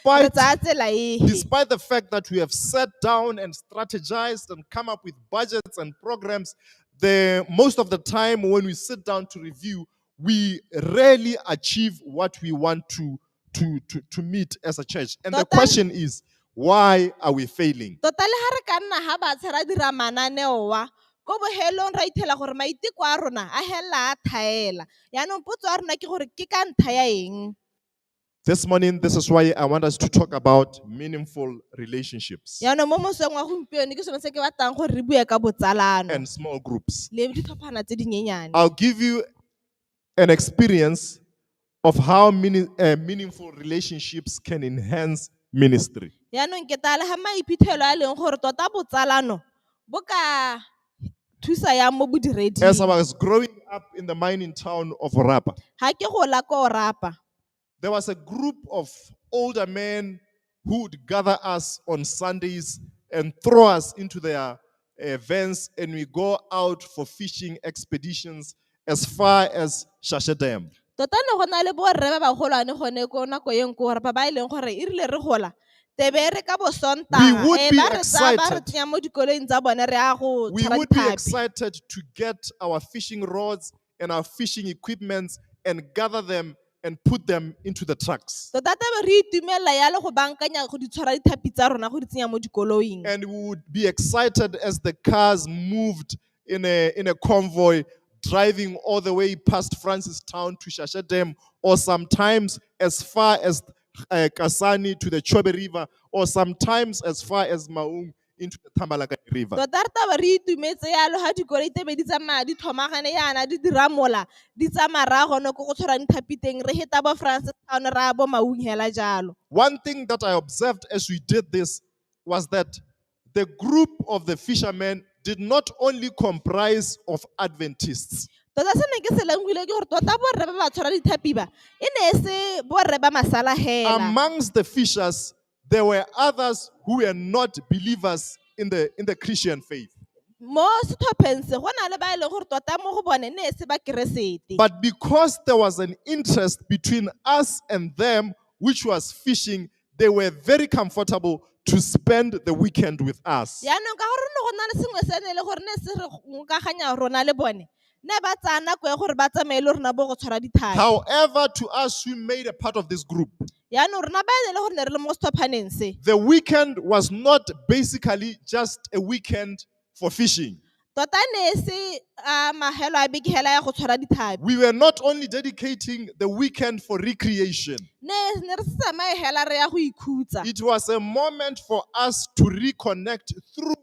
Despite tsaya tsela ehe. Despite the fact that we have sat down and strategized and come up with budgets and programs, the most of the time when we sit down to review, we rarely achieve what we want to meet as a church. And the question is, why are we failing? Tota le ga re ka nna ga batshe ra dira mananeo wa ko bohelong ra ithela gore maiteko a rona a helela a thaela. Yaanong potso ya rona ke gore ke ka ntlha ya eng? This morning, this is why I want us to talk about meaningful relationships Yaanong mo mosong wa gompieno ke sone se ke batlang gore re bue ka botsalano and small groups. Le ditlhophana tse dinyenyane. I'll give you an experience of how meaningful relationships can enhance ministry. Yaanong ke tala ga maiphitlhelo a e leng gore tota botsalano bo ka thusa yang mo bodireding. As I was growing up in the mining town of Orapa, Ga ke gola ko Orapa, there was a group of older men who would gather us on Sundays and throw us into their vans, and we go out for fishing expeditions as far as Shashe Dam. Tota ne go na le borre ba bagolwane gone ko nako e nko Orapa ba e leng gore e rile re gola tebe re ka bo Sontaga, We would be ba re tsaya ba re excited. tsenya mo dikoloing tsa bone re ya go We tshwara would be ditlhapi. excited to get our fishing rods and our fishing equipments and gather them and put them into the trucks. Tota tebe re itumelela yalo go bankanya go di tshwara ditlhapi tsa rona go di tsenya mo dikoloing. And we would be excited as the cars moved in a convoy, driving all the way past Francistown to Shashe Dam, or sometimes as far as Kasane to the Chobe River, or sometimes as far as Maung into the Thamalakane River. Tota re taba re itumetse yalo ha dikoloi tse di tsamaya di thomagane yana di dira mola di tsamaya ra gone ko go tshwarang ditlhapi teng re heta bo Francistown ra bo Maung hela jalo. One thing that I observed as we did this was that the group of the fishermen did not only comprise of Adventists. Tota se ne ke se lemogile ke gore tota borre ba ba tshwara ditlhapi ba e ne e se borre ba masala hela. Amongst the fishers, there were others who were not believers in the Christian faith. Mo setlhopheng se go na le ba e leng gore tota mo go bone ne e se ba Keresete. But because there was an interest between us and them, which was fishing, they were very comfortable to spend the weekend with us. Yaanong ka gore ne go na le sengwe se ne e le gore ne se re ngokaganya rona le bone, ne ba tsaya nako ya gore ba tsamaye le rona bo go tshwara ditlhapi. However, to us who made a part of this group, Yaanong rona ba e ne le gore ne re le mo setlhophaneng se, the weekend was not basically just a weekend for fishing. Tota ne e se, mahelo a beke hela ya go tshwara ditlhapi. We were not only dedicating the weekend for recreation. Ne re se tsamaye hela re ya go ikhutsa. It was a moment for us to reconnect through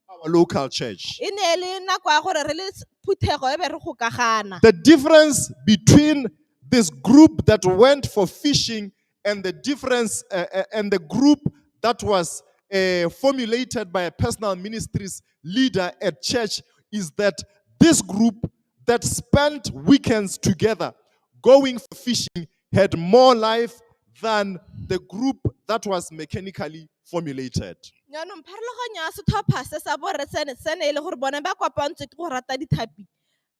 our local church. E ne e le nako ya gore re le phuthego e be re gokagana. The difference between this group that went for fishing and the difference, and the group that was formulated by a personal ministries leader at church is that this group that spent weekends together going for fishing had more life than the group that was mechanically formulated. Jaanong pharologanyo ya setlhopha se sa borre se ne e le gore bone ba kopantswe ke go rata ditlhapi,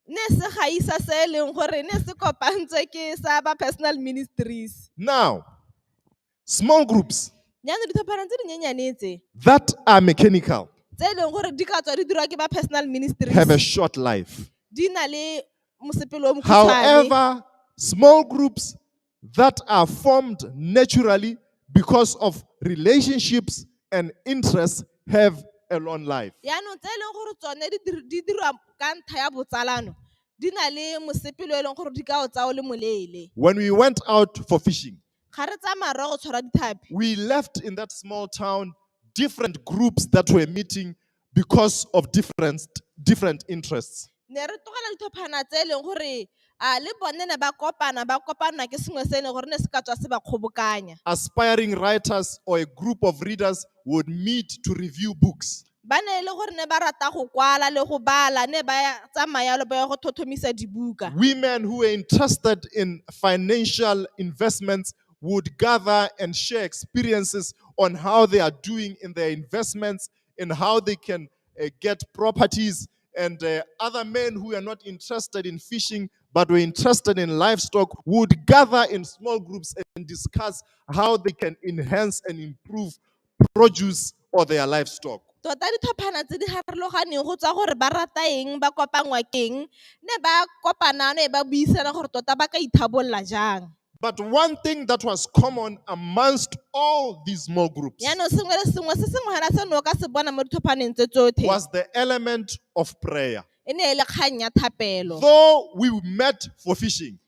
ne se gaisa se e leng gore ne se kopantswe ke sa ba personal ministries. Now, small groups Jaanong ditlhophana tse dinyenyane tse that are mechanical tse e leng gore di ka tswa di dirwa ke ba personal ministries have a short life. di na le mosepele o mokgutshwane. However, small groups that are formed naturally because of relationships and interests have a long life. Jaanong tse e leng gore tsone di dirwa ka ntlha ya botsalano di na le mosepele o e leng gore di ka o tsaya o le moleele. When we went out for fishing, Ga re tsamaya re ya go tshwara ditlhapi, we left in that small town different groups that were meeting because of different interests. Ne re tlogela ditlhophana tse e leng gore, le bone ne ba kopana, ba kopana ke sengwe se e leng gore ne se ka tswa se ba kgobokanya. Aspiring writers or a group of readers would meet to review books. Ba ne e le gore ne ba rata go kwala le go bala, ne ba ya tsamaya le ba ya go thothomisa dibuka. Women who were interested in financial investments would gather and share experiences on how they are doing in their investments and how they can get properties. And other men who are not interested in fishing but were interested in livestock would gather in small groups and discuss how they can enhance and improve produce or their livestock. Tota ditlhophana tse di harologaneng go tswa gore ba rata eng ba kopangwa ke eng ne ba kopana ne ba buisana gore tota ba ka ithabolola jang. But one thing that was common amongst all these small groups Yaanong sengwe le sengwe se sengwe hela se ne o ka se bona mo ditlhophaneng tse tsotlhe was the element of prayer. E ne e le kgang ya thapelo. Though we met for fishing,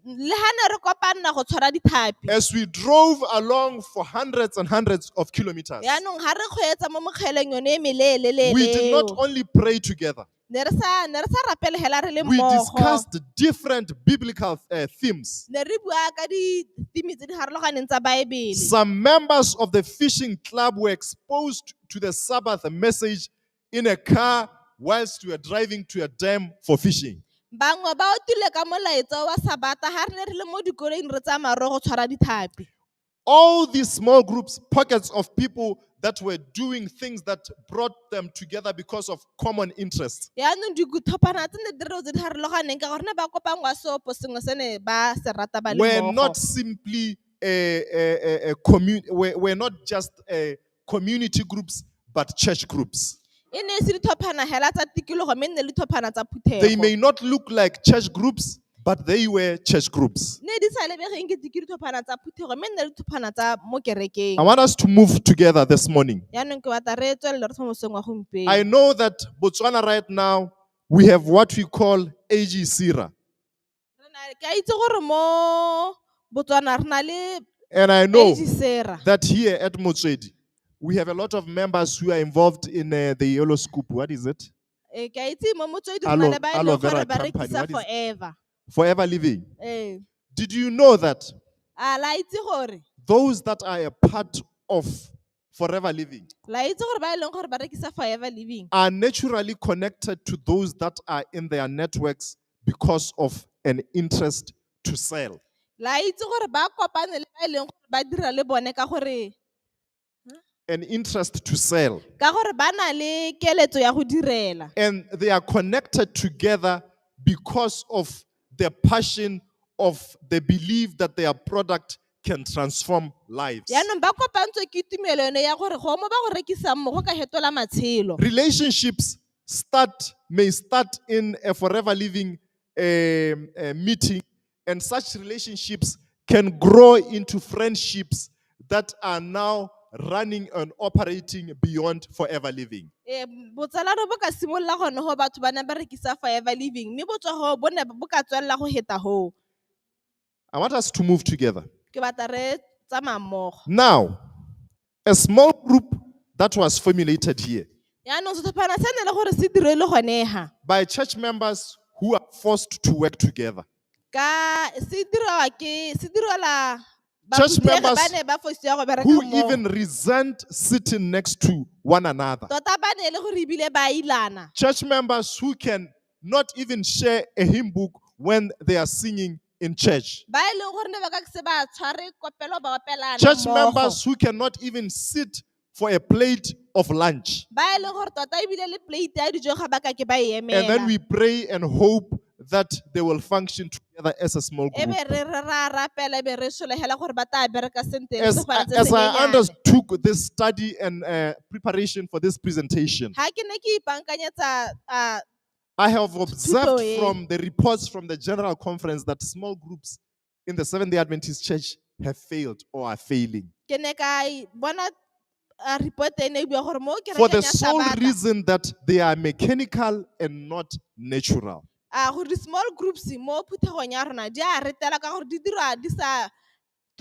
Le ha ne re kopanna go tshwara dithapi, as we drove along for hundreds and hundreds of kilometers, yaanong ha re kgweetsa mo mokgeleng yone e meleelele we did not eo, only pray together, ne re sa ne re sa rapele hela re le we mmogo. Discussed different biblical themes. Ne re bua ka di-theme tse di harologaneng tsa baebele. Some members of the fishing club were exposed to the Sabbath message in a car whilst we were driving to a dam for fishing. Bangwe ba otile ka molaetsa wa sabata ha re ne re le mo dikoloing re tsamaya re go tshwara dithapi. All these small groups, pockets of people that were doing things that brought them together because of common interests, Yaanong ditlhophana tse ne di reo tse di harologaneng ka gore ne ba kopangwa seopo sengwe se ne ba se rata ba le were mmogo. Not simply were not just community groups, but church groups. E ne e se ditlhophana hela tsa tikologo mme e nne le ditlhophana tsa They phuthego. May not look like church groups, but they were church groups. Ne di sa lebegeng ke ke ditlhophana tsa phuthego mme e nne le ditlhophana tsa mo kerekeng. I want us to move together this morning. Yaanong ke batla re tswelele re thoma mosong wa I gompieno. Know that Botswana right now, we have what we call AG Sira. Re na- ke a itse gore mo Botswana re na le And I know AG Sera. That here at Motswedi, we have a lot of members who are involved in the yellow scoop. What is it? Eh, ke a itse mo Motswedi re na le ba e Aloe leng Vera gore ba Company. rekisa What is it? Forever. Forever Living. Ee. Did you know that A la itse gore those that are a part of Forever Living la itse gore ba e leng gore ba rekisa Forever Living are naturally connected to those that are in their networks because of an interest to sell? La itse gore ba kopane le ba e leng gore ba dira le bone ka gore An interest to sell. Ka gore ba na le keletso ya go direla. And they are connected together because of the passion of the belief that their product can transform lives. Yaanong ba kopantswe ke tumelo yone ya gore go mo ba go rekisang mo go ka hetola matshelo. Relationships may start in a Forever Living meeting, and such relationships can grow into friendships that are now running and operating beyond Forever Living. Ee, botsalano bo ka simolola gone go batho ba ne ba rekisa Forever Living mme bo tswa go bo ne bo ka tswelela go heta hoo. I want us to move together. Ke batla re tsamaya mmogo. Now, a small group that was formulated here Yaanong setlhophana se ne le gore se dirwe le gone ha by church members who are forced to work together. Ka se dirwa ke se direla Church baphuthegi ba members ne ba fosiwa go bereka who mmogo. Even resent sitting next to one another. Tota ba ne e le gore ebile ba ilana. Church members who can not even share a hymn book when they are singing in church. Ba e leng gore ne ba ka se ba tshware kopelo ba opelana Church mmogo. Members who cannot even sit for a plate of lunch. Ba e leng gore tota ebile le plate ya dijo ga ba ka ke ba e And then emela. we pray and hope that they will function together as a small E group. be re re ra rapela e be re solegela gore ba tla bereka sentle le As, setlhophana se as I senyenyane. undertook this study and preparation for this presentation, Ha ke ne ke ipaakanyetsa I have observed e. from the reports from the General Conference that small groups in the Seventh day Adventist Church have failed or are failing. Ke ne ka bona report e ne e bua gore mo For the kerekeng ya sole Sabata reason that they are mechanical and not natural. A gore di-small groups mo phuthegong ya rona di a retela ka gore di dirwa di sa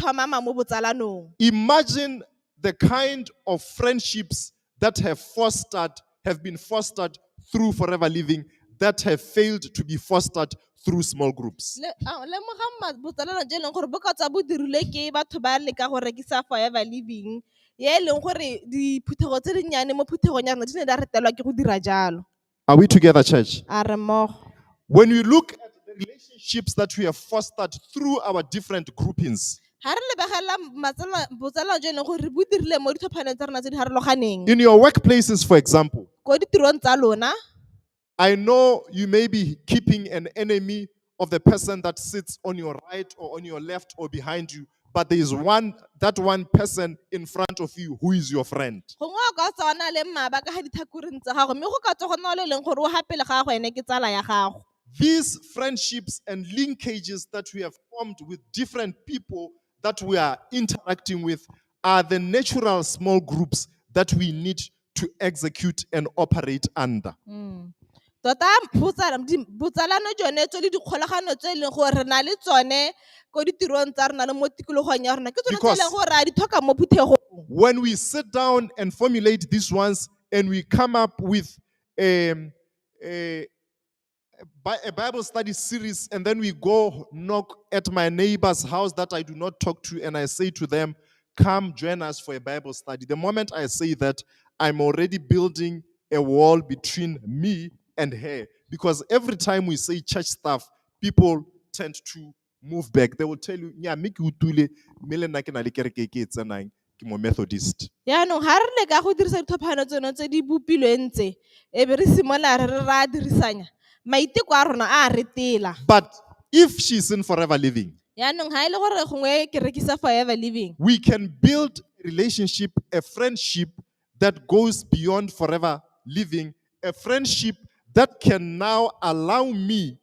thomama mo botsalanong. Imagine the kind of friendships that have been fostered through Forever Living that have failed to be fostered through small groups. Lemoga botsalano jo e leng gore bo ka tswa bo dirilwe ke batho ba leka go rekisa Forever Living ye e leng gore diphuthego tse dinnyane mo phuthegong ya rona di ne di a retelwa ke go dira jalo. Are we together, church? A re mmogo. When we look at the relationships that we have fostered through our different groupings, Ha re lebegela botsalano jo e leng gore re bo dirile mo ditlhophaneng tsa rona tse di harologaneng in your workplaces, for example, ko ditirong tsa lona, I know you may be keeping an enemy of the person that sits on your right or on your left or behind you, but there is one that one person in front of you who is your friend. Gongwe o ka tswa o na le mmaba ka ga dithakoreng tsa gago, mme go ka tswa go na le e leng gore o ga pele ga gago ene ke tsala ya gago. These friendships and linkages that we have formed with different people that we are interacting with are the natural small groups that we need to execute and operate under. Tota botsalano jone tse le dikgolagano tse e leng gore re na le tsone ko ditirong tsa rona le mo tikologong ya rona ke tsone tse e Because leng gore re a di tlhoka mo phuthegong. when we sit down and formulate these ones and we come up with a Bible study series, and then we go knock at my neighbor's house that I do not talk to, and I say to them, come join us for a Bible study. The moment I say that, I'm already building a wall between me and her. Because every time we say church stuff, people tend to move back. They will tell you, "Nya, mme ke utlwile, mme le nna ke na le kereke e ke e tsenang, ke mo Methodist." Jaanong ga re leka go dirisa ditlhophano tseno tse di bopilweng tse, e be re simolola re re ra dirisanya, maiteko a rona a retela. But if she's in Forever Living, Jaanong ga e le gore gongwe ke rekisa Forever Living, we can build a relationship, a friendship that goes beyond Forever Living, a friendship that can now allow me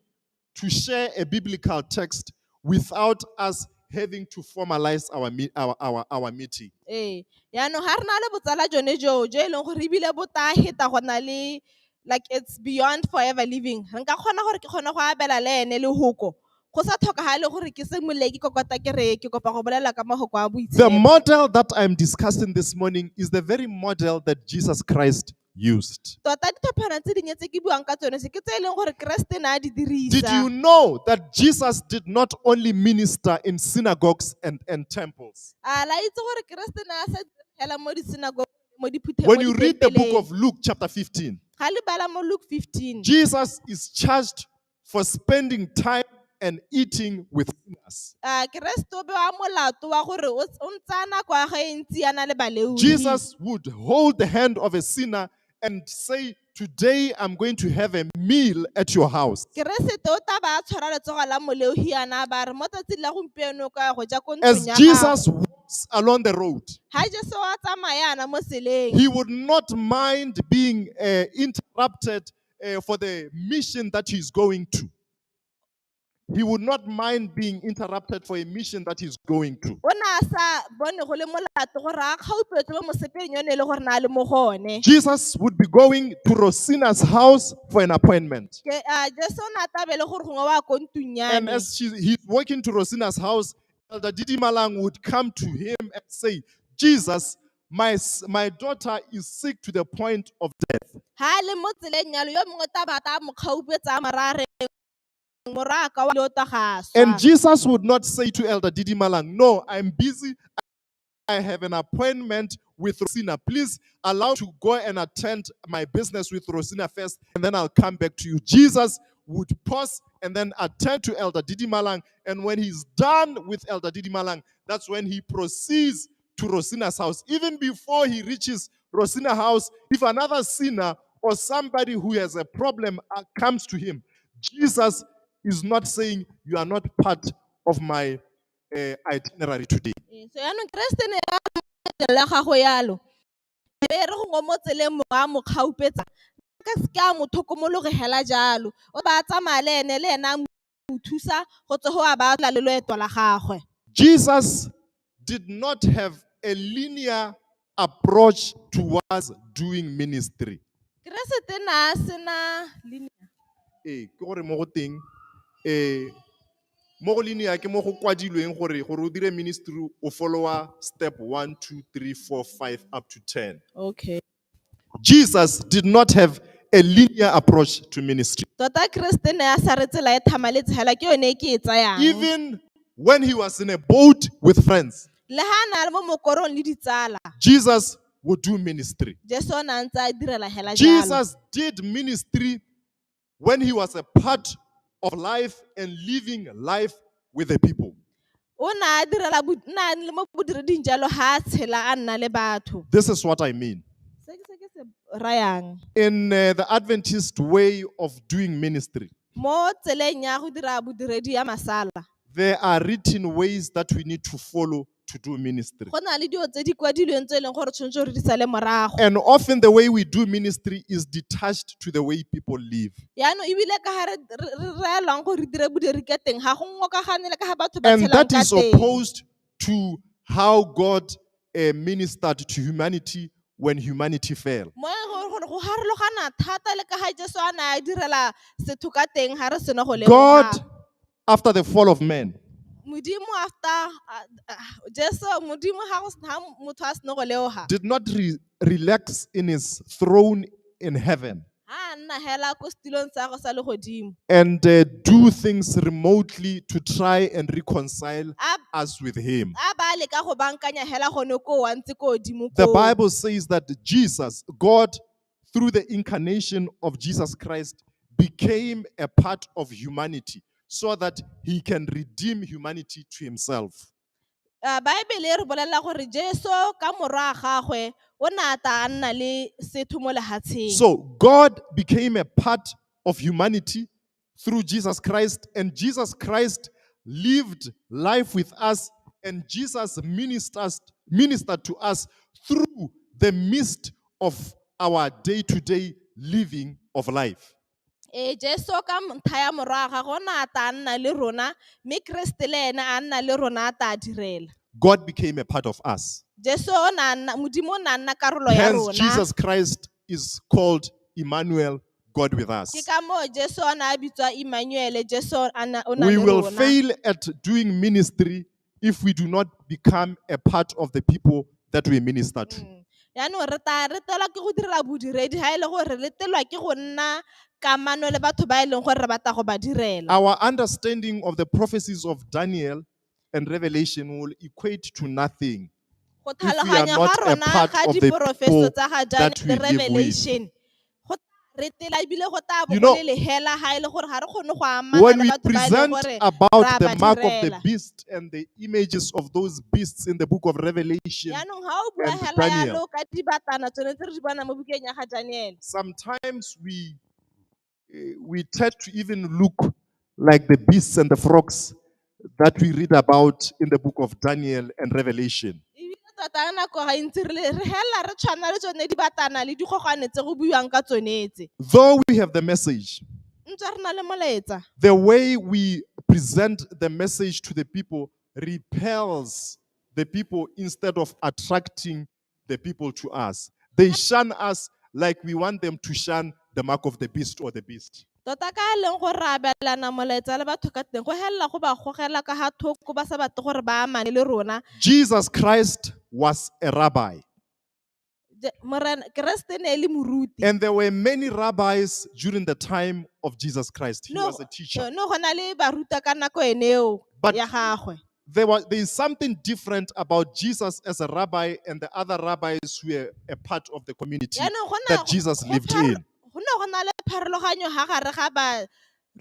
to share a biblical text without us having to formalize our meeting. Ee, jaanong ga re na le botsala jone joo, jo e leng gore ebile bo tla heta go na le, like it's beyond Forever Living. Re nka kgona gore ke kgone go abela le ene lehoko, go sa tlhokagale gore ke simolole ke kokota ke re ke kopa go bolela ka mahoko a The boitshepo. model that I'm discussing this morning is the very model that Jesus Christ used. Tota ditlhophana tse dinnye tse ke buang ka tsone se ke tse e leng gore Kreste ne a di Did dirisa. you know that Jesus did not only minister in synagogues and temples? A la itse gore Kreste ne a sa direla mo di-synagogue, mo diphuthegong, When mo you read the book ditempeleng. of Luke chapter 15, Ga le bala mo Luke 15, Jesus is charged for spending time and eating with sinners. Kreste o bewa molato wa gore o ntse a nako ya gagwe e ntsi a na le baleofi. Jesus would hold the hand of a sinner and say, today I'm going to have a meal at your house. Keresete o tla ba a tshwara letsogo la moleofi yana ba re, mo tsatsing la gompieno o ka ya go ja ko ntlong As ya gago. Jesus walks along the road, Ha Jesu a tsamaya yana mo tseleng, he would not mind being interrupted for the mission that he's going to. He would not mind being interrupted for a mission that he's going to. O ne a sa bone go le molato gore a kgaupetswe mo mosepeleng yone e le gore na le mo go one. Jesus would be going to Rosina's house for an appointment. Ke, Jesu o ne a tla be le gore gongwe wa ko ntlong ya And me. as he's walking to Rosina's house, Elder Didi Malang would come to him and say, Jesus, my daughter is sick to the point of death. Ha le mo tseleng yalo, yo mongwe tla ba tla mo kgaupetsa a mo raya a re, Morwa ka wa leoto ga a swa. And Jesus would not say to Elder Didi Malang, no, I'm busy. I have an appointment with Rosina. Please allow to go and attend my business with Rosina first, and then I'll come back to you. Jesus would pause and then attend to Elder Didi Malang. And when he's done with Elder Didi Malang, that's when he proceeds to Rosina's house. Even before he reaches Rosina's house, if another sinner or somebody who has a problem comes to him, Jesus is not saying, you are not part of my itinerary today. So yaanong Kreste ne a la gago yalo. E be re gongwe mo tseleng mongwe a mo kgaupetsa, ka se ke a mo tlhokomologe hela jalo. O ba tsamaya le ene, le ene a mo thusa go tswa go a ba tla le loeto la gagwe. Jesus did not have a linear approach towards doing ministry. Kreste na a sena linear. Ke gore mo go teng, mo go linear ke mo go kwadilweng gore o dire ministry o follower step 1, 2, 3, 4, 5 up to 10. Okay. Jesus did not have a linear approach to ministry. Tota Kreste ne a sa re tsela e thamaletse hela ke yone e ke e tsayang. Even when he was in a boat with friends, Le ha na le mo mokorong le ditsala, Jesus would do ministry. Jesu o ne a ntse a direla hela jalo. Jesus did ministry when he was a part of life and living life with the people. O ne a direla bo-, na le mo bodireding jalo ha a tshela a nna le batho. This is what I mean. Se ke se ke se rayang. In the Adventist way of doing ministry, Mo tseleng ya go dira bodiredi ya masala, there are written ways that we need to follow to do ministry. Go na le dilo tse di kwadilweng tse e leng gore tshwanetse re di sale morago. And often the way we do ministry is detached to the way people live. Yaanong ebile ka ga re reelwang gore re dire bodiri ka teng ga go ngokagane le ka ga batho ba And tshelang that ka is teng. opposed to how God ministered to humanity when humanity fell. Mo e leng gore go harologana thata le ka ga Jesu a ne a direla setho ka teng ga re sena go lemoga. God, after the fall of man, Modimo after Jesu Modimo ha go ha motho a sena go leoga, did not relax in his throne in heaven ha a nna hela ko setulong sa go sa legodimo and do things remotely to try and reconcile us with him. A ba leka go bankanya hela gone ko wa ntse ko godimo The koo. Bible says that Jesus, God, through the incarnation of Jesus Christ, became a part of humanity so that he can redeem humanity to himself. Bible e re bolela gore Jesu ka morwa wa gagwe o ne a tla a nna le setho mo lehatsheng. So God became a part of humanity through Jesus Christ, and Jesus Christ lived life with us, and Jesus ministered to us through the midst of our day-to-day living of life. Jesu ka ntlha ya morwa wa gagwe o ne a tla a nna le rona, mme Kreste le ene a nna le rona a tla a direla. God became a part of us. Jesu o ne a nna, Modimo o ne a nna karolo ya Hence, rona. Jesus Christ is called Emmanuel, God with us. Ke ka moo Jesu o ne a bitswa Emmanuel, Jesu a na, o na We le will rona. fail at doing ministry if we do not become a part of the people that we minister to. Yaanong re tla re telwa ke go direla bodiredi ha e le gore re telwa ke go nna kamano le batho ba e leng gore re batla go ba direla. Our understanding of the prophecies of Daniel and Revelation will equate to nothing Go if we are tlhaloganya not ga a rona part ga of the diporofeso people tsa ga that Daniel we le live with. Revelation, go re tela ebile go tla bo You go know, le lehela ha e le gore ga re kgone go amana when le we batho ba e leng present gore about ra the ba mark of the direla. beast and the images of those beasts in the book of Revelation Yaanong ha o bua and hela Daniel, yalo ka dibatana tsone tse re di bonang mo bukeng ya ga Daniel, sometimes we tend to even look like the beasts and the frogs that we read about in the book of Daniel and Revelation. Ebile tota ka nako ga ntsi re le, re hela re tshwana le tsone dibatana le digogwane tse go buiwang ka tsone tse. Though we have the message, Ntse re na le molaetsa, the way we present the message to the people repels the people instead of attracting the people to us. They shun us like we want them to shun the mark of the beast or the beast. Tota ka e leng gore re abelana molaetsa le batho ka teng go helela go ba gogela ka ga thoko ba sa batle gore ba amane le rona. Jesus Christ was a rabbi. Morena Kreste ne e le moruti. And there were many rabbis during the time of Jesus Christ. He No, was a teacher. no, go na le baruta ka nako ene eo But ya gagwe. there is something different about Jesus as a rabbi and the other rabbis who were a part of the community Yaanong go na that Jesus go lived in. go ne go na le pharologanyo ha gare ga ba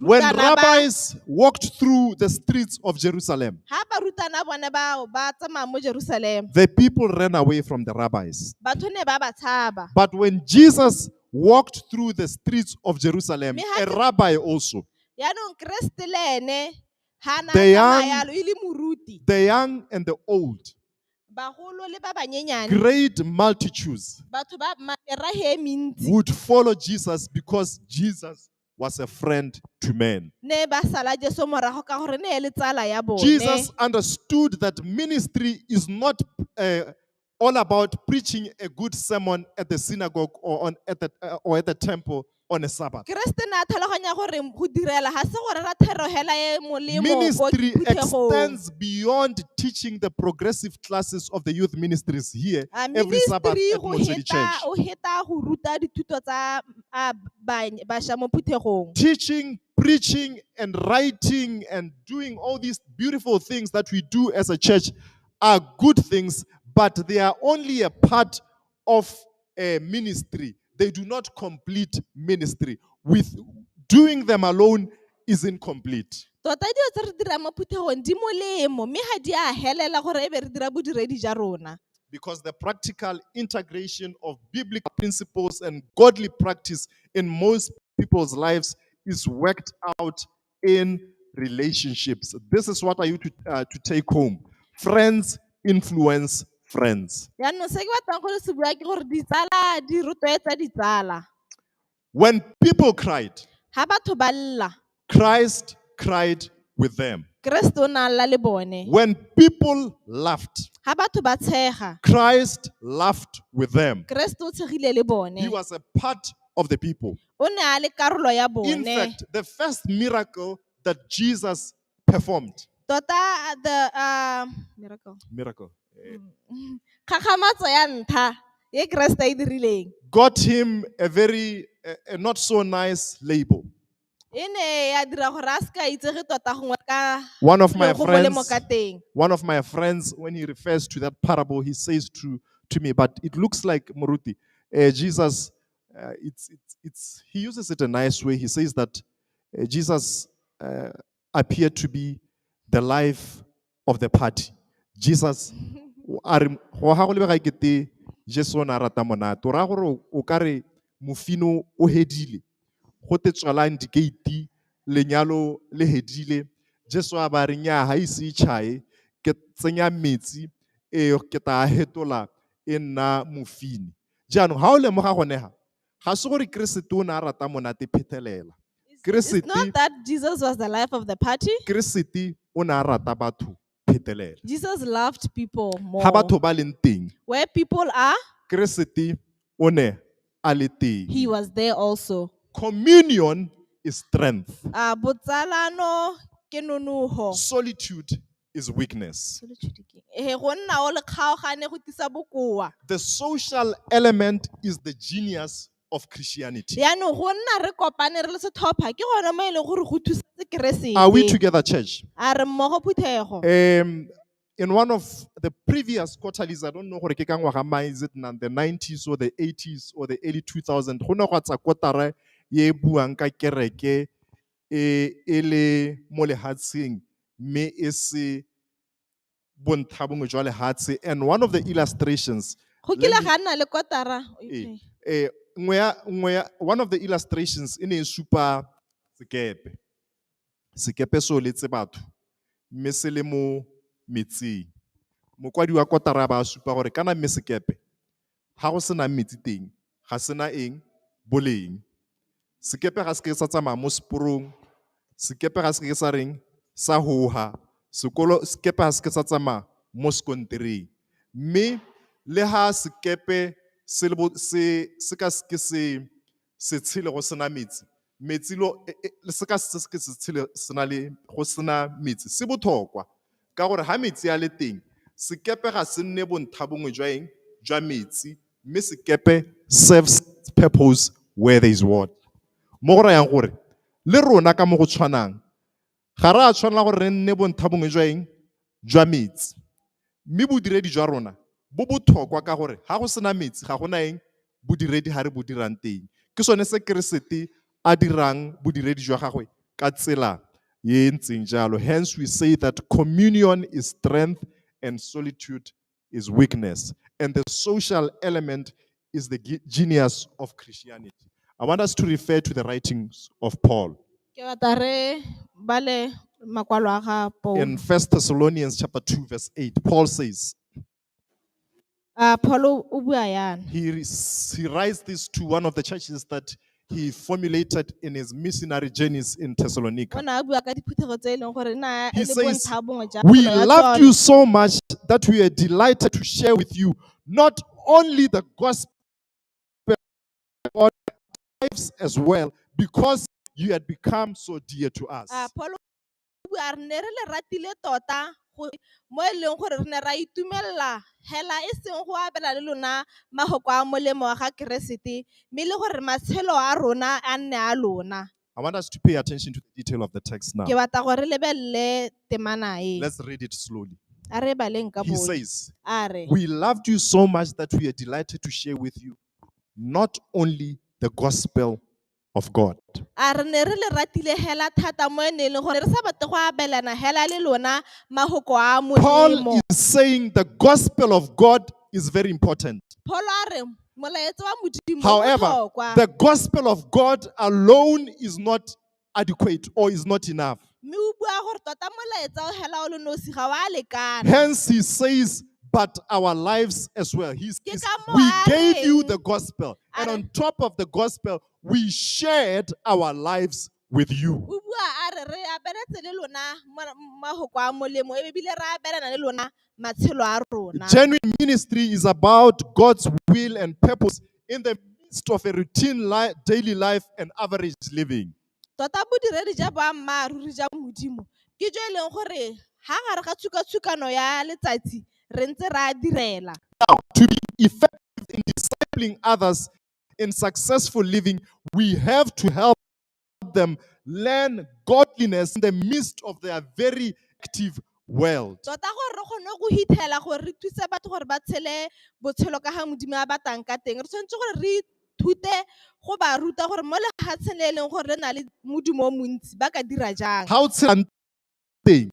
When rutana ba rabbis walked through the streets of Jerusalem, ha barutana bone bao ba tsamaya mo Jerusalem, the people ran away from the rabbis. Batho ne ba ba tshaba. But when Jesus walked through the streets of Jerusalem, Mme ha a ke rabbi also, Yaanong Kreste le ene ha na The tsamaya young, yalo, e le moruti. the young and the old, Bagolo le ba banyenyane, great multitudes batho ba merahe e mentsi would follow Jesus because Jesus was a friend to men. Ne ba sala Jesu morago ka gore ne e le tsala ya bone. Jesus understood that ministry is not all about preaching a good sermon at the synagogue or at the temple on a Sabbath. Kreste ne a tlhaloganya gore go direla ga se gore ra thero hela e molemo ko Ministry phuthegong. extends beyond teaching the progressive classes of the youth ministries here A every Sabbath ministry at go Motswedi heta, Church. o heta go ruta dithuto tsa, a, bašwa mo phuthegong. Teaching, preaching, and writing and doing all these beautiful things that we do as a church are good things, but they are only a part of a ministry. They do not complete ministry. With doing them alone is incomplete. Tota dilo tse re dirang mo phuthegong di molemo, mme ga di a helela gore e be re dira bodiredi ja rona. Because the practical integration of biblical principles and godly practice in most people's lives is worked out in relationships. This is what I you to take home. Friends influence friends. Yaanong se ke batlang gore se bua ke gore ditsala di rotloetsa ditsala. When people cried, Ga batho ba lla, Christ cried with them. Keresete o ne a lla le bone. When people laughed, Ga batho ba tshega, Christ laughed with them. Keresete o tshegile le bone. He was a part of the people. O ne a le karolo ya In bone. fact, the first miracle that Jesus performed, Tota the miracle. miracle, Kgakgamatso ya ntlha e Keresete a e dirileng. got him a very a not so nice label. E ne ya dira gore a seka itsege tota gongwe ka One of my go molemo friends, ka teng. one of my friends, when he refers to that parable, he says to me, but it looks like Moruti, Jesus, he uses it a nice way. He says that Jesus appeared to be the life of the party. Jesus, a re, go ha go lebega ekete Jesu o ne a rata monate. O raya gore o ka re mofino o hedile. Go te tswalang dikeiti, lenyalo le hedile. Jesu a ba re, nnyaa, ha ise e tjhae, ke tsenya metsi, e ke tla hetola e nna mofini. Jaanong, ha o lemoga gone ha, ga se gore Keresete o ne a rata monate phetelela. It's not that Jesus was the life of the party. Keresete o ne a rata batho phetelela. Jesus loved people more. Ha batho ba leng teng, Where people are, Keresete o ne a le teng. he was there also. Communion is strength. Botsalano ke nonoho. Solitude is weakness. Solitude ke eng? Ehe, go nna o le kgaogane go tlisa bokoa. The social element is the genius of Christianity. Yaanong go nna re kopane re le setlhopha ke gone mo e leng gore go thusitse Keresete. Are we together, church? A re mmogo phuthego. In one of the previous quarterlies, I don't know gore ke ka ngwaga mang, is it in the 90s or the 80s or the early 2000s, go ne gwa tsa kotara ye e buang ka kereke e le mo lehatsheng, mme e se bontlha bongwe jwa lehatshe. And one of the illustrations, Go kile let me ga nna le kotara. Ee. Nngwe ya, nngwe ya, one of the illustrations e ne e supa sekepe. Sekepe se oletse batho, mme se le mo metsing. Mokwadi wa kotara ba supa gore kana mme sekepe, ha go sena metsi teng, ga sena eng, boleng. Sekepe ga se ke sa tsamaya mo seporong, sekepe ga se ke sa reng, sa hoha, sekolo, sekepe ga se ke sa tsamaya mo sekontereng. Mme le ha sekepe se le bo, se, se ka se ke se, se tshele go sena metsi, metsi lo, e, e, le se ka se se ke se tshele sena le, go sena metsi, se botlhokwa. Ka gore ha metsi a le teng, sekepe ga se nne bontlha bongwe jwa eng, jwa metsi, mme sekepe serves purpose where there is water. Mo go rayang gore, le rona ka mo go tshwanang, ga re a tshwanela gore re nne bontlha bongwe jwa eng, jwa metsi. Mme bodiredi jwa rona bo botlhokwa ka gore ha go sena metsi, ga gona eng, bodiredi ha re bo dirang teng. Ke sone se Keresete a dirang bodiredi jwa gagwe ka tsela e ntseng jalo. Hence we say that communion is strength and solitude is weakness. And the social element is the genius of Christianity. I want us to refer to the writings of Paul. Ke batla re bale makwalo a ga Paul. In 1 Thessalonians chapter 2, verse 8, Paul says, Paul o bua yana. He writes this to one of the churches that he formulated in his missionary journeys in Thessalonica. O ne a bua ka diphuthego tse e leng gore na He le says, bontlha bongwe jwa We kgolo ya loved tsone. you so much that we are delighted to share with you not only the gospel, but lives as well, because you had become so dear to us. Paul o bua a re ne re le ratile tota mo e leng gore re ne ra itumella hela e seng go abela le lona mahoko a molemo wa ga Keresete, mme le gore matshelo a rona a nne a lona. I want us to pay attention to the detail of the text now. Ke batla gore re lebelele temana e. Let's read it slowly. A re baleng ka He bonya. says, A re, We loved you so much that we are delighted to share with you not only the gospel of God. A re ne re le ratile hela thata mo e ne e leng gore re sa batle go abelana hela le lona mahoko a Paul Modimo. is saying the gospel of God is very important. Paul a re molaetsa wa Modimo o However, botlhokwa. the gospel of God alone is not adequate or is not enough. Mme o bua gore tota molaetsa o hela o le nosi ga wa lekana. Hence, he says, but our lives as well. He Ke says, ka moo we a gave you reng- the gospel. And a re- on top of the gospel, we shared our lives with you. O bua a re re abeletse le lona mahoko a molemo ebile re abelana le lona matshelo a rona. Genuine ministry is about God's will and purpose in the midst of a routine daily life and average living. Tota bodiredi ja boammaaruri ja Modimo ke jo e leng gore ha gare ga tshukatshukano ya letsatsi re ntse re a direla. Now, to be effective in discipling others in successful living, we have to help them learn godliness in the midst of their very active world. Tota gore re kgone go hithela gore re thuse batho gore ba tshele botshelo ka ga Modimo a batlang ka teng, re tshwanetse gore re ithute go ba ruta gore mo lefatsheng le e leng gore le na le modumo o montsi ba ka dira jang. Ha o tshelang teng,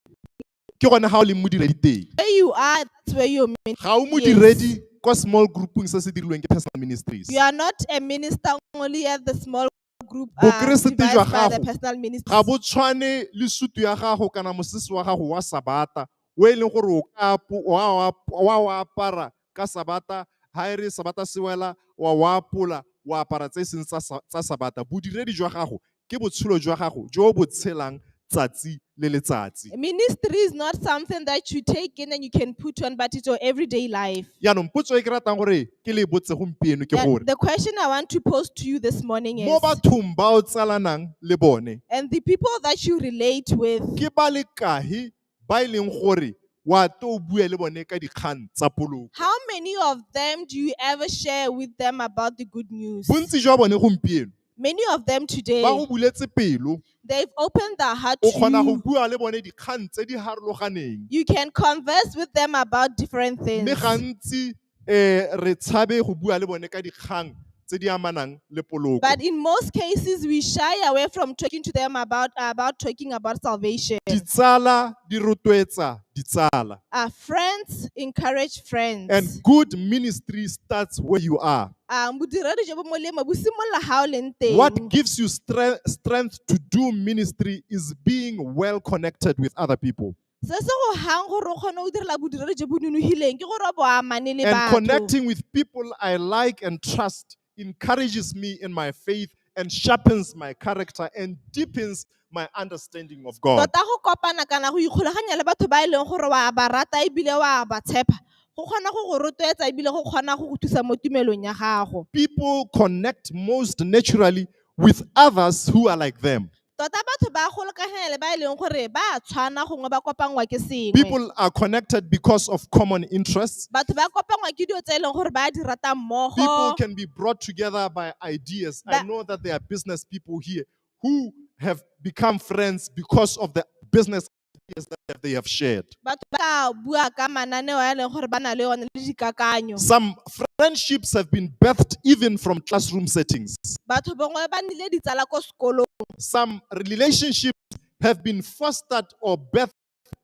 ke gone ha o leng modiredi teng. Where you are, that's where you're meant. Ga o modiredi kwa small grouping se se dirilweng ke personal ministries. You are not a minister only at the small group Bokeresete jwa devised by the gago personal ministries. ga bo tshwane le sutu ya gago kana mosese wa gago wa sabata o e leng gore o ka wa o apara ka sabata, ha e re sabata se wela wa o apola wa apara tse e seng tsa sabata. Bodiredi jwa gago ke botshelo jwa gago jo bo tshelang tsatsi le letsatsi. Ministry is not something that you take in and you can put on, but it's your everyday life. Jaanong potso e ke ratang gore ke le botse gompieno ke gore The question I want to pose to you this morning is, mo bathong ba o tsalanang le bone, and the people that you relate with, ke ba le kae ba e leng gore wa to o bue le bone ka dikgang tsa poloko? how many of them do you ever share with them about the good news? Bontsi jwa bone gompieno Many of them today, ba go buletse pelo, they've opened their heart o to kgona go you. bua le bone dikgang tse di harologaneng. You can converse with them about different things. Mme gantsi re tshabe go bua le bone ka dikgang tse di amanang le poloko. But in most cases, we shy away from talking to them about talking about salvation. Ditsala di rotloetsa ditsala. Our friends encourage friends. And good ministry starts where you are. Bodiredi jo bo molemo bo simolola ha o leng teng. What gives you strength to do ministry is being well connected with other people. Se se go hang gore o kgone go direla bodiredi jo bo nonofileng ke gore o bo amane le And batho. connecting with people I like and trust encourages me in my faith and sharpens my character and deepens my understanding of God. Tota go kopana kana go ikgolaganya le batho ba e leng gore wa ba rata ebile wa ba tshepa, go kgona go go rotloetsa ebile go kgona go go thusa mo tumelong ya gago. People connect most naturally with others who are like them. Tota batho ba golokaganya le ba e leng gore ba tshwana gongwe ba kopanngwa ke sengwe. People are connected because of common interests. Batho ba kopanngwa ke dilo tse e leng gore ba di rata mmogo. People can be brought together by ideas. I Ba know that there are business people here who have become friends because of the business ideas that they have shared. Batho ba bua ka mananeo a e leng gore ba na le one le dikakanyo. Some friendships have been birthed even from classroom settings. Batho bangwe ba nnile ditsala ko sekolong. Some relationships have been fostered or birthed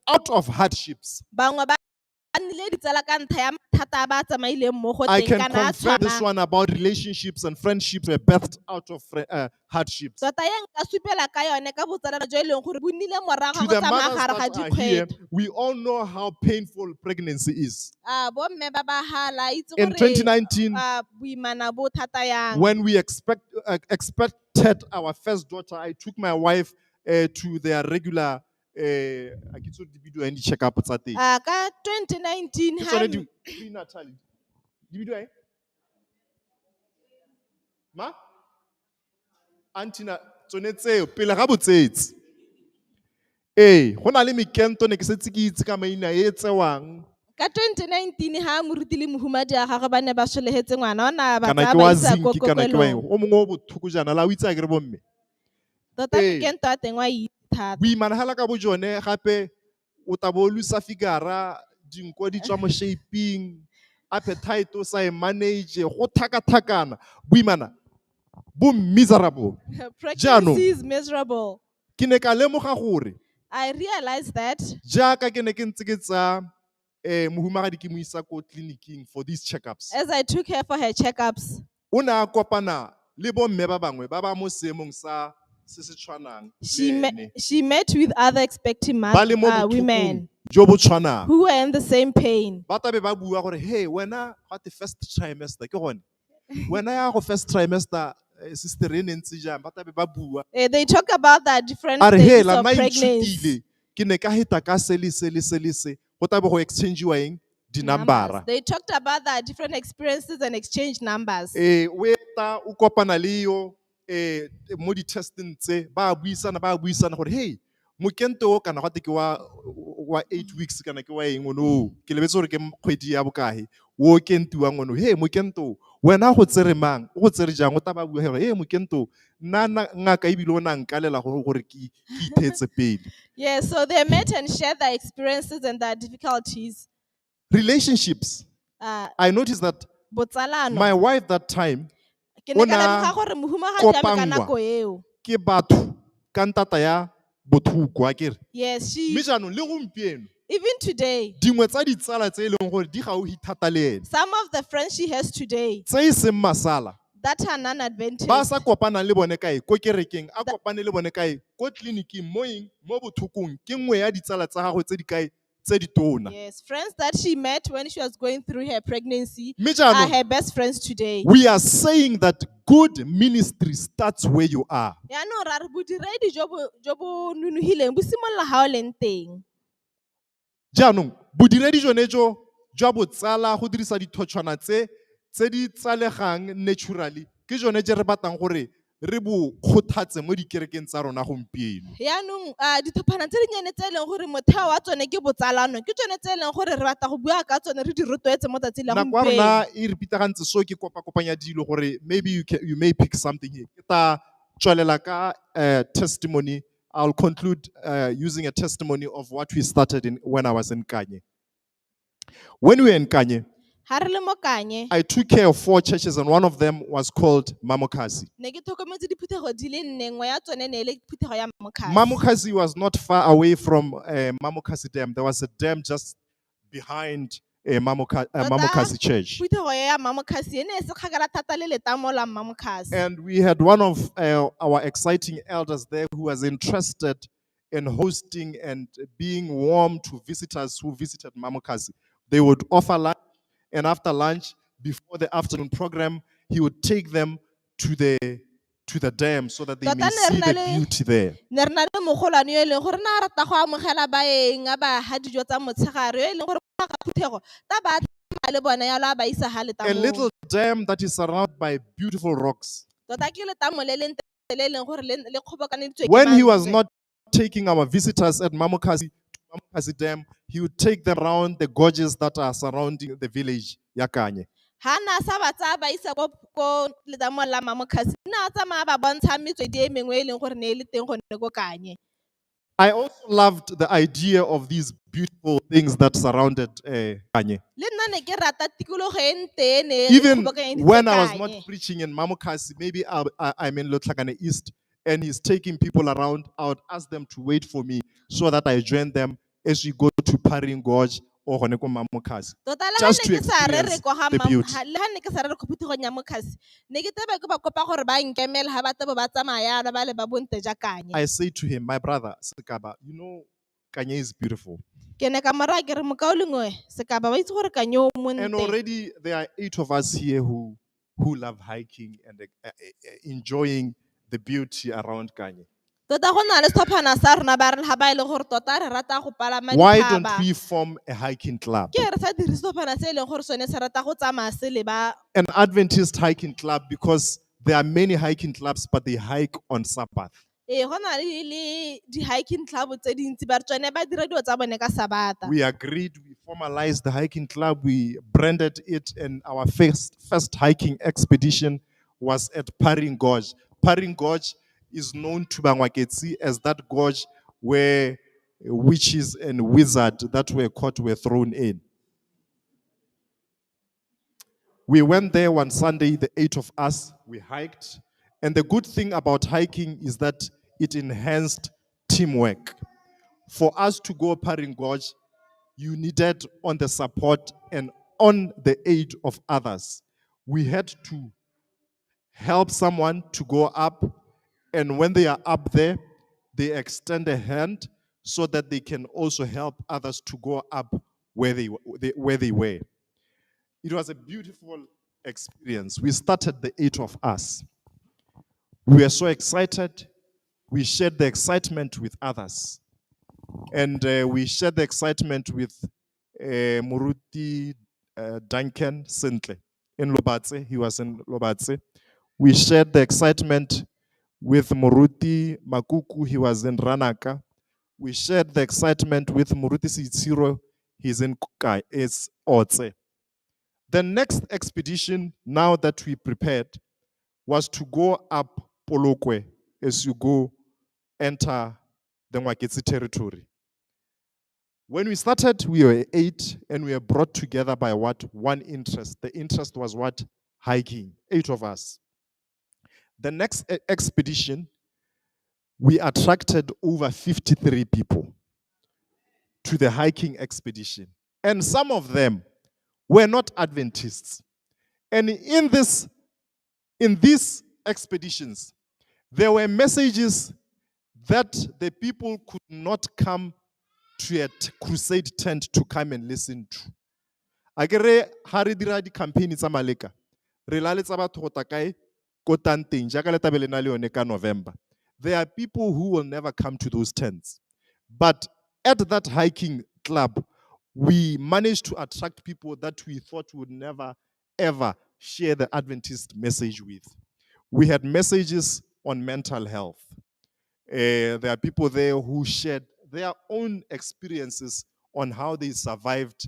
out of hardships. Bangwe ba nnile ditsala ka ntlha ya mathata a ba tsamaileng mo go I teng can kana a confirm this tshwana. one about relationships and friendships were birthed out of hardships. Tota ye nka supela ka yone ka botsalano jo e leng gore bo nnile morago To ga go the tsamaya mothers gare ga that are here, dikgwetlho. we all know how painful pregnancy is. Bomme ba ba hala itse In gore, 2019, boimana bo thata yang. when we expected our first daughter, I took my wife to their regular a ke tsore di bidiwa eng di-check-up tsa teng. Ka 2019 Ke ha tsone di prenatal. Di bidiwa eng? Ma? Antina, tsone tseo, pele ga botsetsi. Ee, go na le mekento ne ke setse ke itse ka maina e tsewang. Ka 2019 ha moruti le mohumadi a gagwe ba ne ba solehetse ngwana, o ne a ba Kana tsaya ke ba wa isa zinc, ko kana ke wa eng. kokelong. O mongwe o botlhoko jaana, la o itse akere bomme? Tota Ee. mekento a teng wa itse thata. Boimana hela ka bo jone gape o tla bo o losa figure, dinko di tswa mo shaping, appetite o sa e manage, go thakathakana. Boimana bo miserable. Pregnancy Jaanong, is miserable. ke ne ka lemoga gore I realized that jaaka ke ne ke ntse ke tsaya mohumagadi ke mo isa ko tleliniking for these checkups. As I took her for her checkups, O ne a kopana le bomme ba bangwe ba ba mo seemong sa se se tshwanang She, le me- ene. she met with other expecting Ba le mo botlhokong women jo bo tshwanang. who were in the same pain. Ba tlabe ba bua gore, hey, wena gate first trimester ke gone. Wena ya go first trimester, sister e ne ntse jang, ba tlabe ba bua. They talk about the different A re, stages hela of nna pregnancy. ithutile, ke ne ka heta ka se le se le se le se. Go tlabe go exchange-iwa eng? Di-number-a. They talked about the different experiences and exchange numbers. O eta o kopana le yo mo di-testing tse ba buisana, ba buisana gore hey, mokento o kana gate ke wa 8 weeks kana ke wa eng ono o, ke lebetse gore ke kgwedi ya bokae o kentiwang ono. Hey, mokento o, wena go tsere mang, o go tsere jang? O tla ba bua gore hey, mokento o, nna ngaka ebile o na nkalela gore ke ithetse pele. Yeah, so they met and shared their experiences and their difficulties. Relationships. I noticed that Botsalano. my wife that time Ke ne o ka na lemoga gore mohumagadi wa me ka kopanngwa nako eo. Ke batho ka ntata ya bothoko, akere? Yes, she Mme jaanong le gompieno, even today, dingwe tsa ditsala tse e leng gore di gaufi thata le ene, some of the friends she has today tse e seng masala, that are non-Adventist, ba sa kopanang le bone kae ko kerekeng, a kopane le bone kae ko tleliniking, mo eng, mo bothokong, ke nngwe ya ditsala tsa gagwe tse di kae, tse di tona. Yes, friends that she met when she was going through her pregnancy Mme are jaanong her best friends today. We are saying that good ministry starts where you are. Yaanong ra re bodiredi jo bo nonofileng bo simolola ga o leng teng. Jaanong bodiredi jone jo jwa botsala, go dirisa dithotshwana tse di tsalegang naturally, ke jone je re batlang gore re bo kgothatse mo dikerekeng tsa rona gompieno. Yaanong ditlhophana tse dinnyane tse e leng gore motheo wa tsone ke botsalano ke tsone tse e leng gore re batla go bua ka tsone re di rotloetse mo tsatsing la Nako ya gompieno. Rona e re pitagantse, so ke kopa-kopanya dilo gore maybe you may pick something here. Ke tla tswelela ka testimony. I'll conclude using a testimony of what we started in when I was in Kanye. When we were in Kanye, Ga re le mo Kanye, I took care of four churches, and one of them was called Mamokasi. Ne ke tlhokometse diphuthego di le nne, nngwe ya tsone ne e le phuthego ya Mamokasi. Mamokasi was not far away from Mamokasi Dam. There was a dam just behind Tota, Mamokasi Church. Phuthego ya Mamokasi e ne e se kgakala thata le letamo la Mamokasi. And we had one of our exciting elders there who was interested in hosting and being warm to visitors who visited Mamokasi. They would offer lunch, and after lunch, before the afternoon program, he would take them to the dam so that they may Tota ne re see na the beauty there. Ne re na le mogolwane yo e leng gore ne a rata go amogela baeng a ba ha dijo tsa motshegare yo e leng gore kwa ga phuthego ta ba tsamaya le bone yalo a ba isa ha A letamong. little dam that is surrounded by beautiful rocks. Tota ke letamo le le ntle le e leng gore le kgobokaneditswe ke When he was mantswe. Not taking our visitors at Mamokasi to Mamokasi Dam, he would take them around the gorges that are surrounding the village, ya Kanye. Ha na sa ba tsaya ba isa ko letamong la Mamokasi ne a tsamaya ba bontsha metswedi e mengwe e leng gore ne e le teng gone ko Kanye. I also loved the idea of these beautiful things that surrounded Kanye. Le nna ne ke rata tikologo e nte e ne e Even kgobokanyeditse when I was not Kanye. Preaching in Mamokasi, maybe I'm in Lotlhakane East and he's taking people around, I would ask them to wait for me so that I join them as we go to Paring Gorge or gone ko Mamokasi. Tota le ha Just ne to ke sa rere experience ko ga the beauty. Le ha ne ke sa rere ko phuthegong ya Mokasi ne ke tlabe ke ba kopa gore ba nkemele ha ba tlabe ba tsamaya yalo ba le ba bonte ja Kanye. I say to him, "My brother, Sekaba, Kanye is beautiful." Ke ne ka mo raya ke re mokaulengwe Sekaba ba itse gore Kanye o And montle. Already there are eight of us here who love hiking and enjoying the beauty around Kanye. Tota go na le setlhophana sa rona ba re ga ba e leng gore tota re rata go palama Why don't dithaba. We form a hiking club? Ke re sa dire setlhophana se e leng gore sone se rata go tsamaya se le ba An Adventist hiking club, because there are many hiking clubs, but they hike on Sabbath. Ee go na le di-hiking club tse dintsi ba re tsone ba dira dilo tsa bone ka Sabata. We agreed, we formalized the hiking club, we branded it, and our first hiking expedition was at Paring Gorge. Paring Gorge is known to Bangwaketse as that gorge where witches and wizards that were caught were thrown in. We went there one Sunday, the eight of us, we hiked. And the good thing about hiking is that it enhanced teamwork. For us to go Paring Gorge, you needed on the support and on the aid of others. We had to help someone to go up. And when they are up there, they extend a hand so that they can also help others to go up where they were. It was a beautiful experience. We started the 8 of us. We were so excited. We shared the excitement with others. And we shared the excitement with Muruti Duncan Sentle in Lobatse. He was in Lobatse. We shared the excitement with Muruti Makuku. He was in Ranaka. We shared the excitement with Muruti Sitsiro. He's in Kukai, it's Otse. The next expedition, now that we prepared, was to go up Polokwe as you go enter the Ngwaketse territory. When we started, we were 8 and we were brought together by what? One interest. The interest was what? Hiking. 8 of us. The next expedition, we attracted over 53 people to the hiking expedition. And some of them were not Adventists. And in these expeditions, there were messages that the people could not come to a crusade tent to come and listen to. Akere ha re dira di-campaign tsa Maleka, re laletsa batho go tla kae? Ko tanteng, jaaka le tlabe le na le yone ka November. There are people who will never come to those tents. But at that hiking club, we managed to attract people that we thought would never, ever share the Adventist message with. We had messages on mental health. There are people there who shared their own experiences on how they survived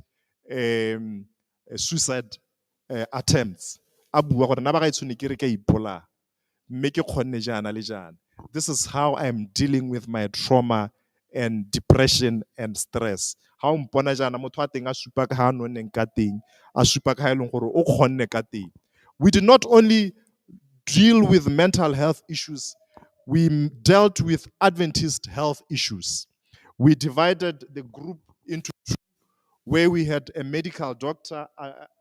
suicide attempts. A bua gore nna ba gaetsho ne ke re ke a ipolaya, mme ke kgonne jaana le jaana. This is how I am dealing with my trauma and depression and stress. Ha o mpona jaana, motho wa teng a supa ka ha a nonneng ka teng, a supa ka ha e leng gore o kgonne ka teng. We did not only deal with mental health issues, we dealt with Adventist health issues. We divided the group into two, where we had a medical doctor,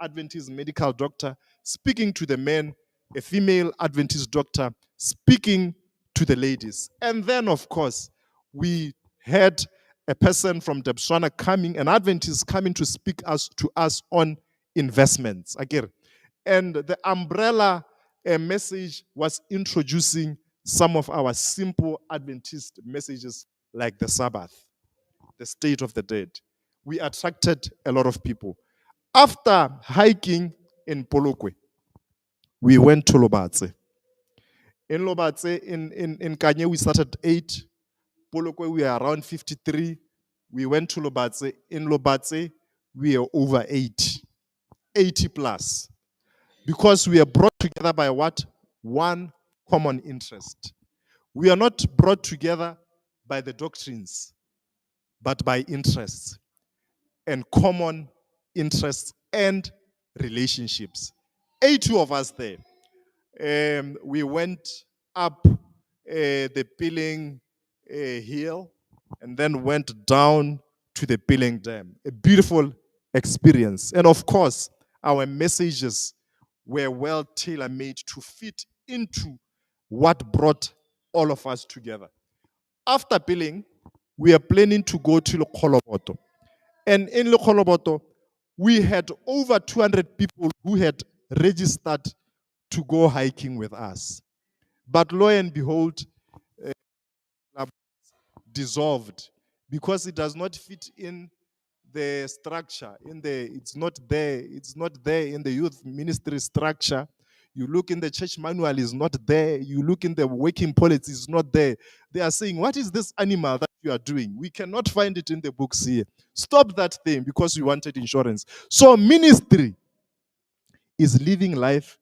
Adventist medical doctor, speaking to the men, a female Adventist doctor speaking to the ladies. And then, of course, we had a person from Debswana coming, an Adventist coming to speak to us on investments. Akere. And the umbrella message was introducing some of our simple Adventist messages like the Sabbath, the state of the dead. We attracted a lot of people. After hiking in Polokwe, we went to Lobatse. In Lobatse, in Kanye, we started 8. Polokwe, we are around 53. We went to Lobatse. In Lobatse, we are over 80. 80 plus. Because we are brought together by what? One common interest. We are not brought together by the doctrines, but by interests and common interests and relationships. 80 of us there. We went up the Piling Hill and then went down to the Piling Dam. A beautiful experience. And of course, our messages were well tailor-made to fit into what brought all of us together. After Piling, we are planning to go to Lekgoloboto. And in Lekgoloboto, we had over 200 people who had registered to go hiking with us. But lo and behold, dissolved because it does not fit in the structure. It's not there. It's not there in the youth ministry structure. You look in the church manual, it's not there. You look in the working policy, it's not there. They are saying, what is this animal that you are doing? We cannot find it in the books here. Stop that thing because we wanted insurance. So ministry is living life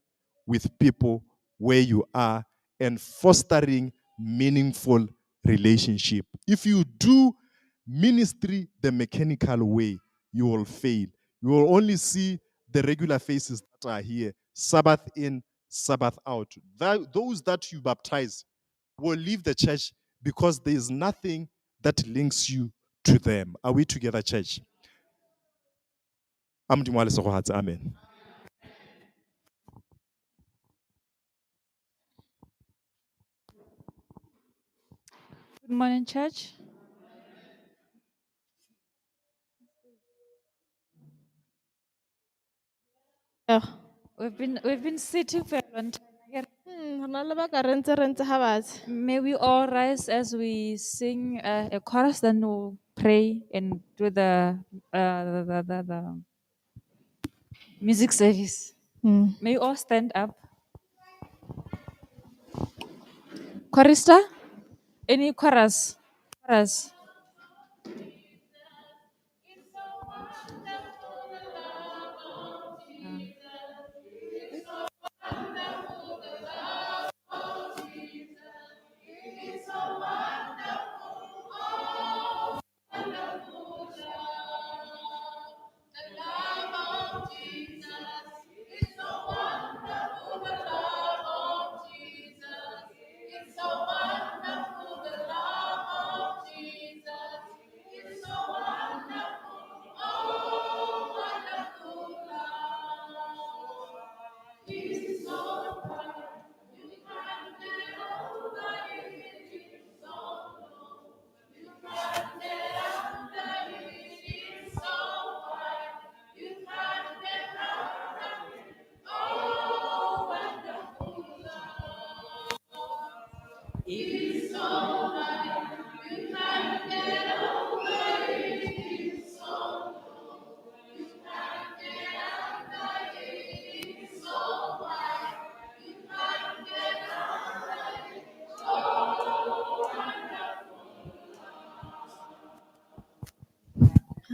with people where you are and fostering meaningful relationship. If you do ministry the mechanical way, you will fail. You will only see the regular faces that are here, Sabbath in, Sabbath out. Those that you baptize will leave the church because there is nothing that links you to them. Are we together, church? Amen. Good morning, church. We've been sitting for a long time. Re na le lebaka re ntse ga batse. May we all rise as we sing a chorus, then we'll pray and do the music service. May you all stand up. Chorister? Any chorus? Chorus.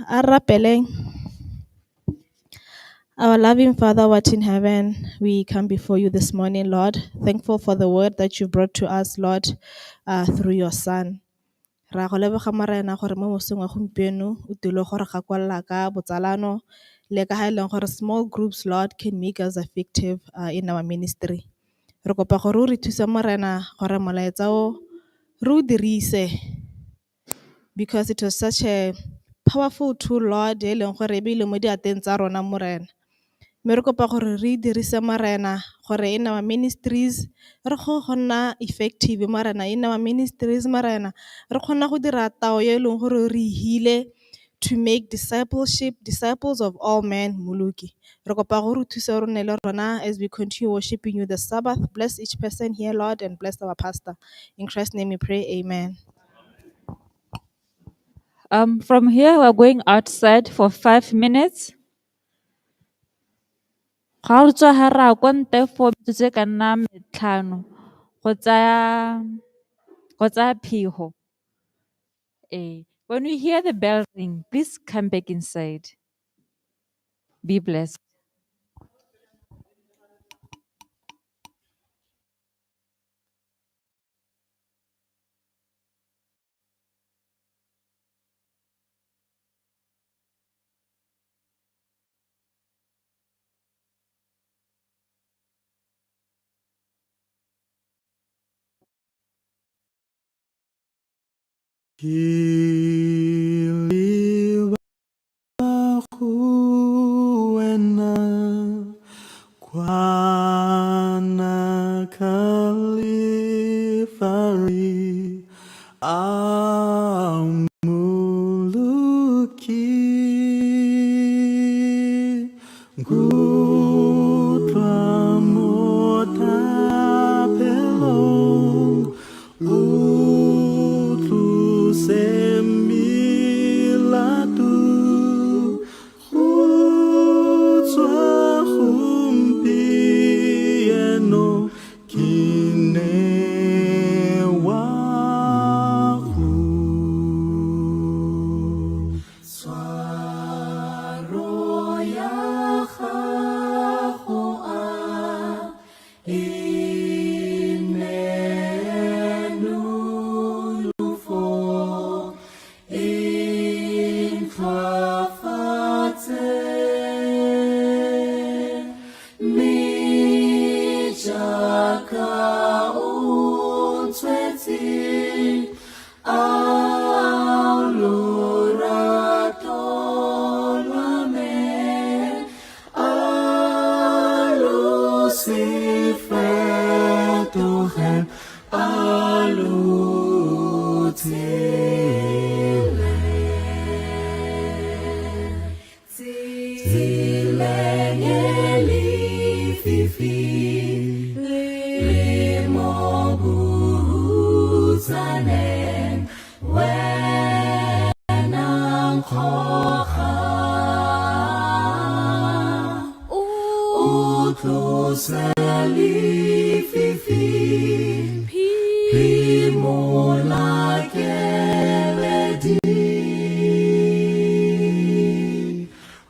A re rapeleng. Our loving Father, what in heaven, we come before you this morning, Lord, thankful for the word that you brought to us, Lord, through your Son. Ra go leboga Morena gore mo mosong wa gompieno o tlile go re gakolola ka botsalano le ka ha e leng gore small groups, Lord, can make us effective in our ministry. Re kopa gore o re thuse Morena gore molaetsa o re o dirise, because it was such a powerful tool, Lord, e leng gore e beile mo diatleng tsa rona Morena. Mme re kopa gore re e dirise Morena gore in our ministries re kgone go nna effective Morena, in our ministries Morena re kgona go dira tao e leng gore re e hile to make discipleship, disciples of all men, Mmoloki. Re kopa gore o thuse re nne le rona as we continue worshiping you the Sabbath. Bless each person here, Lord, and bless our pastor. In Christ's name we pray, amen. From here, we're going outside for 5 minutes. Ga re tswa ha re ya kwa ntle for metsotso e ka nna metlhano go tsaya phiho. When you hear the bell ring, please come back inside. Be blessed. Ke leba go wena kwana Kalifari a Mmoloki nkutlwa mo thapelong o tlose melato go tswa gompieno ke ne wa go tshwaro ya gago a e nne nonofo e ntlhwafatse mme jaaka o ntshwetse a lorato lwa me a lo se fetoge a lo bohutsaneng, wena nkgoga. O tlose lefifi, phimola keledi.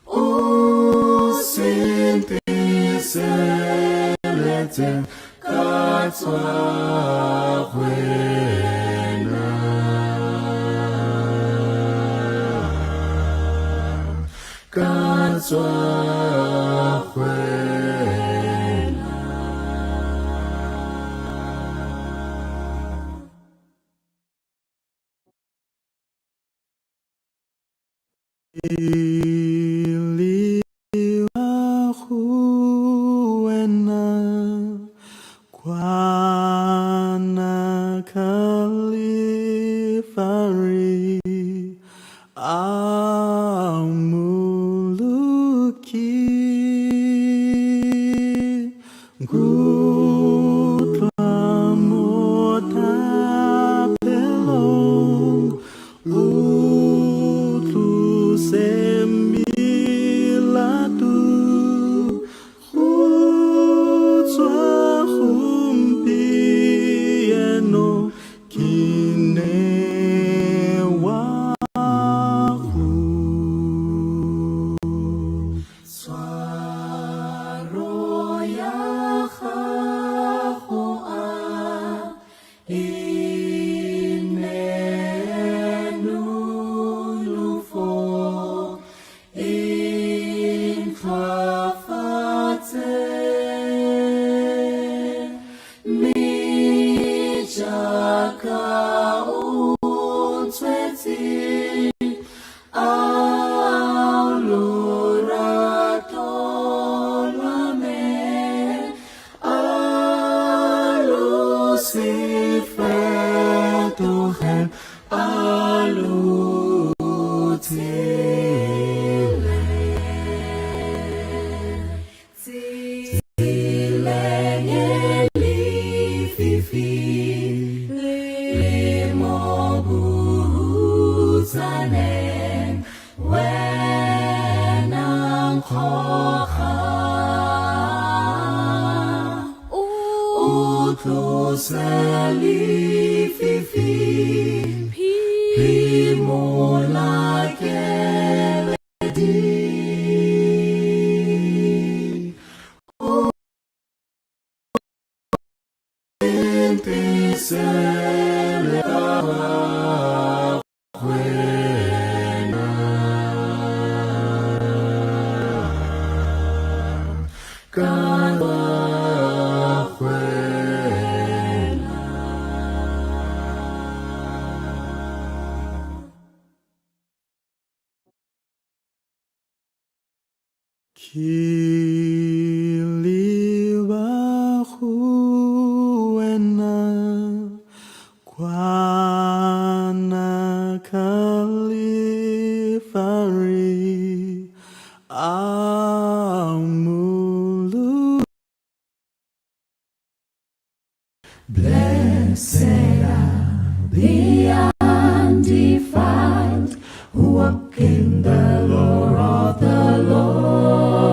O se nteseletse ka tswa go wena. Ka tswa go wena. Iliwa go wena kwana Kalifari amuluki Nkutlwa mo thapelong, o tlose melato go tswa gompieno ke newa go. Tshwaro ya gago a e nne nonofo, e ntlhwafatse. Mme jaaka o ntshwetse, ao lorato lwa me, a lo se fetoge, a lo tshele. Tseleng e lefifi le mo bohutsaneng, wena nkgoga. O tlose lefifi, phimola keledi. O ntisele ka wena. Ka wena. Ke leba go wena kwana Kalifari amulu. Blessed are the undefiled who walk in the law of the Lord,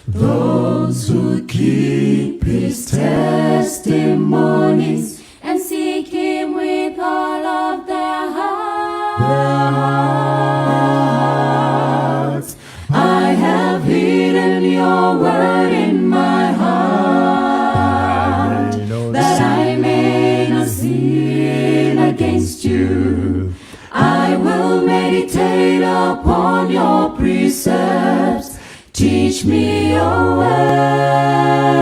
those who keep his testimonies and seek him with all of their hearts. I have hidden your word in my heart, that I may not sin against you. I will meditate upon your precepts. Teach me your way.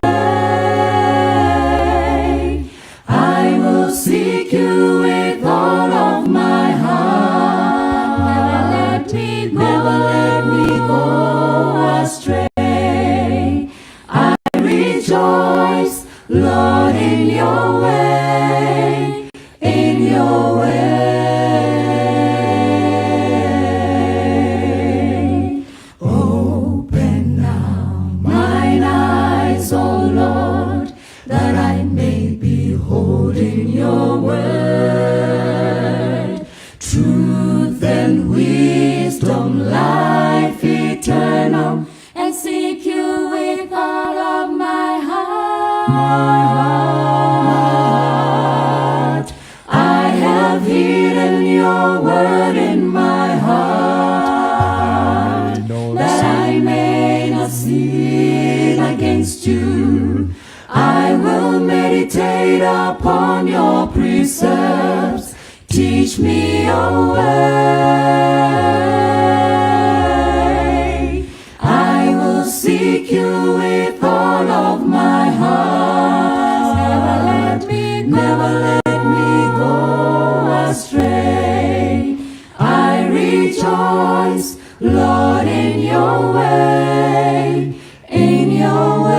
I will seek you with all of my heart. Never let me go. Never let me go astray. I rejoice, Lord, in your way, in your way. Open now mine eyes, O Lord, that I may be meditate upon your precepts. Teach me your way. I will seek you with all of my heart. Never let me go, never let me go astray. I rejoice, Lord, in your way, in your way.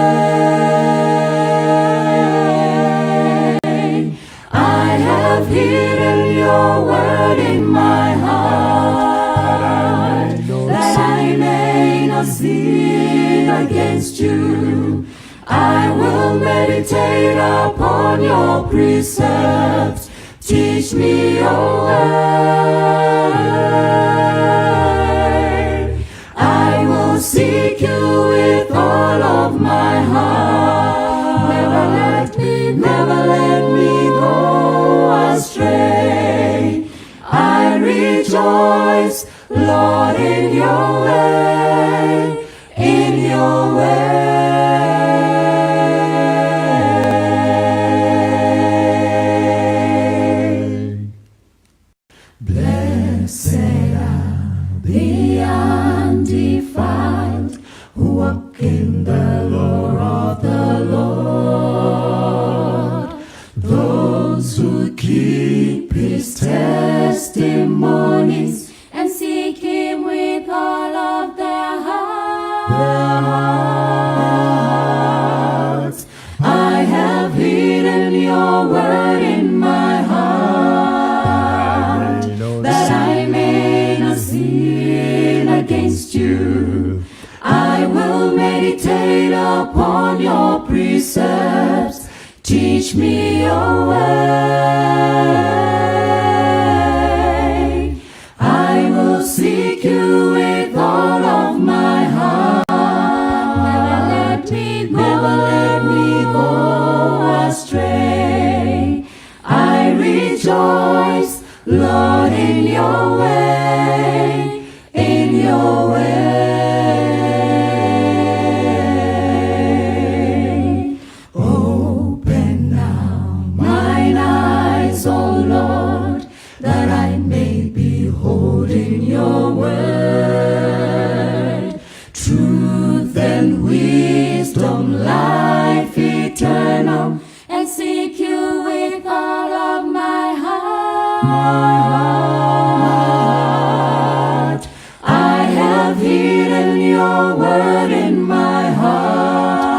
I have hidden your word in my heart, that I may not sin against you. I will meditate upon your precepts. Teach me your way. I will seek you with all of my heart. Never let me, never let me go astray. I rejoice, Lord, in your way, in your way. Blessed are the undefiled who walk in the law of the Lord, those who keep his testimonies and seek him with all of their heart. Their hearts. I have hidden your word in my heart, that I may not sin against you. I will meditate upon your precepts. Teach me your way. I will seek you with all of my heart. Never let me go, never let me go astray. I rejoice, Lord, in your way, in your way. Open now mine eyes, O Lord, that I may behold in your word truth and wisdom, life eternal, and seek you with all of my heart. My heart. I have hidden your word in my heart,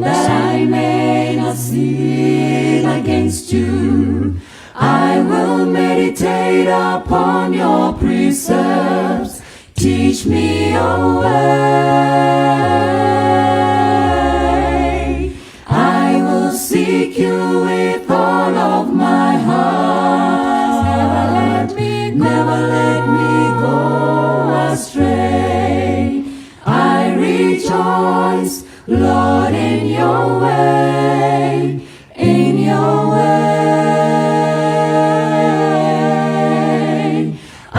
that I may not sin against you. I will meditate upon your precepts. Teach me your way. I will seek you with all of my heart. Never let me go, never let me go astray. I rejoice, Lord, in your way, in your way. I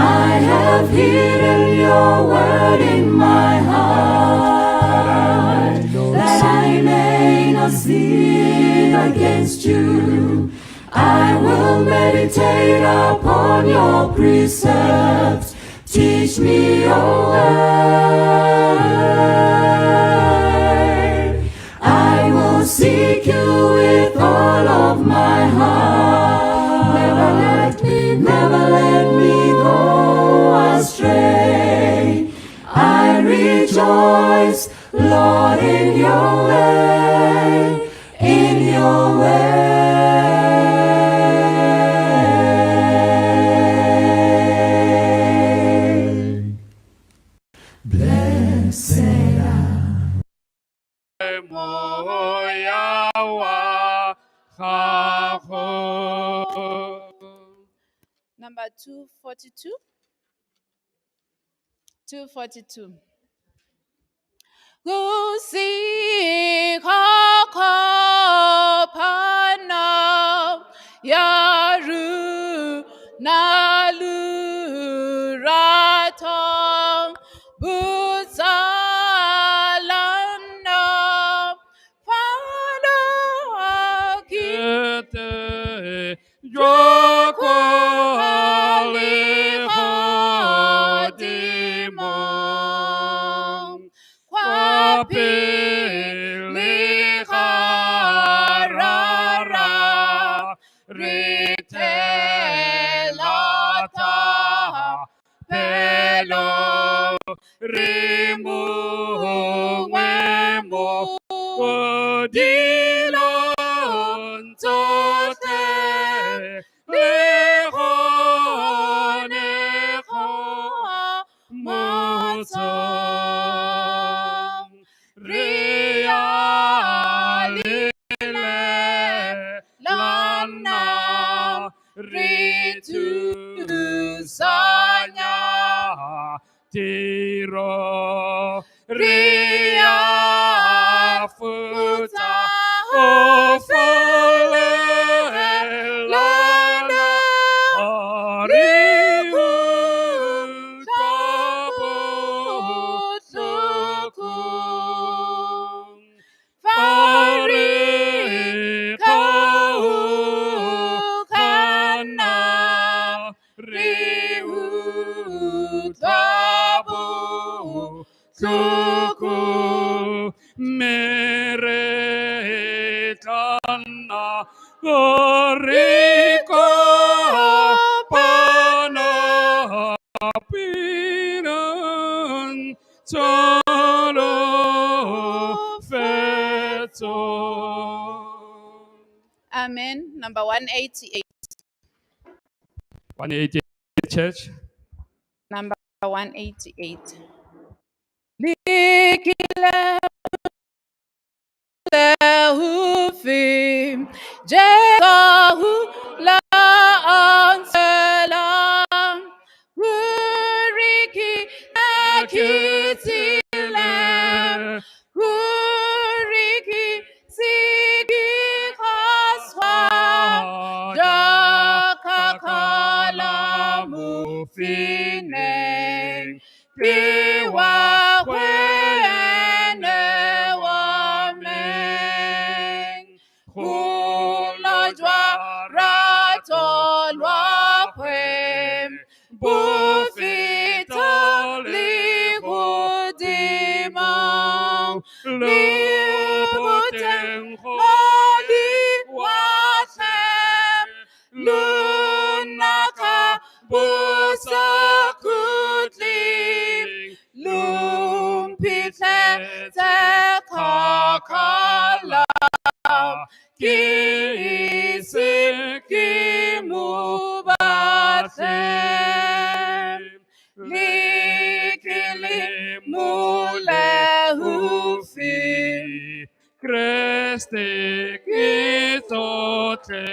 have hidden your word in my heart, that I may not sin against you. I will meditate upon your precepts. Teach me your way. I will seek you with all of my heart. Never let me, never let me go astray. I rejoice, Lord, in your way, in your way. Blessed are Moya wa gago. Number 242. 242. Kusikhokhopana yaru nalurato butsalana pano jwa kwa legodimong, kwa pele ga Rara, re thela thapelo, re mongwe mo dilong tsotlhe, le gone go motsong. Re a lelelana, re thusanya tiro, re a futsa go folelana, re utlwa botlhoko. Fa re kgaogana, re utlwa botlhoko, mme re tla nna re kopana pinang tsholofetso. Amen. Number 188. 188 Church. Number 188. Likile lehufi, Jesu la ansela, Uriki akitile, Uriki siki kaswa, Jakakala mufine, Kiwa kwene wameng, Kulajwa rato lwakwe, Bufita ligodimo, Libuteng loliwahle, Lunaka busakutli, Lumphitlhetse kgakala, Ke ise ke mo batle, Likile molehufi, Kreste ke tsotlhe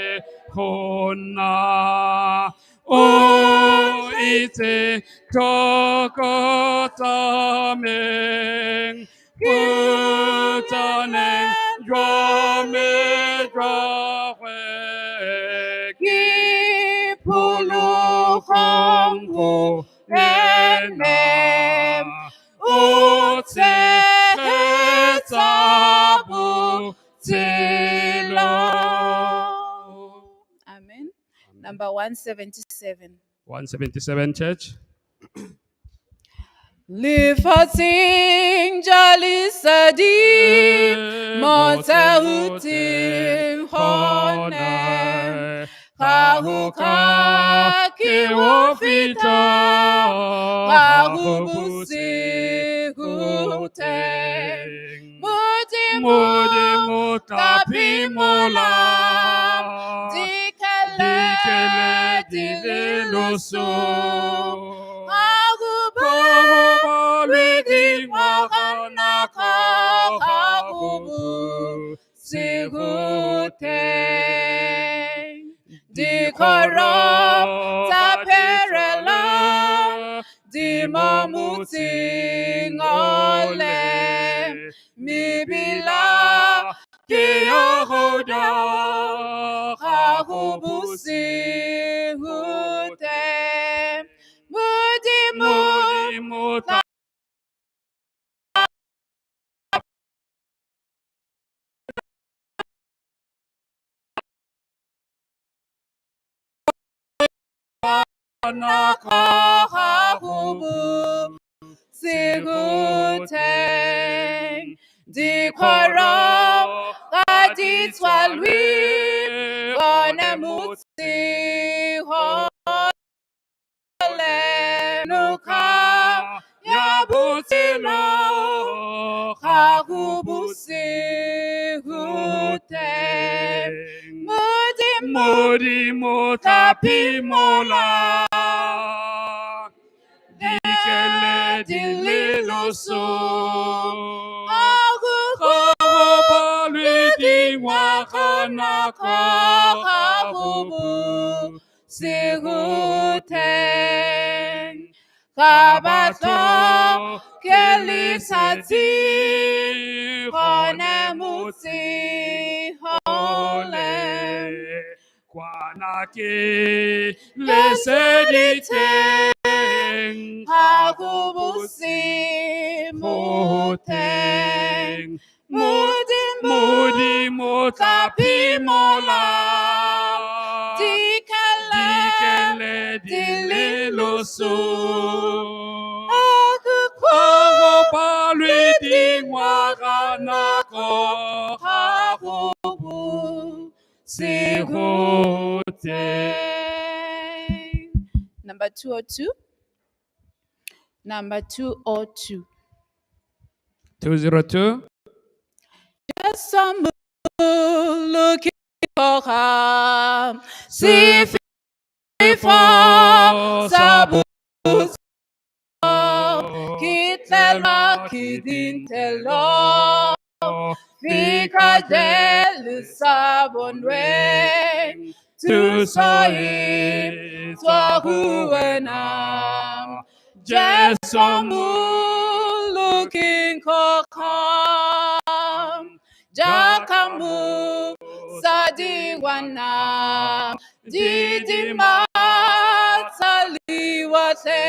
go nna. O itse tlhoko tsa me, botsaneng jwa me jwa gwe, Ke phologong go ene, o tshegetsa botshelo. Amen. Number 177. 177 Church. Lefatsheng ja lesedi, mo tsahutseng gone, ga ho ka ke ho fihla, ga ho bosigo teng. Modimo Modimo tla tla phimola phimola dikele dikele di di le le loso. loso. Ga ho Ga balwe ho balwe dingwaga dingwaga nako, nako, ga ga ho ho bosigo bosigo teng. teng. Dikgoro tsa Dikgoro tsa pherela pherela di di mo mo motseng motseng ole, ole. Mebila Mebila ke ke ya ya go go ja, ja, ga ga ho ho bosigo bosigo teng. teng. Modimo Modimo tla tla Nako ga go buse go teng. Dikgoro ga di tswalwe gone motse gole. Noka ya botshelo ga go buse go teng. Modimo Modimo tla phimola dikeledi le loso. Ga go Ga go balwe dingwaga nako ga ga go go buse go teng. Ga ba tlhoke letsatsi gone motse gole. Kwana ke lesedi teng Ga go buse mo teng. Modimo Modimo tla phimola dikeledi dikeledi le loso. Ga go Ga go balwe dingwaga nako ga go buse go teng. teng. Number 202. Number 202. 202. Just some looking for her. See for sabu kitlelwa kidintelo fikadel sabonwe thuso e tswa ho wena. Jesu looking for jaaka mosadi wa na didimatsa lewatle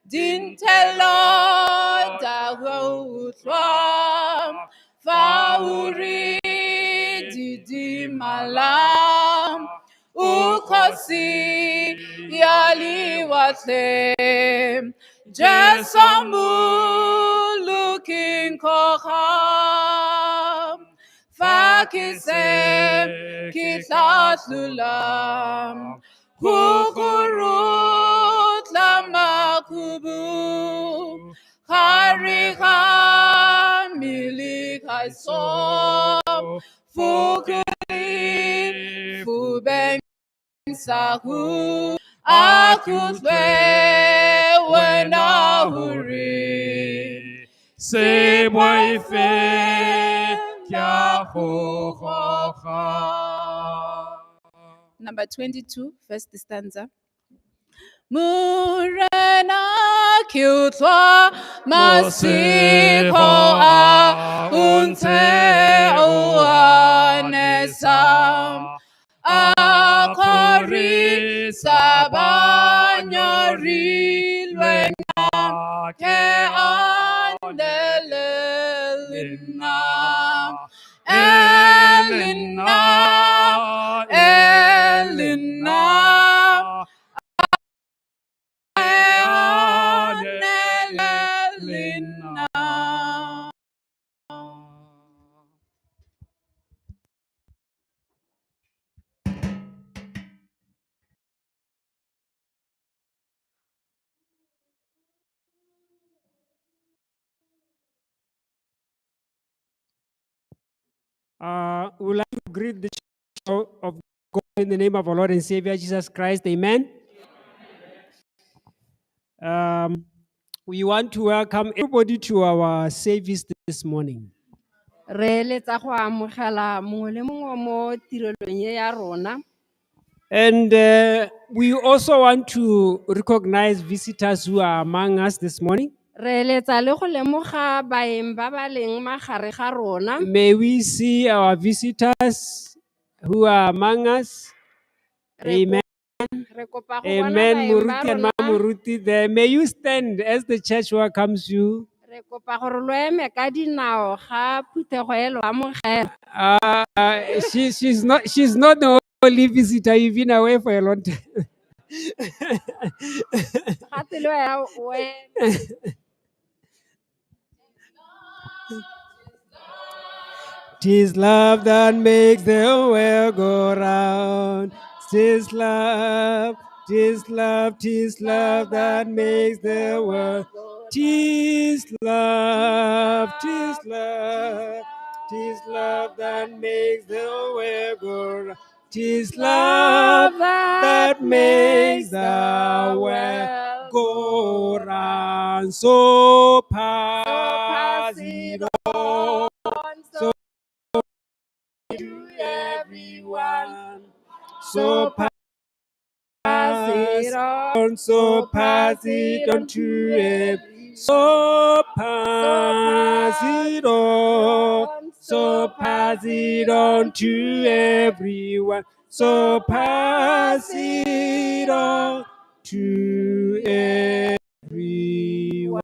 dintelo tsa go utlwa fa o re didimala o kgosi ya lewatle. Jesu looking for fa ke se ke tla tlhola go korotla makhubu gare ga mmele ga so fokole fubeng sa go akutlwe wena hore Se boife ke a go goga. Number 22, first stanza. Morena ke utlwa masego a o ntse o anesa a kgorisa ba nyorilweng ke andele le nna, e le nna, e le nna. We would like to greet the church of God in the name of our Lord and Savior Jesus Christ. Amen. We want to welcome everybody to our service this morning. Re eletsa go amogela mongwe le mongwe mo tirelong e ya rona. And we also want to recognize visitors who are among us this morning. Re eletsa le go lemoga baeng ba ba leng magare ga rona. May we see our visitors who are among us. Re Amen. Re kopa go bona Amen. baeng ba Moruti and rona. Mamoruti there. May you stand as the church welcomes you. Re kopa gore lo eme ka dinao ga phuthego e lo amogela. She's not the only visitor. You've been away for a long time. Gate le wena o eme. Tis love that makes the world go round. Tis love, tis love, tis love that makes the world. Tis love, tis love, tis love that makes the world go round. Tis love that makes the world go round. So pass it on. So to everyone. So pass it on, so pass it on to every. So pass it on, so pass it on to everyone. So pass it on to everyone.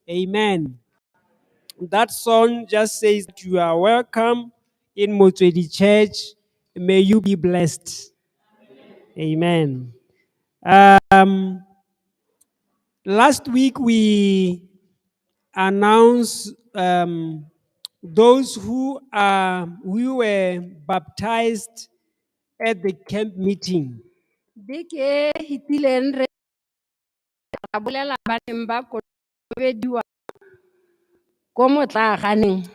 Amen. That song just says that you are welcome in Motswedi Church. May you be blessed. Amen. Last week we announced those who were baptized at the camp meeting. Beke e fetileng re ra bolela ba neng ba kolobediwa ko motlaaganeng.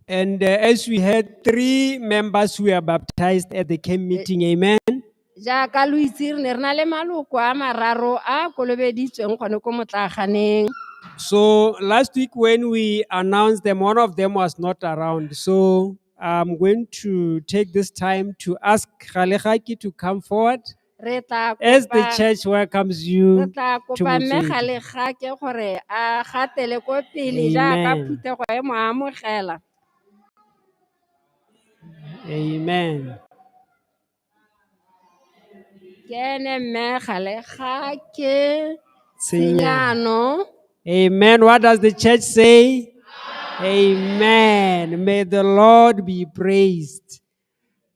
And as we had 3 members who were baptized at the camp meeting, amen. Jaaka lo itse re ne re na le maloko a mararo a kolobeditsweng gone ko motlaaganeng. So last week when we announced them, one of them was not around. So I'm going to take this time to ask Kgalegaki to come forward. Re tla As the kopa church welcomes you re tla to kopa mme Motswedi. Kgalegaki gore a gatele ko pele jaaka Amen. phuthego e mo amogela. Amen. Ke ene mme Kgalegaki Tshenyano. Tshenyano. Amen. What does the church say? Amen. May the Lord be praised.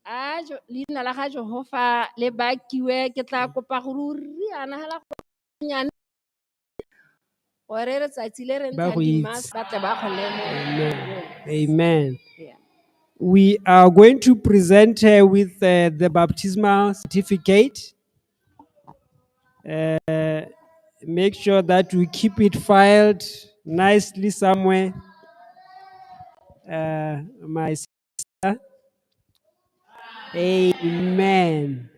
A leina la ga Jehova le bakiwe, ke tla kopa gore o riana hela go nnyane, gore letsatsi le re Ba ntshang go di-mask itse. ba tle ba go lemoga. Amen. Amen. Yeah. We are going to present her with the baptismal certificate. Make sure that we keep it filed nicely somewhere. My sister. Amen.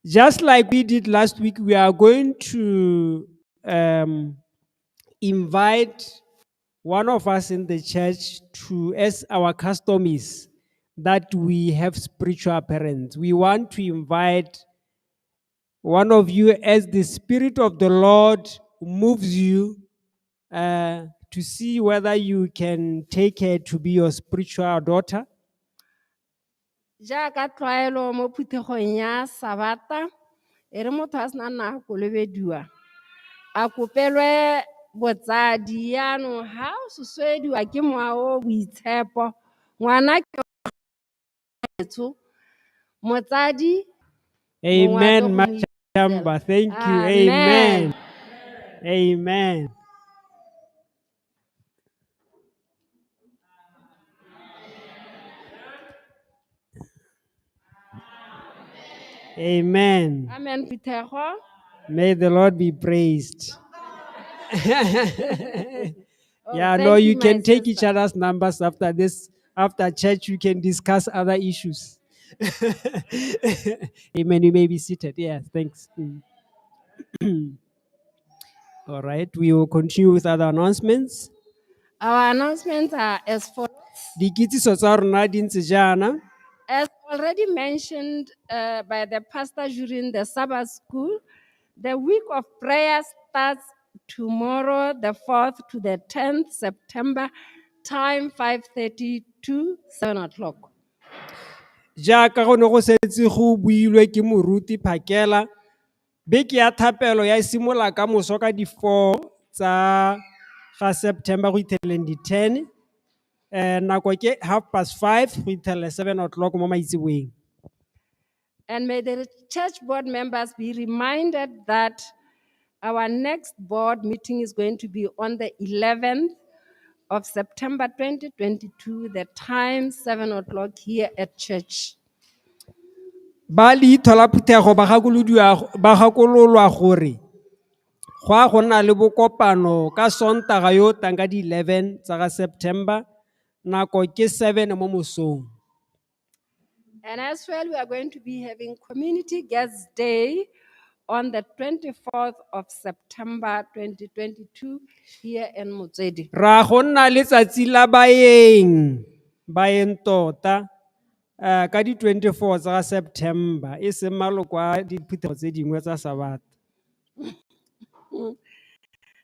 Just like we did last week, we are going to invite one of us in the church to, as our custom is, that we have spiritual parents. We want to invite one of you as the Spirit of the Lord moves you to see whether you can take her to be your spiritual daughter. Jaaka tlwaelo mo phuthegong ya Sabata, e re motho a sena nna a kolobediwa, a kopelwe botsadi. Jaanong ha o sosoediwa ke mowa o boitshepo, ngwana ke wa motsadi, Amen, mongwe a tlo go mo Machamba. Thank you. Amen. Amen. Amen. Amen. Amen, phuthego. May the Lord be praised. Oh, Yeah, thank no, you, you can my take each sister. other's numbers after this. After church, you can discuss other issues. Amen. You may be seated. Yeah, thanks. All right, we will continue with other announcements. Our announcements are as follows. Dikitsiso tsa rona di ntse jaana. As already mentioned by the pastor during the Sabbath school, the week of prayer starts tomorrow, the 4th to the 10th September, time 5:30 to 7 o'clock. Jaaka go ne go setse go builwe ke moruti Phakela, beke ya thapelo ya simolola ka moso ka di 4 tsa ga September go itlheleng di 10. Nako ke half past five go itlhela 7 o'clock mo maitseboeng. And may the church board members be reminded that our next board meeting is going to be on the 11th of September 2022, the time 7 o'clock here at church. Ba leitho la phuthego ba gakolodiwa ba gakololwa gore go a go nna le bokopano ka Sontaga yo o tlang ka di 11 tsa ga September nako ke 7 mo mosong. And as well, we are going to be having Community Guest Day on the 24th of September 2022 here in Motswedi. Ra go nna letsatsi la baeng, baeng tota ka di 24 tsa ga September e seng maloko a diphuthego tse dingwe tsa Sabata.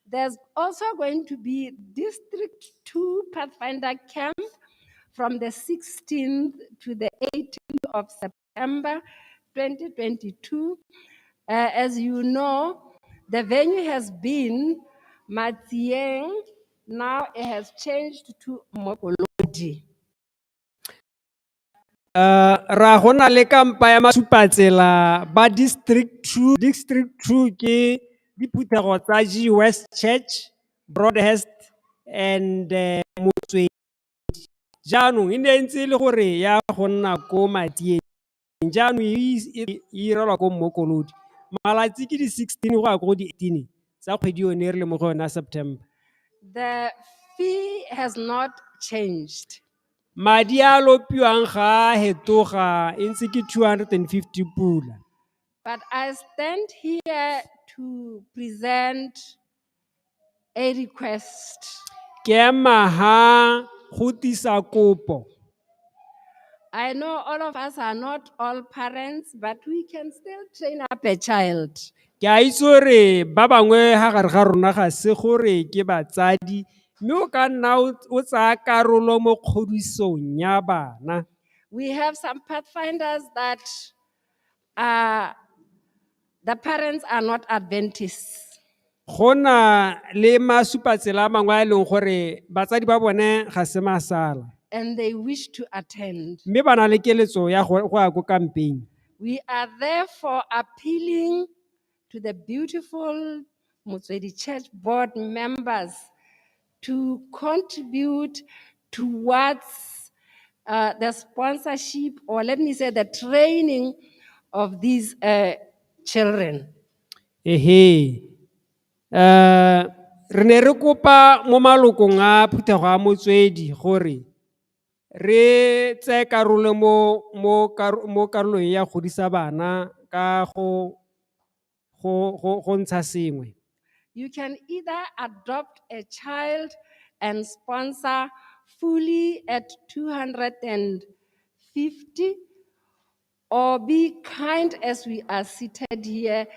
There's also going to be District 2 Pathfinder Camp from the 16th to the 18th of September 2022. As you know, the venue has been Matsieng. Now it has changed to Mokolodi. Ra go na le kampa ya masupatsela ba District 2. District 2 ke diphuthego tsa G West Church, Broadhurst and Motswedi. Jaanong e ne ntse e le gore ya go nna ko Matsieng, jaanong e irelwa ko Mokolodi. Malatsi ke di 16 go ya ko go di 18 tsa kgwedi yone re le mo go yona September. The fee has not changed. Madi a lopiwang ga a hetoga e ntse ke 250 pula. But I stand here to present a request. Ke ema ha go tisa kopo. I know all of us are not all parents, but we can still train up a child. Ke a itse gore ba bangwe ha gare ga rona ga se gore ke batsadi, mme o ka nna o tsaya karolo mo kgodisong ya bana. We have some pathfinders that are, the parents are not Adventists. Go na le masupatsela a mangwe a e leng gore batsadi ba bone ga se masala. And they wish to attend. Mme ba na le keletso ya go ya ko kampeng. We are therefore appealing to the beautiful Motswedi Church board members to contribute towards the sponsorship, or let me say the training of these children. Ehe. Re ne re kopa mo malokong a phuthego a Motswedi gore re tseye karolo mo karolong ya godisa bana ka go ntsha sengwe. You can either adopt a child and sponsor fully at 250, or be kind as we are seated here,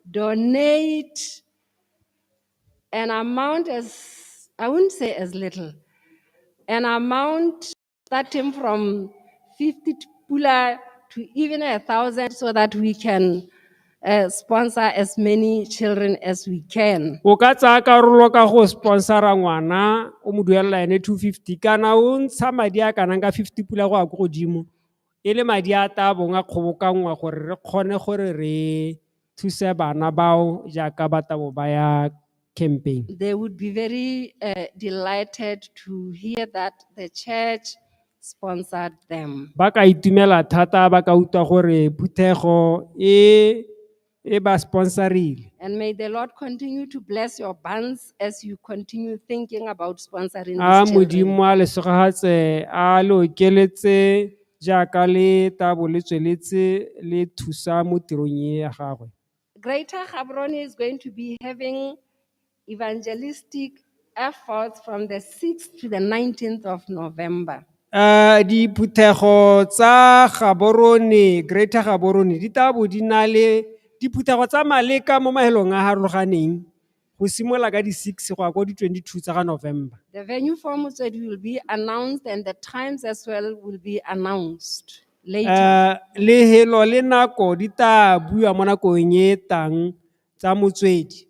donate an amount as, I wouldn't say as little, an amount starting from 50 pula to even 1,000, so that we can sponsor as many children as we can. O ka tsaya karolo ka go sponsora ngwana, o mo duelela ene 250, kana o ntsha madi a kanang ka 50 pula go ya ko godimo, e le madi a tla bong a kgobokanngwa gore re kgone gore re thuse bana bao jaaka ba tla bo ba ya camping. They would be very delighted to hear that the church sponsored them. Ba ka itumela thata ba ka utlwa gore phuthego e ba sponsorile. And may the Lord continue to bless your barns as you continue thinking about sponsoring A these children. Modimo a le segofatse, a le okeletse jaaka le tla bo le tsweletse le thusa mo tirong e ya gagwe. Greater Gaborone is going to be having evangelistic efforts from the 6th to the 19th of November. Diphuthego tsa Gaborone, Greater Gaborone, di tla bo di na le diphuthego tsa maleka mo mahelong a harologaneng go simolola ka di 6 go ya ko di 22 tsa ga November. The venue for Motswedi will be announced and the times as well will be announced later. Lehelo le nako di tla bua mo nakong e tang tsa Motswedi.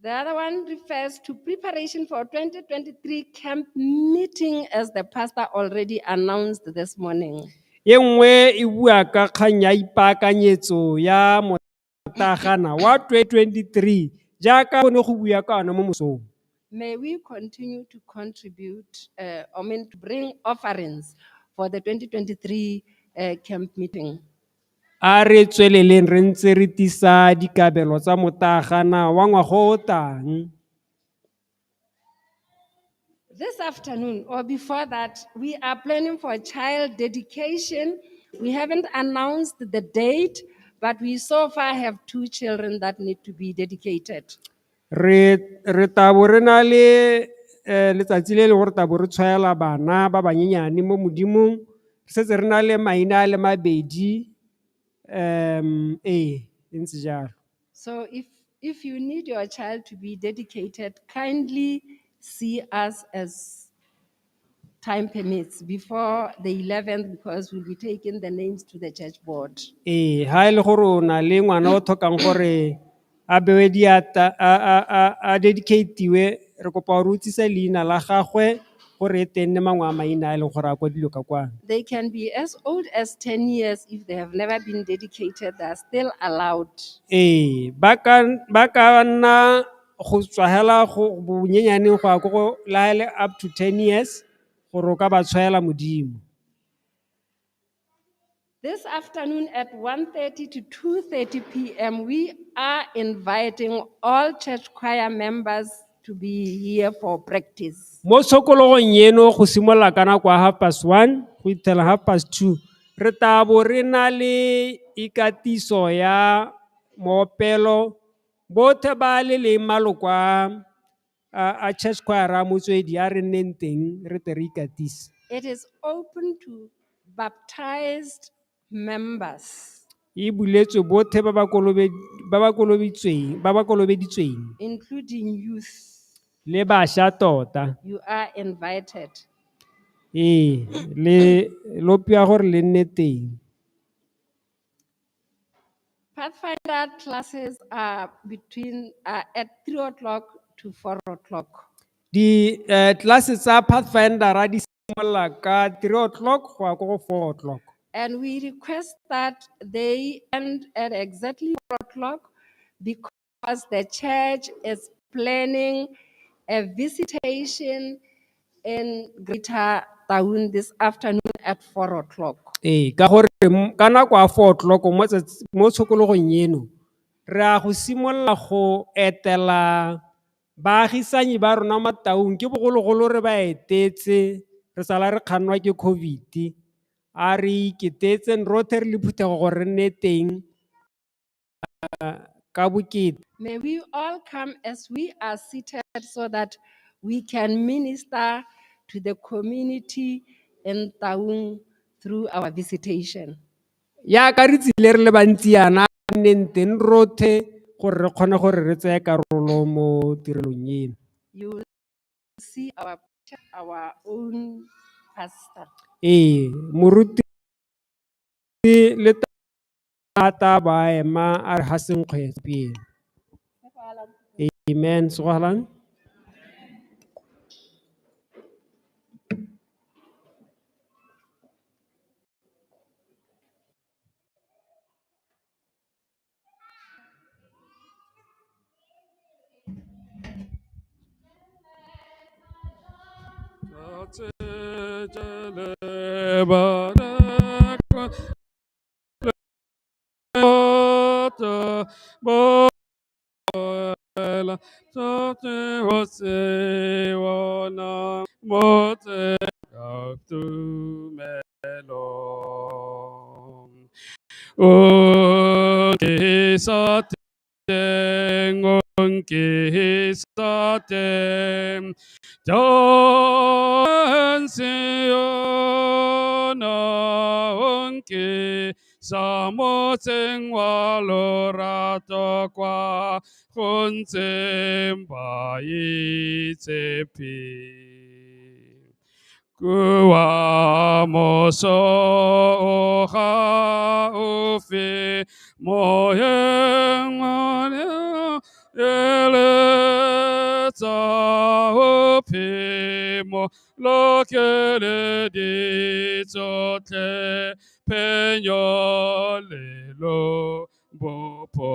The other one refers to preparation for 2023 camp meeting, as the pastor already announced this morning. E nngwe e bua ka kgang ya ipaakanyetso ya motagana wa 2023 jaaka go ne go bua ka ona mo mosong. May we continue to contribute, I mean, to bring offerings for the 2023 camp meeting. A re tsweleleng re ntse re tisa dikabelo tsa motagana wa ngwaga o o tlang. This afternoon, or before that, we are planning for child dedication. We haven't announced the date, but we so far have 2 children that need to be dedicated. Re tabo re na le letsatsi le le gore tabo re tshwaela bana ba banyenyane mo modimong. Re setse re na le maina a le mabedi. E ntse jalo. So if you need your child to be dedicated, kindly see us as time permits before the 11th, because we'll be taking the names to the church board. Ha e le gore o na le ngwana o tlhokang gore a bewe diatla, a dedicate-iwe, re kopa gore o tsise leina la gagwe gore e teng le mangwe a maina a e leng gore a kwadilwe ka kwano. They can be as old as 10 years. If they have never been dedicated, they are still allowed. Ba ka nna go tswa hela go bonyenyaneng go ya ko go le ha e le up to 10 years gore o ka ba tshwaela Modimo. This afternoon at 1:30 to 2:30 p.m., we are inviting all church choir members to be here for practice. Mo tshokologong eno go simolola ka nako ya 1:30 go ithela 2:30, re tla bo re na le ikatiso ya moopelo. Botlhe ba le leng maloko a church choir a Motswedi a re nneng teng re tle re ikatise. It is open to baptized members. E buletswe botlhe ba ba kolobeditsweng, ba ba kolobeditsweng. Including youth. Le bašwa tota. You are invited. Ee, le lopiwa gore le nne teng. Pathfinder classes are at 3 o'clock to 4 o'clock. Di classes tsa Pathfinder di simolola ka 3 o'clock go ya ko go 4 o'clock. And we request that they end at exactly 4 o'clock because the church is planning a visitation in Greater Taung this afternoon at 4 o'clock. Ee, ka gore ka nako ya 4 o'clock mo tshokologong eno, re a go simolola go etela baagisanyi ba rona mo Taung, ke bogologolo re ba etetse, re sala re kgannwa ke COVID. A re iketetseng rotlhe re le phuthego gore re nne teng, ka bokete. May we all come as we are seated so that we can minister to the community in Taung through our visitation. Ya ka re tsile re le bantsi yana, re nneng teng rotlhe gore re kgone gore re tseye karolo mo tirelong eno. You will see our own pastor. Ee, moruti le tata ba ema a re ha senkgwe gompieno. Amen. Tsogalang. Phenyo le lobopo.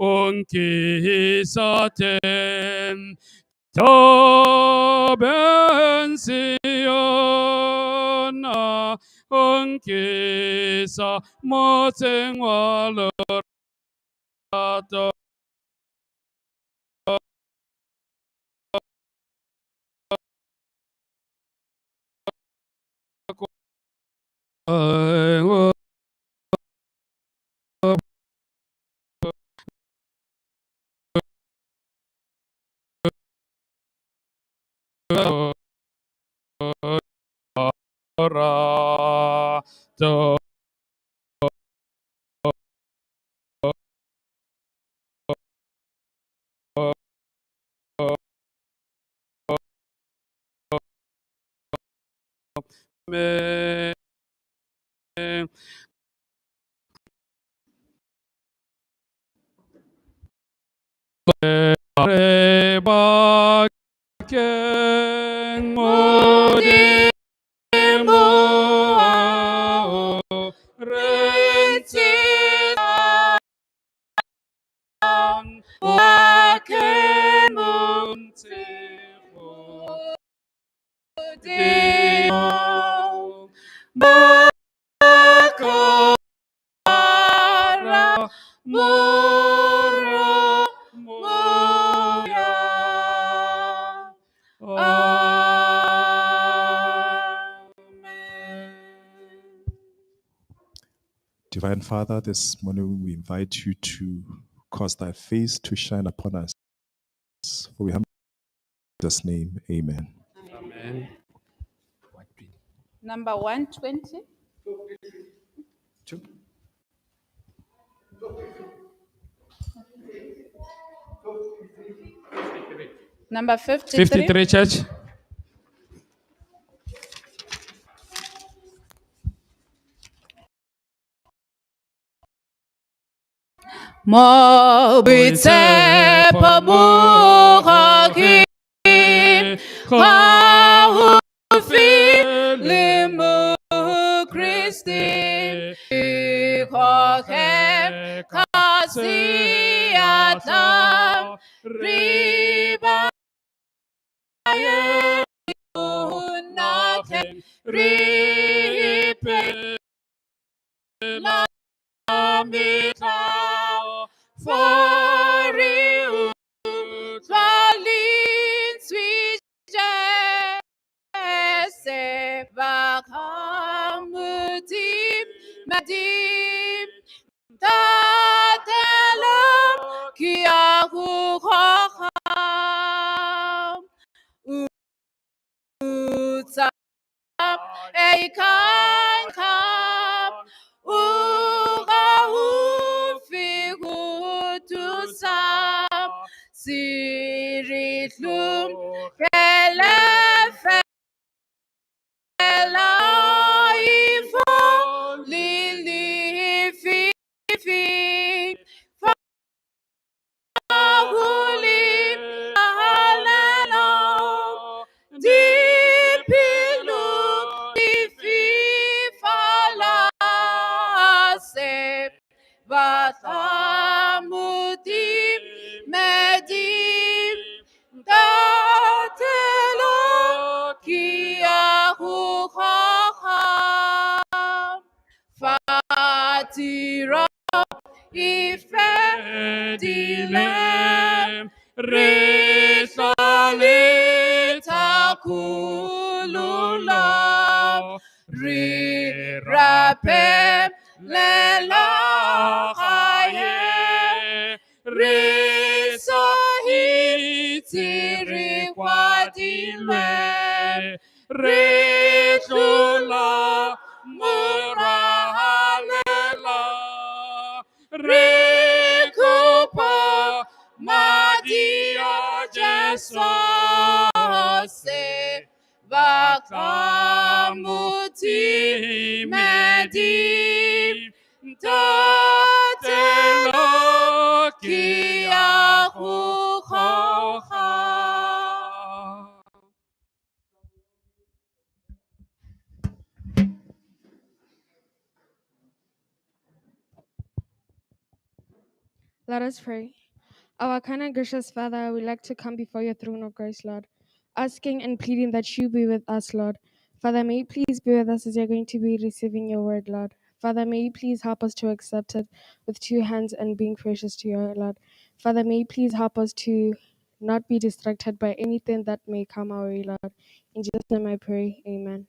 Onke saten, taben siona, onke sa motseng wa lorato. Rato. Me re ba keng Modimo a o re ntshetsang o ke montse godimo Bakara moro moya. Amen. Divine Father, this morning we invite you to cause thy face to shine upon us. For we have in Jesus' name, amen. Amen. Number 120. Two. Number 53. 53, church. Mo boitshepo bo gaufi, gaufi le mo Kriste, goge ka seatla, re ba ye nageng, re phela metlha, fa re utlwa lentswe Jesu, ba ga Modimo, Modimo, Ntatela ke a go goga. Utsa e kanka, o gaufi go thusa, se re tlogele fela, ifo le lefifi, fa go le halala, dipelo di fifala, se batla Modimo, Modimo, Ntatela ke a go goga. Fa tiro e fedile, re tla leta kgololo, re rapelela gae, re sa itse re kwadilwe, re tlola moralela, re kopa madi a Jesu, se ba tla Modimo, Ntatela ke a go goga. Let us pray. Our kind and gracious Father, we like to come before your throne of grace, Lord, asking and pleading that you be with us, Lord. Father, may you please be with us as you're going to be receiving your word, Lord. Father, may you please help us to accept it with two hands and being precious to you, Lord. Father, may you please help us to not be distracted by anything that may come our way, Lord. In Jesus' name I pray. Amen.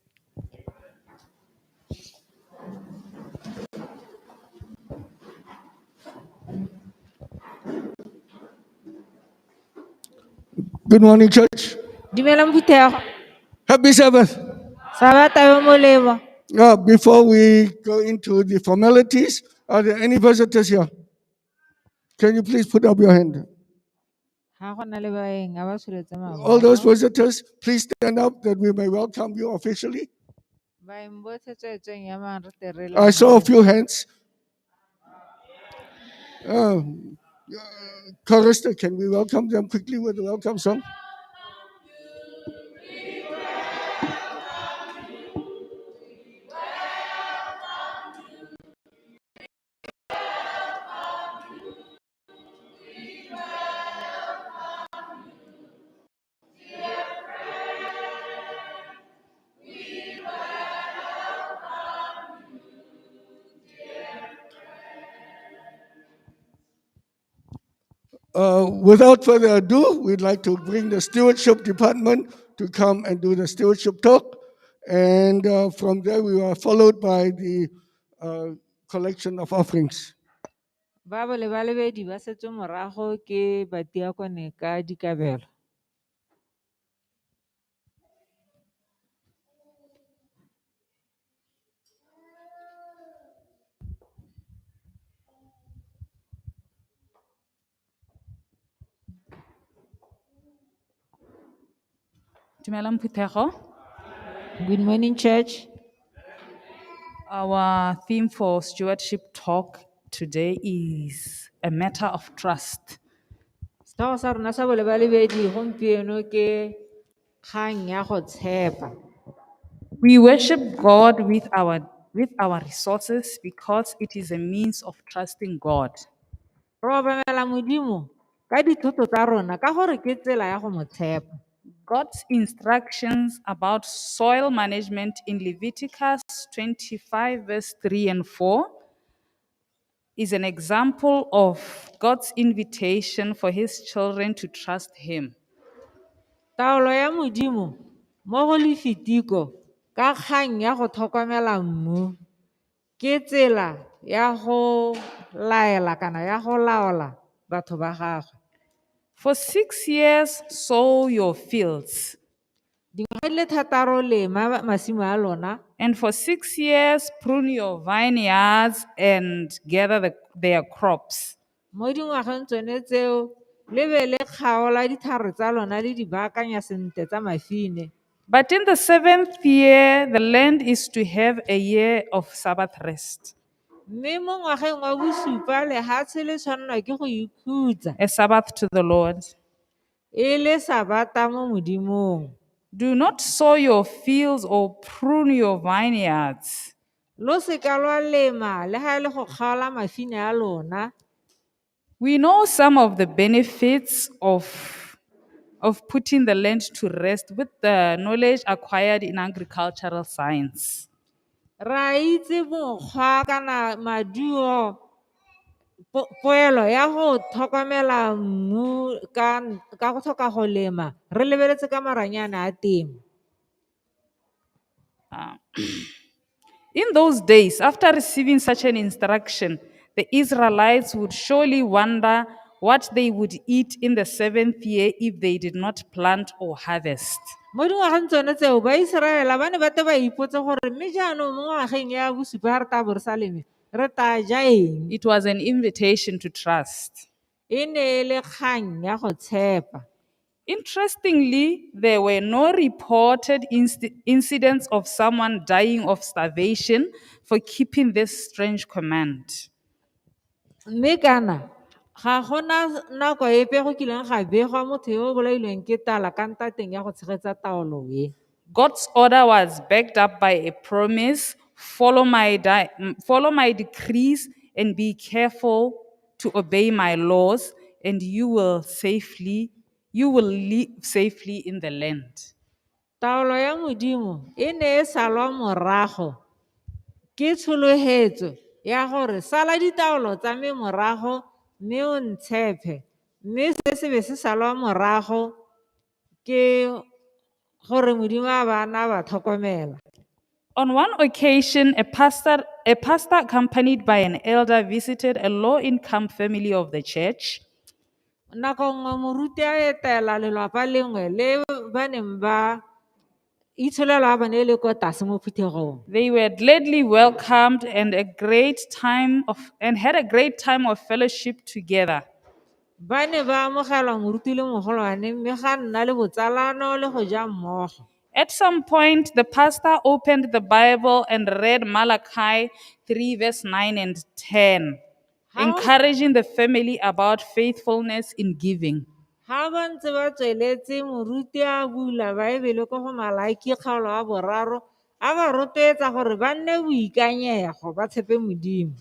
Good morning, church. Dumelang phuthego. Happy Sabbath. Sabata yo molemo. Before we go into the formalities, are there any visitors here? Can you please put up your hand? Ga go na le baeng a ba tsholetse All those mabogo. visitors, please stand up that we may welcome you officially. Baeng botlhe tsweetsweng emang re tle re le I saw a amogele. few hands. Chorister, can we welcome them quickly with the welcome song? Without further ado, we'd like to bring the stewardship department to come and do the stewardship talk. And from there, we are followed by the collection of offerings. Ba bo lebalebedi ba setswe morago ke batiakone ka dikabelo. Dumelang phuthego. Good morning, church. Our theme for stewardship talk today is a matter of trust. Setlhogo sa rona sa bolebalebedi gompieno ke kgang ya go tshepa. We worship God with our resources because it is a means of trusting God. Re obamela Modimo ka dithoto tsa rona ka gore ke tsela ya go mo tshepa. God's instructions about soil management in Leviticus 25, verse 3 and 4 is an example of God's invitation for his children to trust him. Taolo ya Modimo mo go Lefitiko ka kgang ya go tlhokomela mmu ke tsela ya go laela kana ya go laola batho ba gagwe. For 6 years, sow your fields. Dingwaga di le thataro lema masimo a lona. And for 6 years, prune your vineyards and gather their crops. Mo dingwageng tsone tseo, le be le kgaola ditlhare tsa lona le di baakanya sentle tsa mafine. But in the 7th year, the land is to have a year of Sabbath rest. Mme mo ngwageng wa bosupa lehatshe le tshwanelwa ke go ikhutsa. A Sabbath to the Lord. E le Sabata mo Modimong. Do not sow your fields or prune your vineyards. Lo seka lwa lema le ha e le go kgaola mafine a lona. We know some of the benefits of putting the land to rest with the knowledge acquired in agricultural science. Ra itse mokgwa kana maduo poelo ya go tlhokomela mmu ka go tlhoka go lema re lebeletse ka maranyane a temo. In those days, after receiving such an instruction, the Israelites would surely wonder what they would eat in the 7th year if they did not plant or harvest. Mo dingwageng tsone tseo, ba Iseraela ba ne ba te ba ipotse gore mme jaanong mo ngwageng ya bosupa ha re tla bo re sa leme, re tla ja eng? It was an invitation to trust. E ne e le kgang ya go tshepa. Interestingly, there were no reported incidents of someone dying of starvation for keeping this strange command. Mme kana, ga gona nako epe go kileng ga begwa motho yo o bolailweng ke tlala ka ntateng ya go tshegetsa taolo e. God's order was backed up by a promise, follow my decrees and be careful to obey my laws, and you will live safely in the land. Taolo ya Modimo e ne e salwa morago ke tsholohetso ya gore sala ditaolo tsa me morago mme o ntshepe, mme se se be se salwa morago ke gore Modimo a ba na ba tlhokomela. On one occasion, a pastor accompanied by an elder visited a low-income family of the church. Nako nngwe moruti a etela lelapa lengwe le ba neng ba itsholelo ya bone e le kwa tlase mo phuthegong. They were gladly welcomed and had a great time of fellowship together. Ba ne ba amogelwa moruti le mogolwane mme ga nna le botsalano le go ja mmogo. At some point, the pastor opened the Bible and read Malachi 3, verse 9 and 10, encouraging the family about faithfulness in giving. Ha ba ntse ba tsweletse, moruti a bula Baebele ko go Malaki kgaolo ya 3, a ba rotloetsa gore ba nne boikanyego, ba tshepe Modimo.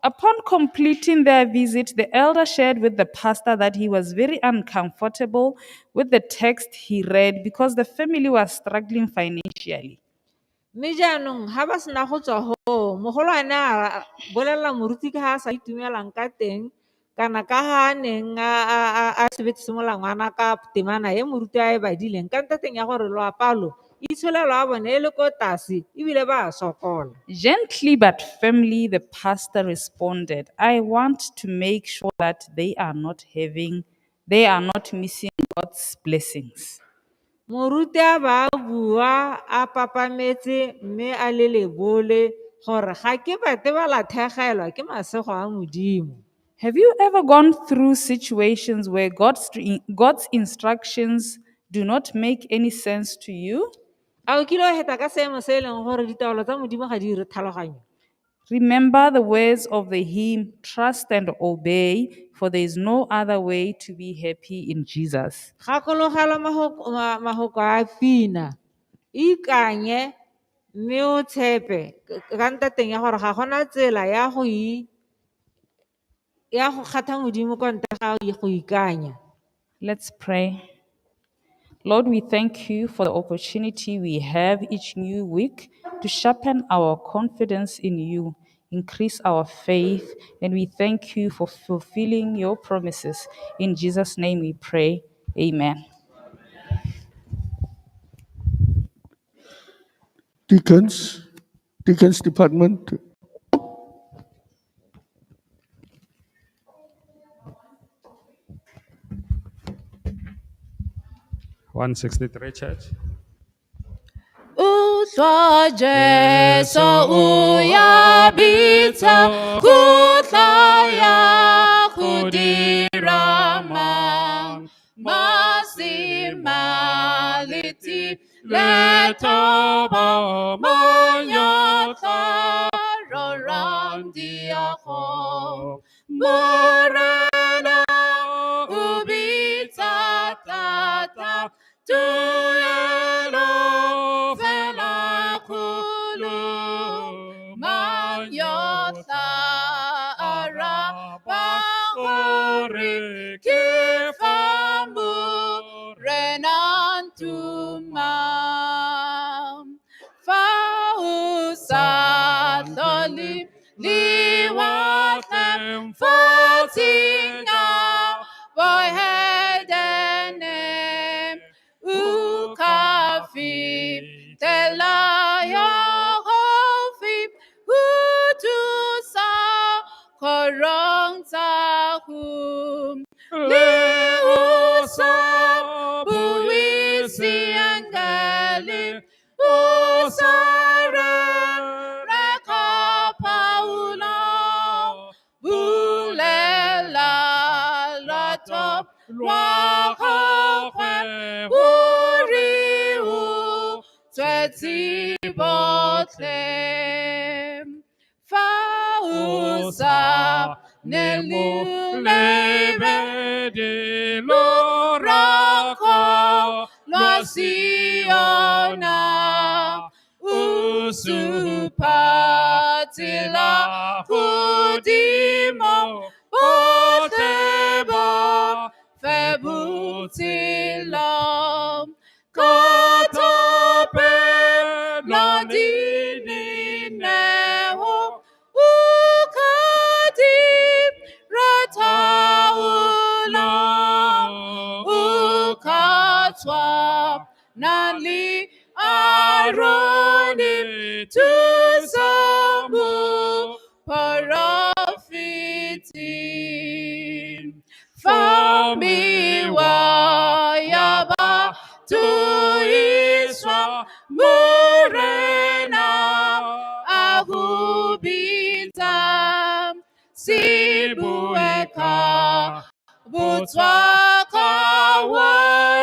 Upon completing their visit, the elder shared with the pastor that he was very uncomfortable with the text he read because the family was struggling financially. Mme jaanong, ha ba sena go tswa hoo, mogolwane a bolelela moruti ka ha a sa itumelang ka teng, kana ka ha a neng a sebetse molangwana ka temana e moruti a e badileng, ka ntateng ya gore lwapa lo, itsholelo ya bone e le ko tlase, ebile ba a sokola. Gently but firmly, the pastor responded, I want to make sure that they are not missing God's blessings. Moruti a ba bua a papametse mme a le lebole gore ga ke batle ba latlhegelwa ke masego a Modimo. Have you ever gone through situations where God's instructions do not make any sense to you? A o kile wa heta ka seemo se e leng gore ditaolo tsa Modimo ga di re tlhaloganyo? Remember the words of the hymn, trust and obey, for there is no other way to be happy in Jesus. Gakologelwa mahoko a pina, ikanye mme o tshepe, ka ntateng ya gore ga gona tsela ya go ya go kgatha Modimo kwa ntle ga go ikanya. Let's pray. Lord, we thank you for the opportunity we have each new week to sharpen our confidence in you, increase our faith, and we thank you for fulfilling your promises. In Jesus' name we pray. Amen. Deacons Department. 163 Church. Utlwa Jesu o ya bitsa, go tla ya go dira mang, masima le lethabo monyotla rorang diago. Morena o bitsa tata, tuelo fela kholo, manyotla araba gore ke fa Morena ntuma. Fa o sa tlhole lewatle fatshe bohedene, ukafi tela ya gaufi, ho thusa kgorong tsa ho, le o sa bue seangele, o sa re ka Paula, bulela rato lwa gagwe, o re o tswetse botlhe. Fa o sa ne lebedi lorako lwa Siona, o supa tsela godimo. ba fe botshelo ka thapelo le dineo o ka dira taolo o ka tshwana le Aarone thusa moporofeti fa mewa ya batho e swa Morena a go bitsa se bue ka botswaka wa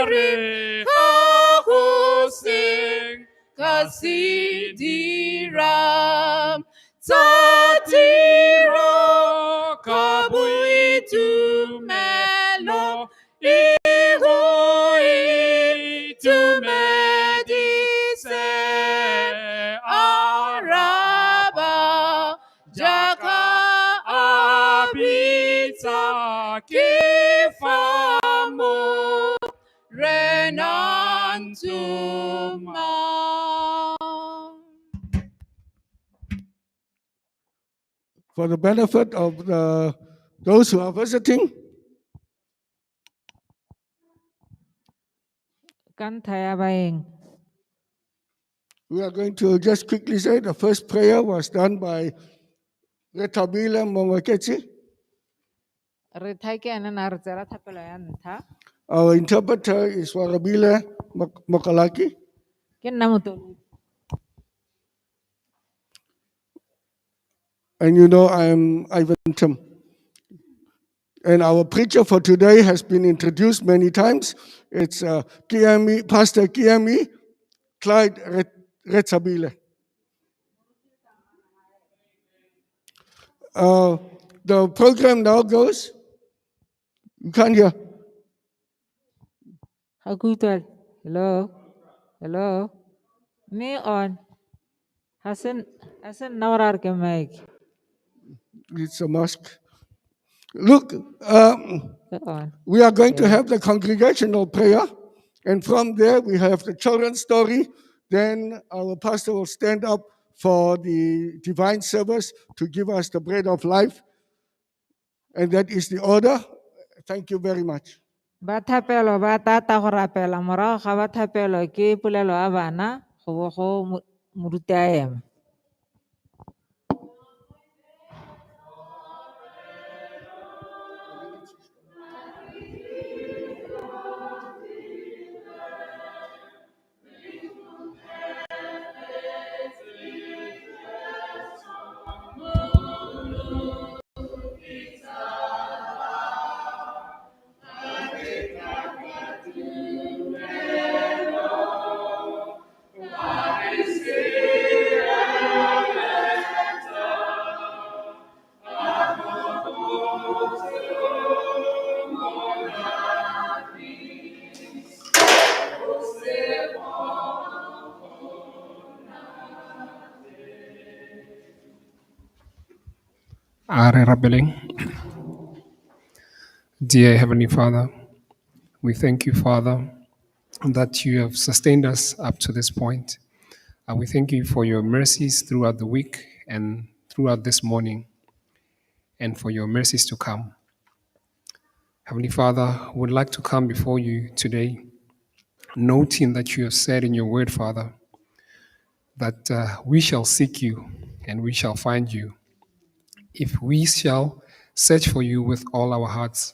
re ga go se ka se dira tsa tiro ka boitumelo e go itumedise araba jaaka a bitsa ke fa Morena nthoma. For the benefit of those who are visiting, Ka ntlha ya baeng. we are going to just quickly say the first prayer was done by Rethabile Mongoketsi. Re tha ke ene na re tsela thapelo ya ntlha. Our interpreter is Warabile Mokalaki. Ke nna motoloki. And you know I'm Ivan Tim. And our preacher for today has been introduced many times. It's Kiami, Pastor Kiami Clyde Rethabile. The program now goes. You can't hear. Ga ke utlwale. Hello? Hello? Me on. Ga se nna gore a re ke mic. It's a mask. Look, On. we are going to have the congregational prayer, and from there we have the children's story. Then our pastor will stand up for the divine service to give us the bread of life. And that is the order. Thank you very much. Ba thapelo ba tata go rapela morago ga ba thapelo ke polelo ya bana go bo go moruti a ema. A re rapeleng. Dear Heavenly Father, we thank you, Father, that you have sustained us up to this point. We thank you for your mercies throughout the week and throughout this morning, and for your mercies to come. Heavenly Father, we would like to come before you today, noting that you have said in your word, Father, that we shall seek you and we shall find you, if we shall search for you with all our hearts.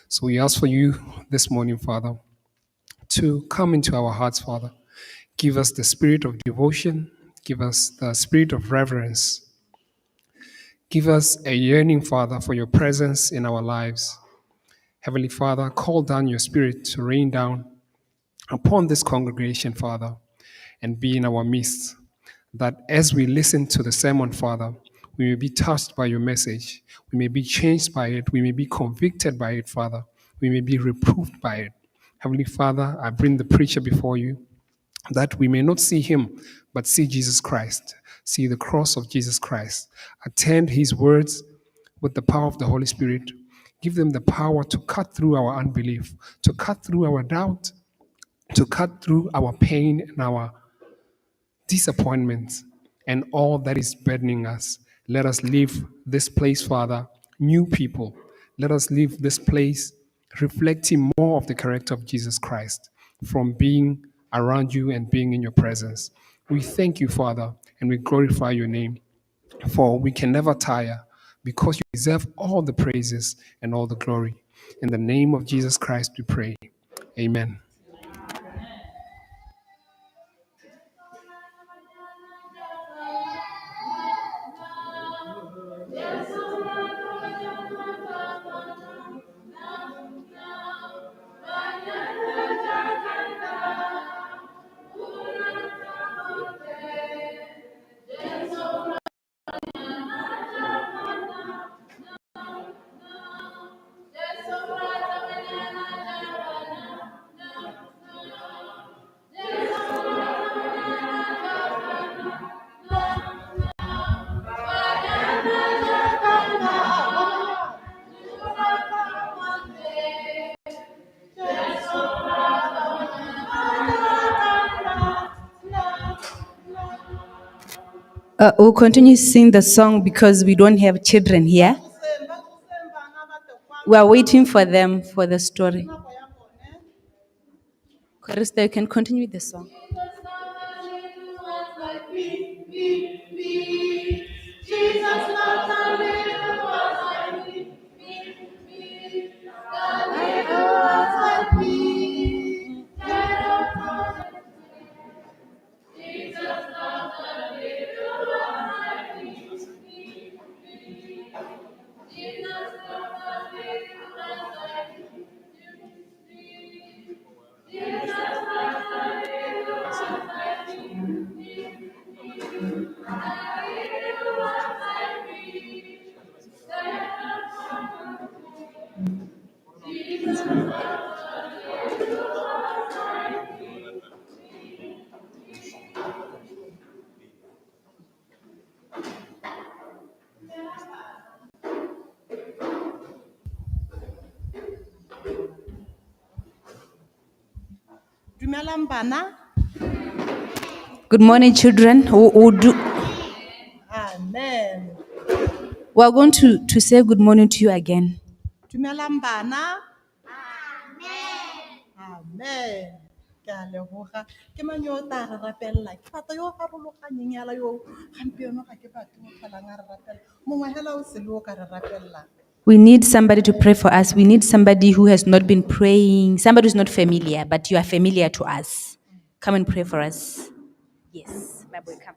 So we ask for you this morning, Father, to come into our hearts, Father. Give us the spirit of devotion. Give us the spirit of reverence. Give us a yearning, Father, for your presence in our lives. Heavenly Father, call down your spirit to rain down upon this congregation, Father, and be in our midst, that as we listen to the sermon, Father, we may be touched by your message. We may be changed by it. We may be convicted by it, Father. We may be reproved by it. Heavenly Father, I bring the preacher before you, that we may not see him, but see Jesus Christ, see the cross of Jesus Christ. Attend his words with the power of the Holy Spirit. Give them the power to cut through our unbelief, to cut through our doubt, to cut through our pain and our disappointments and all that is burdening us. Let us leave this place, Father, new people. Let us leave this place reflecting more of the character of Jesus Christ from being around you and being in your presence. We thank you, Father, and we glorify your name, for we can never tire because you deserve all the praises and all the glory. In the name of Jesus Christ, we pray. Amen. We'll continue singing the song because we don't have children here. We are waiting for them for the story. Krista, you can continue the song. Jesus loves the little ones like me, me, me. The little ones like me. Jesus loves the little ones like me, me, me. Jesus loves the little ones like me, me. Jesus loves the little ones like me, me, me. The little ones like me. Jesus loves the little ones like me, me, me. Dumelang bana. Good morning, children. Amen. We are going to say good morning to you again. Dumelang bana. Amen. Amen. Ke a leboga. Ke mang yo o tla re rapelela? Ke batla yo o farologaneng yala yo gampieno ga ke batle o tlholang a re rapelela. Mongwe hela o sele o ka re rapelelang. We need somebody to pray for us. We need somebody who has not been praying, somebody who's not familiar, but you are familiar to us. Come and pray for us. Yes, my boy, come.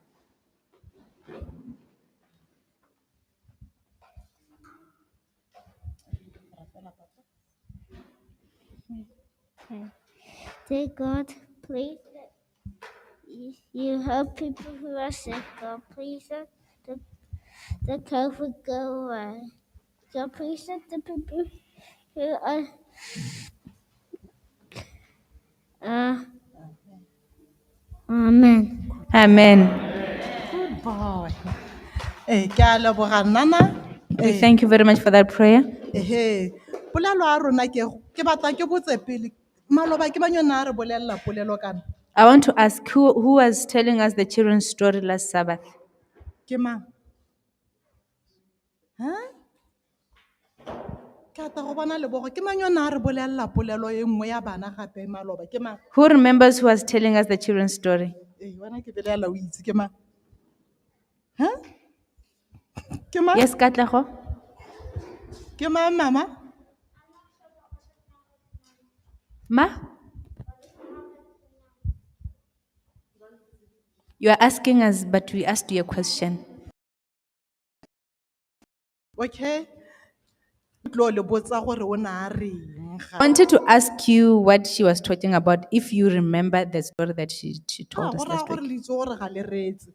Dear God, please let you help people who are sick. God, please let the COVID go away. God, please let the people who are Amen. Amen. Good boy. Ke a leboga, Nana. We thank you very much for that prayer. Ehe. Polelo ya rona ke batla ke botse pele. Maloba ke mang yo na re bolella polelo kana? I want to ask who was telling us the children's story last Sabbath? Ke mang? Ha? Ke rata go bona lebogo. Ke mang yo na re bolella polelo e nngwe ya bana gape maloba? Ke mang? Who remembers who was telling us the children's story? Wena ke belaela o itse ke mang? Ha? Ke mang? Yes, Katlego. Ke mang, mama? Ma? You are asking us, but we asked you a question. Okay. Tlo le botsa gore o na a reng ga. I wanted to ask you what she was talking about, if you remember the story that she told Ah, us go raya last gore week. le itse gore ga le reetse.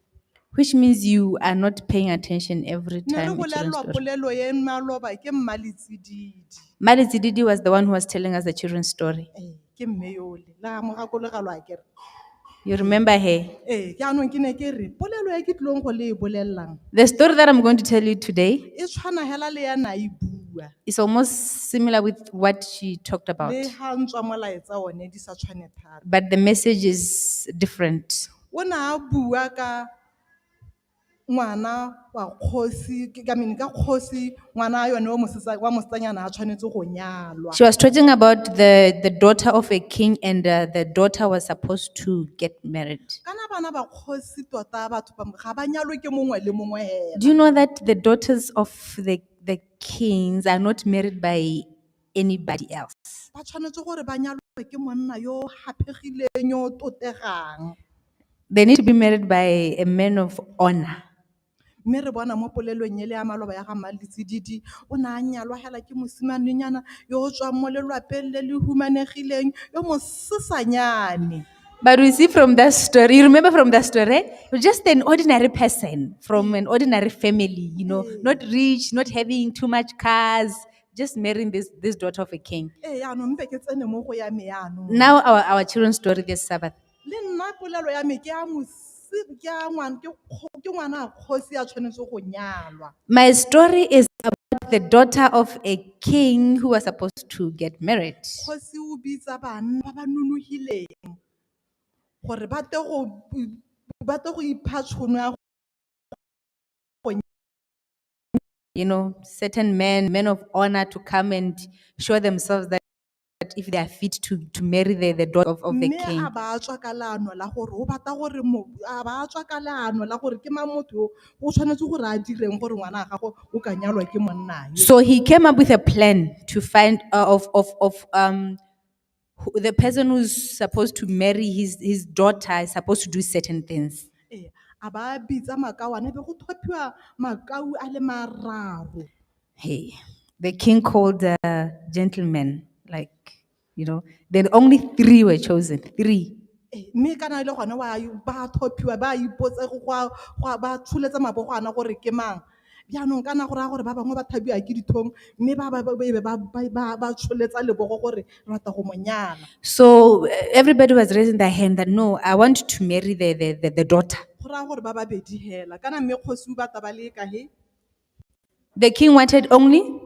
Which means you are not paying attention every Ne re time a children's bolellwa story. polelo e maloba ke Mmaletsididi. Mmaletsididi was the one who was telling us the children's story. Ke mme yole, le ga mo gakologelwa akere. You remember her. Ee, jaanong ke ne ke re polelo e ke tlilong go le e bolelelang The story that I'm going to tell you today e tshwana hela le ya na e bua. is almost similar with what she talked about, Le ha ntswa molaetsa one di sa tshwane thata. but the message is different. O ne a bua ka ngwana wa kgosi, I mean ka kgosi, ngwana yone wa wa mosetsanyana a tshwanetse go nyalwa. She was talking about the daughter of a king, and the daughter was supposed to get married. Kana bana ba kgosi tota batho ba ga ba nyalwe ke mongwe le mongwe hela. Do you know that the daughters of the kings are not married by anybody else? Ba tshwanetse gore ba nyalwe ke monna yo haphegileng, yo totegang. They need to be married by a man of honor. Mme re bona mo polelong ele ya maloba ya ga Malitsididi, o ne a nyalwa hela ke mosimanenyana yo o tswang mo lelwapeng le le humanegileng, yo mosesanyane. But we see from that story, you remember from that story, just an ordinary person from an ordinary family, not rich, not having too much cars, just marrying this daughter of a king. Ee, yaanong mpe ke tsene mo go ya me yaanong. Now our children's story this Sabbath. Le nna polelo ya me ke ya ke ya ngwana, ke kgo-, ke ngwana a kgosi a tshwanetse go nyalwa. My story is about the daughter of a king who was supposed to get married. Kgosi o bitsa banna ba ba nonofileng gore ba tle go, ba tle go ipha tšhono ya go Certain men of honor to come and show themselves that if they are fit to marry the daughter of the Mme king. a ba tswa ka leano la gore o batla gore mo-, a ba tswa ka leano la gore ke mang motho yo, o tshwanetse gore a direng gore ngwana wa gagwe o ka nyalwa ke monna yo. So he came up with a plan to find, of, of, of who, the person who's supposed to marry his daughter is supposed to do certain things. Ee, a ba bitsa makawana, be go thophiwa makau a le mararo. Hey, the king called the gentlemen, then only 3 were chosen, 3. Ee, mme kana e le gone wa ba thophiwa, ba ipotsa go gwa, gwa, ba tsholetsa mabogo ana gore ke mang. Jaanong kana go raya gore ba bangwe ba thabiwa ke dithong, mme ba ba, ba, ba, ba, ba, ba, ba tsholetsa lebogo gore re rata go mo nyala. So everybody was raising their hand that no, I want to marry the daughter. Go raya gore ba babedi hela, kana mme kgosi o batla ba le kae? The king wanted only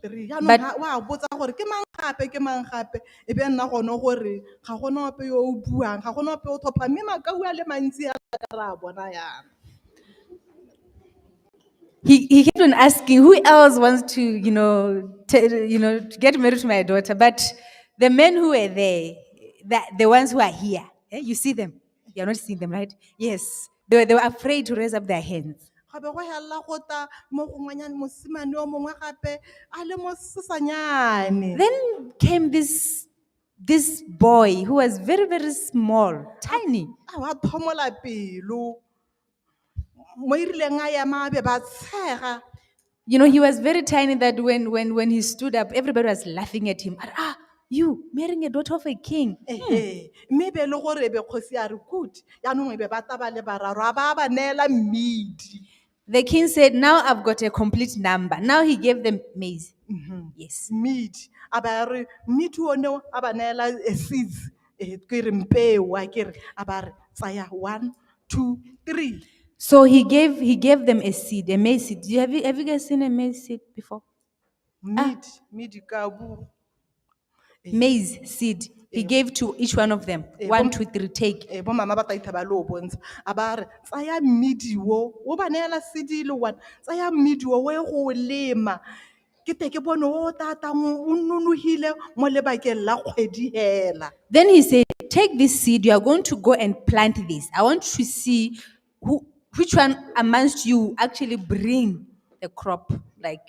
3. Jaanong But ha, wa botsa gore ke mang gape, ke mang gape, e be nna gone gore ga gona ope yo o buang, ga gona ope o thopha, mme makau a le mantsi a ka ra bona yana. He kept on asking who else wants to get married to my daughter. But the men who were there, the ones who are here, you see them. You are not seeing them, right? Yes. They were afraid to raise up their hands. Ga be go hella go ta mo gongwenyana, mosimane o mongwe gape, a le mosesanyane. Then came this boy who was very, very small, tiny. A wa thomola pelo. Mo e rileng a ema a be ba tshega. He was very tiny that when he stood up, everybody was laughing at him. You marrying a daughter of a king. Ehe, mme be le gore be kgosi a re good. Jaanong e be ba taba le bararo, a ba ba neela mmidi. The king said, now I've got a complete number. Now he gave them maize. Yes. Mmidi. A ba re, mmidi one o, a ba neela, seeds. Ke re mpeo, a ke re, a ba re, tsaya 1, 2, 3. So he gave them a seed, a maize seed. Have you guys seen a maize seed before? Mmidi, mmidi ka bo. Maize seed. He gave to each one of them. 1, 2, 3, take. Bo mama ba tla itha ba lo bontsha. A ba re, tsaya mmidi o, o ba neela seed e le one. Tsaya mmidi o, o ye go o lema. Ke te ke bone o tatang o nonogile mo lebakeng la kgwedi hela. Then he said, take this seed, you are going to go and plant this. I want to see which one amongst you actually bring the crop,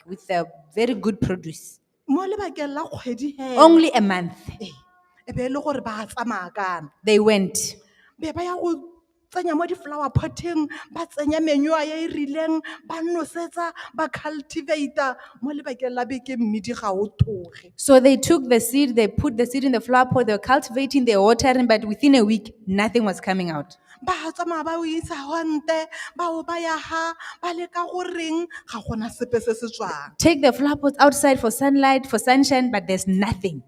with a very good produce. Mo lebakeng la kgwedi hela. Only a month. E be e le gore ba tsamaya kana. They went. Be ba ya go tsenya mo di-flower pot-eng, ba tsenya manure e e rileng, ba nosetsa, ba cultivate-a mo lebakeng la beke mmidi ga o tloge. So they took the seed, they put the seed in the flower pot, they were cultivating, they were watering, but within a week, nothing was coming out. Ba tsamaya ba o isa honte, ba o baya ha, ba leka go reng, ga gona sepe se se tswang. Take the flower pots outside for sunlight, for sunshine, but there's nothing.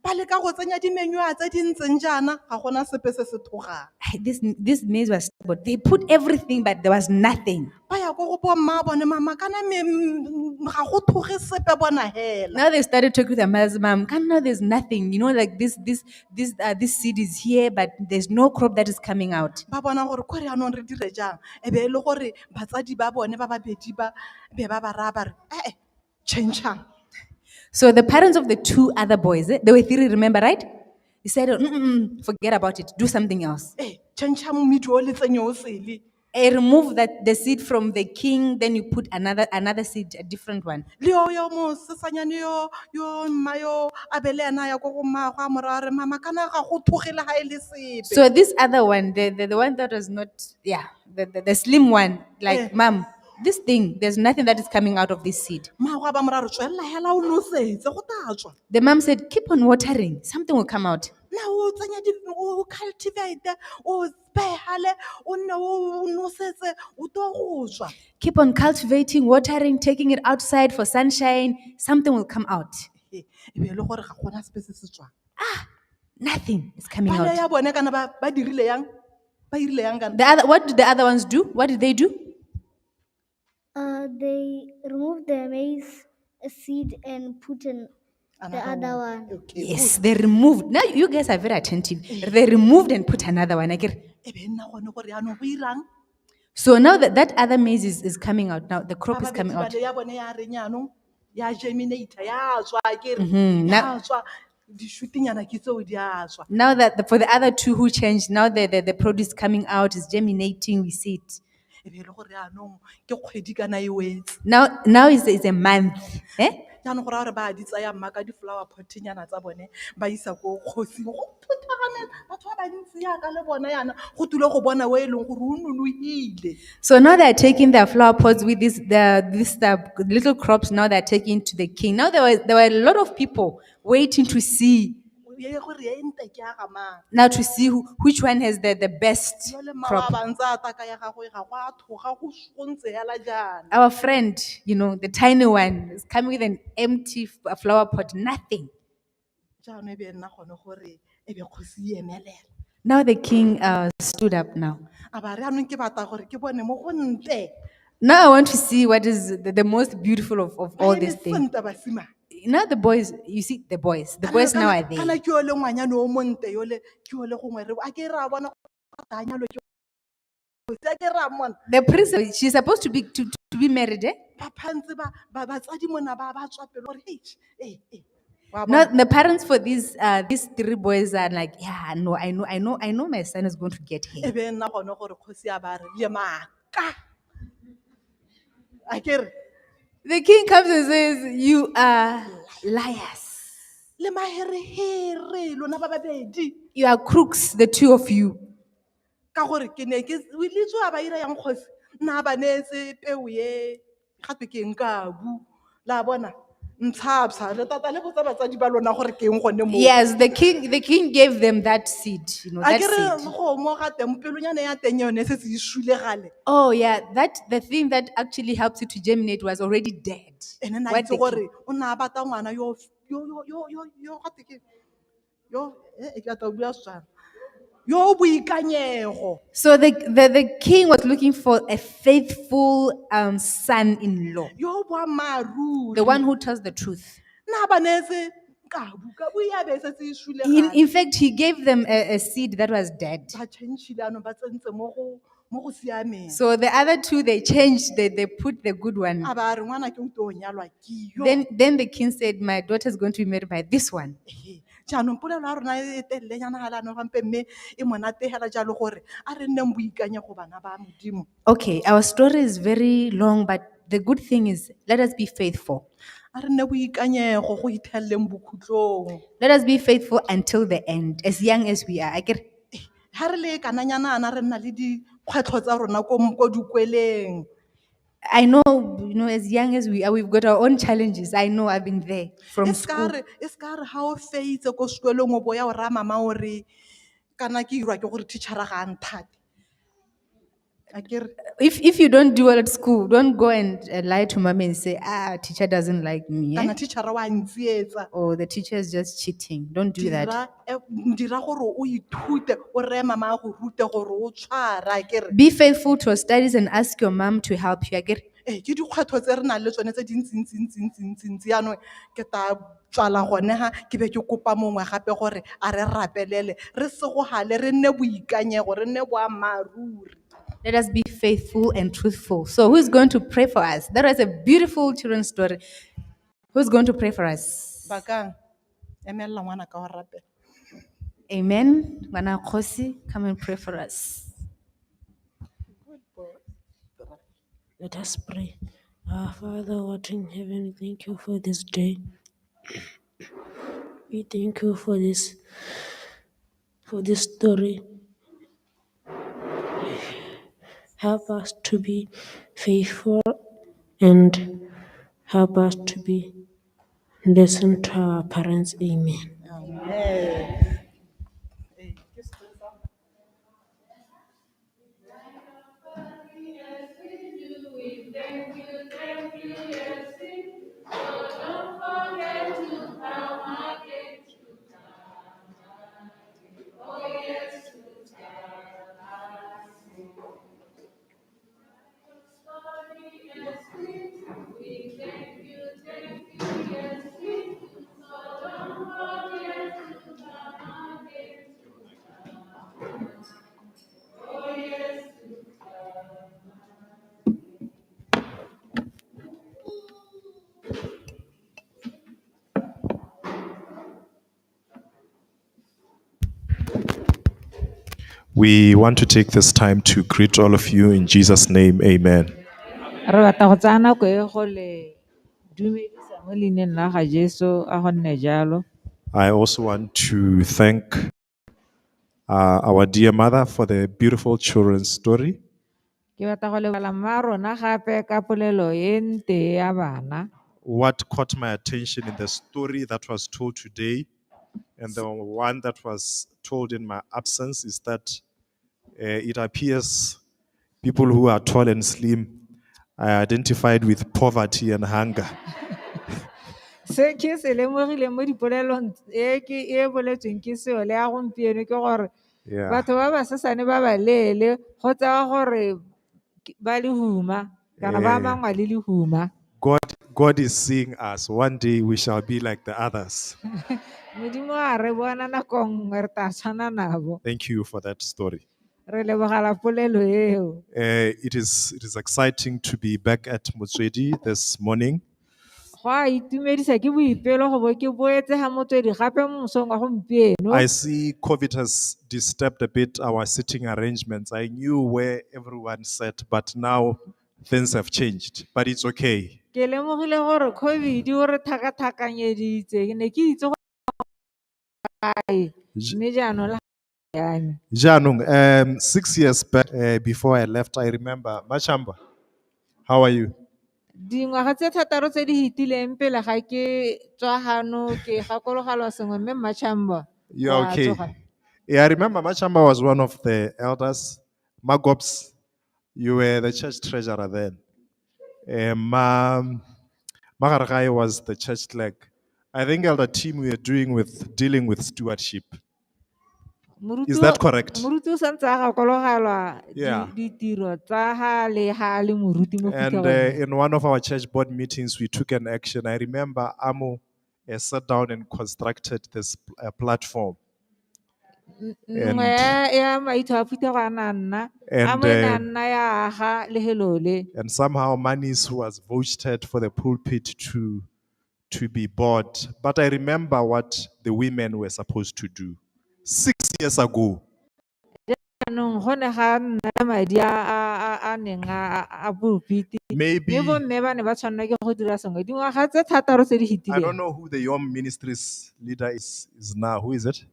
Ba leka go tsenya dimenywa tse di ntseng jaana ga gona sepe se se thogang. Ai, This maize was stubborn. They put everything, but there was nothing. Ba ya ko go bomma bone mama kana ga go thoge sepe bona hela. Now they started talking to their mothers, Mom, come now there's nothing. Like this seed is here, but there's no crop that is coming out. Ba bona gore ko re yanong re dire jang, e be e le gore batsadi ba bone ba babedi ba be ba ba raya ba re, eh, change-ang. So the parents of the two other boys, they were three, remember, right? They said, forget about it, do something else. Change-ang mmidi o le tsenye o sele. Remove that the seed from the king, then you put another seed, a different one. Le yo, yo mosesanyane yo, yo mma yo, a be le ena a ya ko go mmaagwe a mo raya a re, mama, kana ga go thoge le ha e le sepe. So this other one, the one that was not, yeah, the slim one, like, Mom, this thing, there's nothing that is coming out of this seed. Mmaagwe a ba mo raya a re, tswelela hela o nosetse, go tla tswa. The mom said, keep on watering, something will come out. Na o tsenya di, o cultivate, o behale, o nne o nosetse, o tlo go tswa. Keep on cultivating, watering, taking it outside for sunshine, something will come out. E be e le gore ga gona sepe se se tswang. Nothing is coming Palo out. ya bone kana ba dirile yang? Ba irile yang kana? The other, what did the other ones do? What did they do? They removed the maize seed and put in the Another other one. one. Okay, Yes, good. they removed. Now you guys are very attentive. They removed and put another one. Akere. E be nna gone gore yaanong go irang? So now that other maize is coming out. Now the crop Ba is coming babedi out. bale ya bone ya reng yaanong? Ya germinate, ya tswa, akere. Now Ya tswa. Dishutinyana ke tseo di a tswa. Now that for the other two who changed, now the produce coming out is germinating, we see it. E be e le gore yaanong ke kgwedi kana e wetse. Now is a month. Jaanong go raya gore ba di tsaya mma ka di-flower pot-nyana tsa bone, ba isa ko kgosing. Go phuthagane batho ba bantsi yaka le bona yana, go tule go bona o e leng gore o nonohile. So now they are taking their flower pots with this little crops. Now they are taking to the king. Now there were a lot of people waiting to see. Ye gore e nte ke ya ga mang. Now to see which one has the best Jwale mma crop. wa ba ntse a taka ya gagwe, ga go a thoga, go ntse hela jaana. Our friend, the tiny one, is coming with an empty flower pot, nothing. Jaanong e be nna gone gore e be kgosi e emelela. Now the king stood up now. A ba re jaanong ke batla gore ke bone mo go ntle. Now I want to see what is the most beautiful of all Ba eme these things. sentle basimane. Now the boys, you see, the boys, the Kana boys now are there. kana ke yole ngwanyana o montle yole, ke yole gongwe re, a ke re a bona go tla nyalwa ke kgosi, a ke re a mmona. The princess, she's supposed to be married, Ba phantse ba, batsadi mona ba tswa pelo gore, hei, eh, eh, wa Now bona. the parents for these three boys are like, yeah, no, I know my son is going to get here. E be nna gone gore kgosi a ba re, le maaka. A ke re. The king comes and says, you are liars. Le maherehere, lona ba babedi. You are crooks, the two of you. Ka gore ke ne ke, o ile tswa ba ira yang kgosi, nna ba neetse peo ye, gape ke eng kabu. La bona, ntshapsha, le tata le botsa batsadi ba lona gore ke eng gone moo. Yes, the king gave them that seed, A that ke re seed. kgomo ga teng, pelonyana ya teng yone e setse e sule gale. Oh yeah, that the thing that actually helps it to germinate was already dead. Ene na What itse the gore king o ne a batla ngwana yo, yo, yo, yo, yo, yo, ga twe ke eng? Yo, eh, ke batla ho bua Setswana. Yo boikanyego. So the king was looking for a faithful son-in-law. Yo boammaaruri. The one who tells the truth. Na ba neetse kabu, kabu ya be e setse e sule In gale. fact, he gave them a seed that was dead. Ba change-ile jaanong, ba tsentse mo go, mo go siameng. So the other two, they changed, they put the good one. A ba re, ngwana ke o tlo nyalwa ke yo. Then the king said, my daughter is going to be married by this one. Ehe. Jaanong polelo ya rona e telelenyana ga le ano gampe mme e monate hela jalo gore a re nneng boikanyego bana ba Modimo. Okay, our story is very long, but the good thing is, let us be faithful. A re nne boikanyego go ithelleng bokhutlong. Let us be faithful until the end, as young as we are. Akere? Ha re le kananyana ana re nna le dikgwetlho tsa rona ko dikweleng. I know, as young as we are, we've got our own challenges. I know, I've been there from E ska school. re, e ska re ha o feitse ko sekolong o bo ya o raya mama o re, kana ke irwa ke gore teacher-a ga a nthate. Akere? If you don't do well at school, don't go and lie to mommy and say, ah, teacher doesn't like me. Eh? Kana teachera wa ntsietsa. Or the teacher is just cheating. Don't do that. Dira, dira gore o ithute, o reye mama a go rute gore o tshwara, akere. Be faithful to your studies and ask your mom to help you. Akere? Ee, ke dikgwetlho tse re nang le tsone tse dintsi-ntsi-ntsi-ntsi-ntsi. Jaanong ke ta tswala gone ha ke be ke kopa mongwe gape gore a re rapelele, re segogale, re nne boikanyego, re nne boammaaruri. Let us be faithful and truthful. So who is going to pray for us? That was a beautiful children's story. Who's going to pray for us? Bakang, emelela ngwana ka wa rapela. Amen. Ngwana Kgosi, come and pray for us. Let us pray. Our Father, who art in heaven, thank you for this day. We thank you for this story. Help us to be faithful and help us to be listen to our parents. Amen. Amen. We want to take this time to greet all of you in Jesus' name, amen. Re batla go tsaya nako e go le dumedisa mo leineng la ga Jesu a go nne jalo. I also want to thank our dear mother for the beautiful children's story. Ke batla go leboga mma rona gape ka polelo e nte ya bana. What caught my attention in the story that was told today and the one that was told in my absence is that it appears people who are tall and slim are identified with poverty and hunger. Se ke se lemogileng mo dipolelong e ke e boletsweng ke seo le ya gompieno ke gore batho ba basesane ba ba leele go tsewa gore ba lehuma kana ba mangwa le lehuma. God is seeing us. One day we shall be like the others. Modimo a re bona nako nngwe re tla tshwana nabo. Thank you for that story. Re lebogela polelo eo. It is exciting to be back at Motswedi this morning. Go a itumedisa ke boipelo go bo ke boetse ga Motswedi gape mo mosong wa gompieno. I see COVID has disturbed a bit our sitting arrangements. I knew where everyone sat, but now things have changed. But it's okay. Ke lemogile gore COVID o re thakathakanyeditse. Ke ne ke itse go kae, mme jaanong le ya me. Jaanong, 6 years back, before I left, I remember, Machamba, how are you? Dingwaga tse thataro tse di fetileng pele ga ke tswa gano ke gakologelwa sengwe mme Machamba You are wa okay. tsoga. Yeah, I remember Machamba was one of the elders. Magops, you were the church treasurer then. Magargai was the church clerk. I think elder team we are dealing with stewardship. Moruti Is that correct? Moruti o santse a gakologelwa ditiro tsa ha le ha le moruti mo And phuthegong. in one of our church board meetings, we took an action. I remember Amo sat down and constructed this platform. Nngwe ya maitho a phuthego a na nna, Amo e ne a nna ya aga lefelo le. And somehow monies was voted for the pulpit to be bought. But I remember what the women were supposed to do 6 years ago. Jaanong go ne ga nna madi a neng a pulpit. Maybe Mme bomme ba ne ba tshwanela ke go dira sengwe. Dingwaga tse thataro tse di I don't fetileng. know who the Yom Ministries leader is now. Who is it?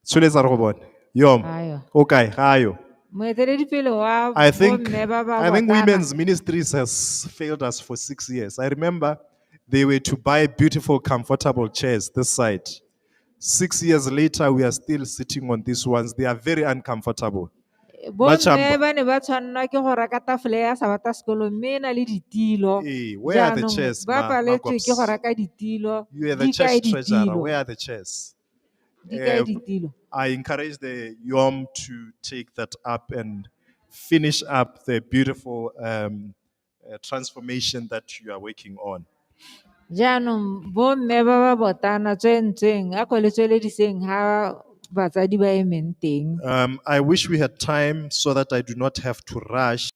Tsholetsa re go bone. Yom. Ayo. Okay, ga ayo. Moeteledipele wa bomme ba ba I think botana. women's ministries has failed us for 6 years. I remember they were to buy beautiful, comfortable chairs this side. 6 years later, we are still sitting on these ones. They are very uncomfortable. Bomme Machamba. ba ne ba tshwanela ke go reka tafole ya sabata sekolo mme e na le ditilo. Hey, where are the Jaanong chairs, ba paletswe ke go Magops? reka ditilo. You are the Di kae church treasurer. ditilo? Where are the chairs? Di kae ditilo? I encourage the YOM to take that up and finish up the beautiful transformation that you are working on. Jaanong bomme ba ba botana tswentsweng a ko le tswelediseng ha batsadi ba emeng teng. I wish we had time so that I do not have to rush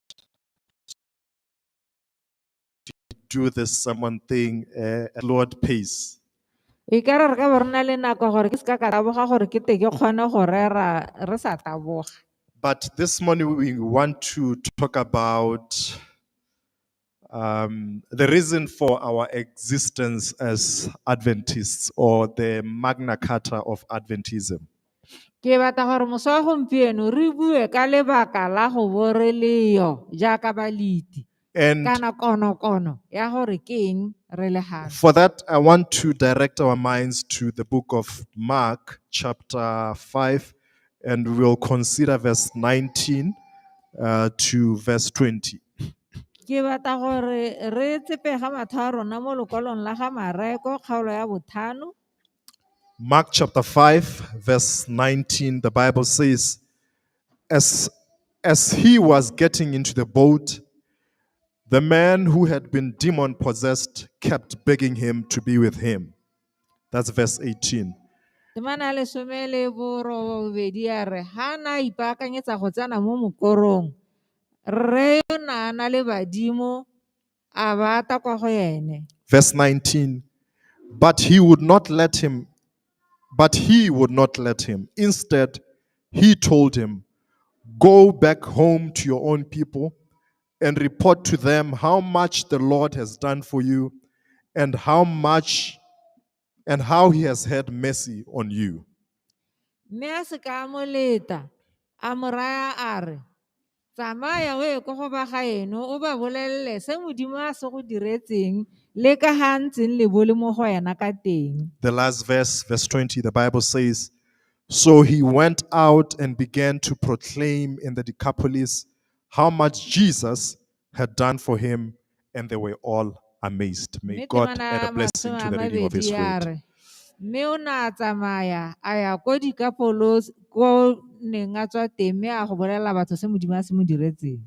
to do this sermon thing at Lord pace. E ka re re ka bo re na le nako gore ke seka ka taboga gore ke te ke kgone go rera re sa taboga. But this morning we want to talk about the reason for our existence as Adventists, or the Magna Carta of Adventism. Ke batla gore moso wa gompieno re bue ka lebaka la go bo re leyo jaaka baleti. And Kana konokono ya gore ke eng re le gano. for that, I want to direct our minds to the book of Mark, chapter 5, and we'll consider verse 19 to verse 20. Ke batla gore re tsepega matlho a rona mo lokwalong la ga Mareko kgaolo ya botlhano. Mark chapter 5, verse 19, the Bible says, as he was getting into the boat, the man who had been demon-possessed kept begging him to be with him. That's verse 18. Temana ya lesome le borobedi ya re, ha na ipaakanyetsa go tsena mo mokorong, rre yo na a na le badimo a ba ata kwa go ene. Verse 19, but he would not let him, but he would not let him. Instead, he told him, go back home to your own people and report to them how much the Lord has done for you and how much and how he has had mercy on you. Mme a se ka a mo leta, a mo raya a re, tsamaya o ye ko go ba gaeno, o ba bolelele se Modimo a se go diretseng le ka ha a ntseng le bo le mo go wena ka teng. The last verse, verse 20, the Bible says, so he went out and began to proclaim in the Decapolis how much Jesus had done for him, and they were all amazed. May Mme God temana add ya a blessing masome to a the reading of his mabedi ya word. re, mme o ne a tsamaya a ya ko Dikapolos, ko neng a tswa teng, mme a go bolelela batho se Modimo a se mo diretseng.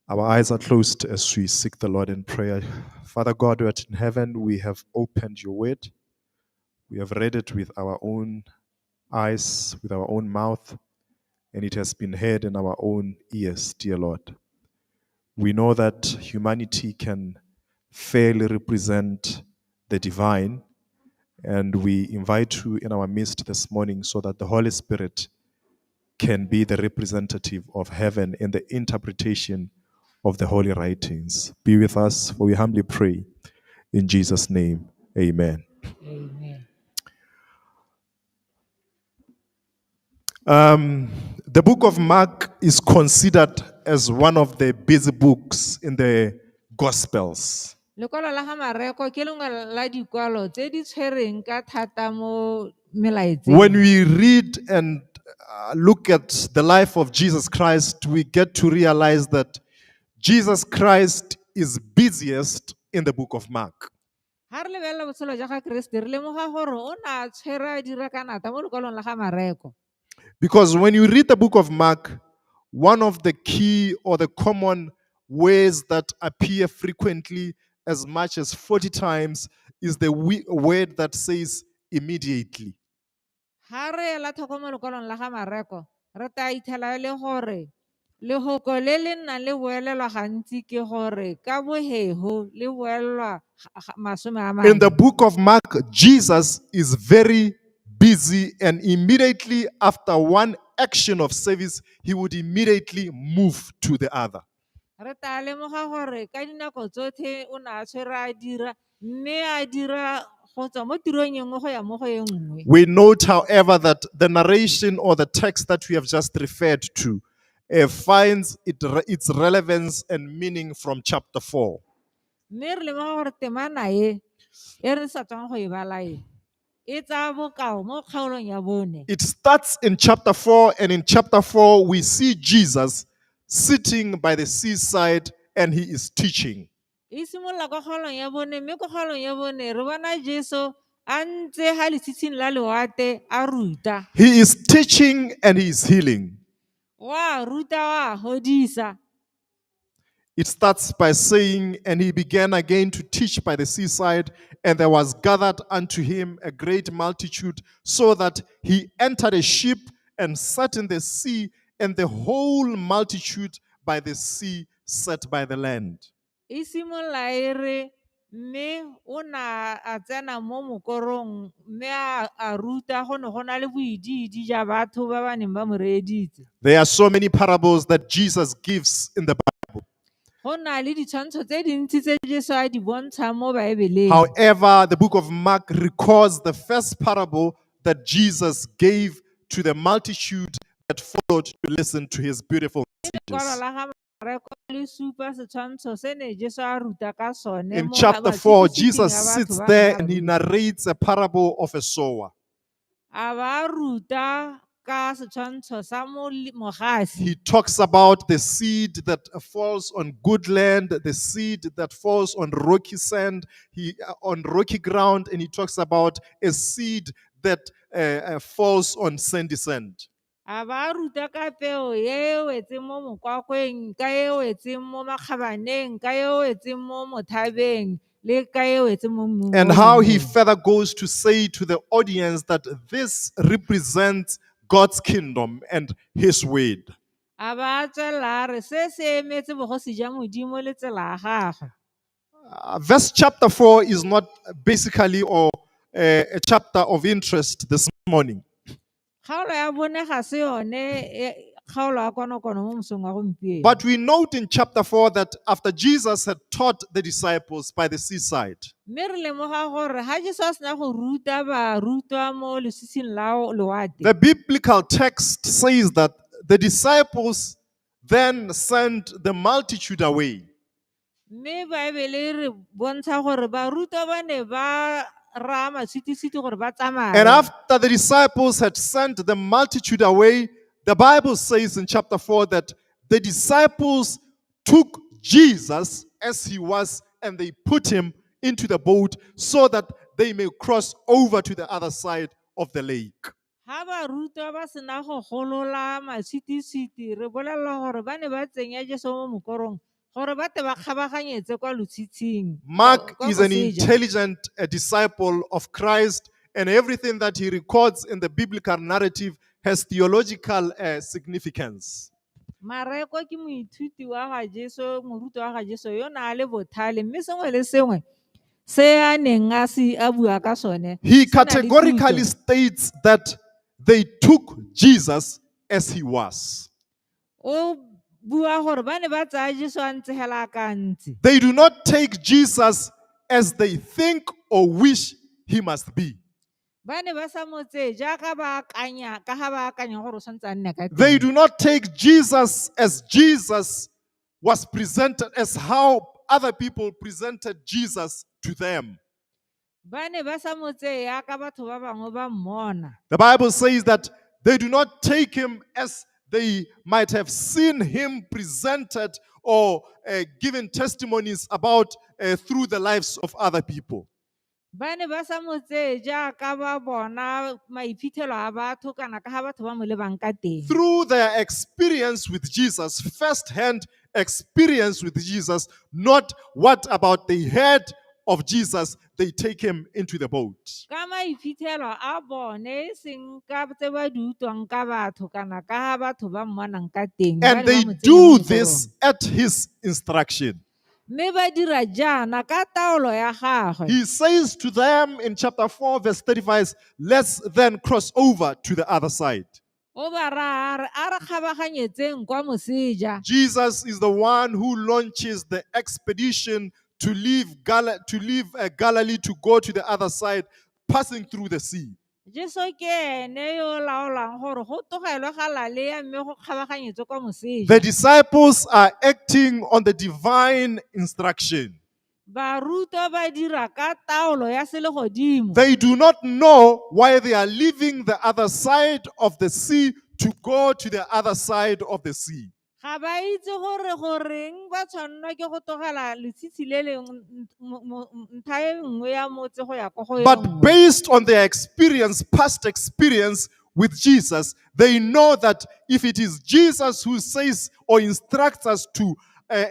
Our eyes are closed as we seek the Lord in prayer. Father God, who art in heaven, we have opened your word. We have read it with our own eyes, with our own mouth, and it has been heard in our own ears, dear Lord. We know that humanity can fairly represent the divine, and we invite you in our midst this morning so that the Holy Spirit can be the representative of heaven in the interpretation of the holy writings. Be with us, for we humbly pray. In Jesus' name, amen. Amen. The book of Mark is considered as one of the busy books in the Gospels. Lekwalo la ga Mareko ke lengwe la dikwalo tse di tshwereng ka thata mo melaetseng. When we read and look at the life of Jesus Christ, we get to realize that Jesus Christ is busiest in the book of Mark. Ha re lebelela botshelo jwa ga Keresete, re lemoga gore o ne a tshwere a dira ka natla mo lekwalong la ga Mareko. Because when you read the book of Mark, one of the key or the common words that appear frequently as much as 40 times is the word that says immediately. Ha re ela tlhoko mo lekwalong la ga Mareko, re tla ithela e le gore lehoko le le nnang le boelelwa gantsi ke gore ka boheho le boelelwa masome a In the mane. book of Mark, Jesus is very busy, and immediately after one action of service, he would immediately move to the other. Re tla lemoga gore ka dinako tsotlhe o ne a tshwere a dira, mme a dira go tswa mo tirong e nngwe go ya mo go e nngwe. We note, however, that the narration or the text that we have just referred to finds its relevance and meaning from chapter 4. Mme re lemoga gore temana e, e re sa tswang go e bala e, e tsaya bokao mo kgaolong ya bone. It starts in chapter 4, and in chapter 4 we see Jesus sitting by the seaside and he is teaching. E simolola kwa kgaolong ya bone mme ko kgaolong ya bone re bona Jesu a ntse ha letshitshing la lewatle a ruta. He is teaching and he is healing. Wa ruta wa hodisa. It starts by saying, And he began again to teach by the seaside, and there was gathered unto him a great multitude, so that he entered a ship and sat in the sea, and the whole multitude by the sea sat by the land. E simolola e re mme o na a tsena mo mokorong mme a ruta go ne go na le boidiidi ja batho ba ba neng ba mo reeditse. There are so many parables that Jesus gives in the Bible. Go na le ditshwantsho tse dintsi tse Jesu a di bontshang mo Baebeleng. However, the book of Mark records the first parable that Jesus gave to the multitude that followed to listen to his beautiful Lekwalo messages. la ga Mareko le supa setshwantsho se ne Jesu a ruta ka sone In mo chapter 4, matshititshing Jesus a batho sits ba there neng ba and he ruta. narrates a parable of a sower. A ba ruta ka setshwantsho sa mogasi. He talks about the seed that falls on good land, the seed that falls on rocky sand, on rocky ground, and he talks about a seed that falls on sandy sand. A ba ruta ka peo e wetseng mo mokwakweng, ka e wetseng mo makgabaneng, ka e wetseng mo mothabeng, le ka e wetseng mo mmung And o how he nonneng. further goes to say to the audience that this represents God's kingdom and his word. A ba tswelela a re se se emetse bogosi jwa Modimo le tsela ya gagwe. Verse chapter 4 is not basically or a chapter of interest this morning. Kgaolo ya bone ga se yone e kgaolo ya konokono mo mosong wa gompieno. But we note in chapter 4 that after Jesus had taught the disciples by the seaside, Mme re lemoga gore ha Jesu a sena go ruta barutwa mo losising la lewatle, the biblical text says that the disciples then sent the multitude away. Mme Baebele e re bontsha gore barutwa ba ne ba raya matshwititshwiti gore ba tsamaye. And after the disciples had sent the multitude away, the Bible says in chapter 4 that the disciples took Jesus as he was and they put him into the boat so that they may cross over to the other side of the lake. Ha barutwa ba sena go golola matshwititshwiti, re bolelelwa gore ba ne ba tsenya Jesu mo mokorong gore ba tle ba kgabaganyetse kwa lotshitshing. Mark Kwa is an moseja. intelligent disciple of Christ, and everything that he records in the biblical narrative has theological significance. Mareko ke moithuti wa ga Jesu, morutwa wa ga Jesu yo na le bothale, mme sengwe le sengwe se a neng a se a bua ka sone, He se na le categorically thuto. states that they took Jesus as he was. O bua gore ba ne ba tsaya Jesu a ntse hela ka ntse. They do not take Jesus as they think or wish he must be. Ba ne ba sa mo tseye jaaka ba akanya, ka ga ba akanya gore o tshwanetse a nne ka They teng. do not take Jesus as Jesus was presented, as how other people presented Jesus to them. Ba ne ba sa mo tseye jaaka batho ba bangwe ba mmona. The Bible says that they do not take him as they might have seen him presented or given testimonies about through the lives of other people. Ba ne ba sa mo tseye jaaka ba bona maiphitlhelo a batho kana ka ga batho ba mo lebang ka teng. Through their experience with Jesus, first-hand experience with Jesus, not what about they heard of Jesus, they take him into the boat. Ka maiphitlhelo a bone, e seng ka tse ba di utlwang ka batho kana ka ga batho ba mmonang ka teng, ba And ne ba they mo tsenya do mo this mokorong. at his instruction. Mme ba dira jaana ka taolo ya gagwe. He says to them in chapter 4, verse 35, let's then cross over to the other side. O ba raya a re, a re kgabaganyetseng kwa moseja. Jesus is the one who launches the expedition to leave Galilee to go to the other side, passing through the sea. Jesu ke ene yo o laolang gore go tlogelwe Galilea mme go kgabaganyetswe kwa moseja. The disciples are acting on the divine instruction. Barutwa ba dira ka taolo ya selegodimo. They do not know why they are leaving the other side of the sea to go to the other side of the sea. Ga ba itse gore goreng ba tshwannwa ke go tlogela letshitshi le lengwe ntlha e nngwe ya motse go ya ko go e But nngwe. based on their experience, past experience with Jesus, they know that if it is Jesus who says or instructs us to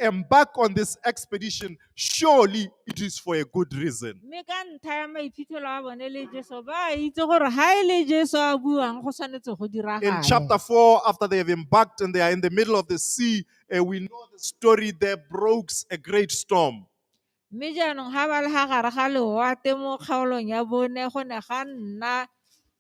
embark on this expedition, surely it is for a good reason. Mme ka ntlha ya maiphitlhelo a bone le Jesu ba a itse gore ha e le Jesu a buang go tshwanetse go In diragale. chapter 4, after they have embarked and they are in the middle of the sea, we know the story, there broke a great storm. Mme jaanong ha ba le ha gare ga lewatle mo kgaolong ya bone go ne ga nna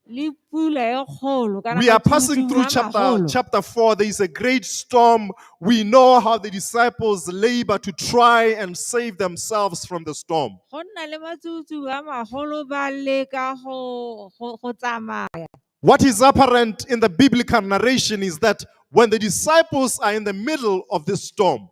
le pula e kgolo kana We are passing matsubutsubu through a chapter, magolo. chapter 4. There is a great storm. We know how the disciples labor to try and save themselves from the storm. Go nna le matsubutsubu a magolo ba leka go tsamaya. What is apparent in the biblical narration is that when the disciples are in the middle of this storm,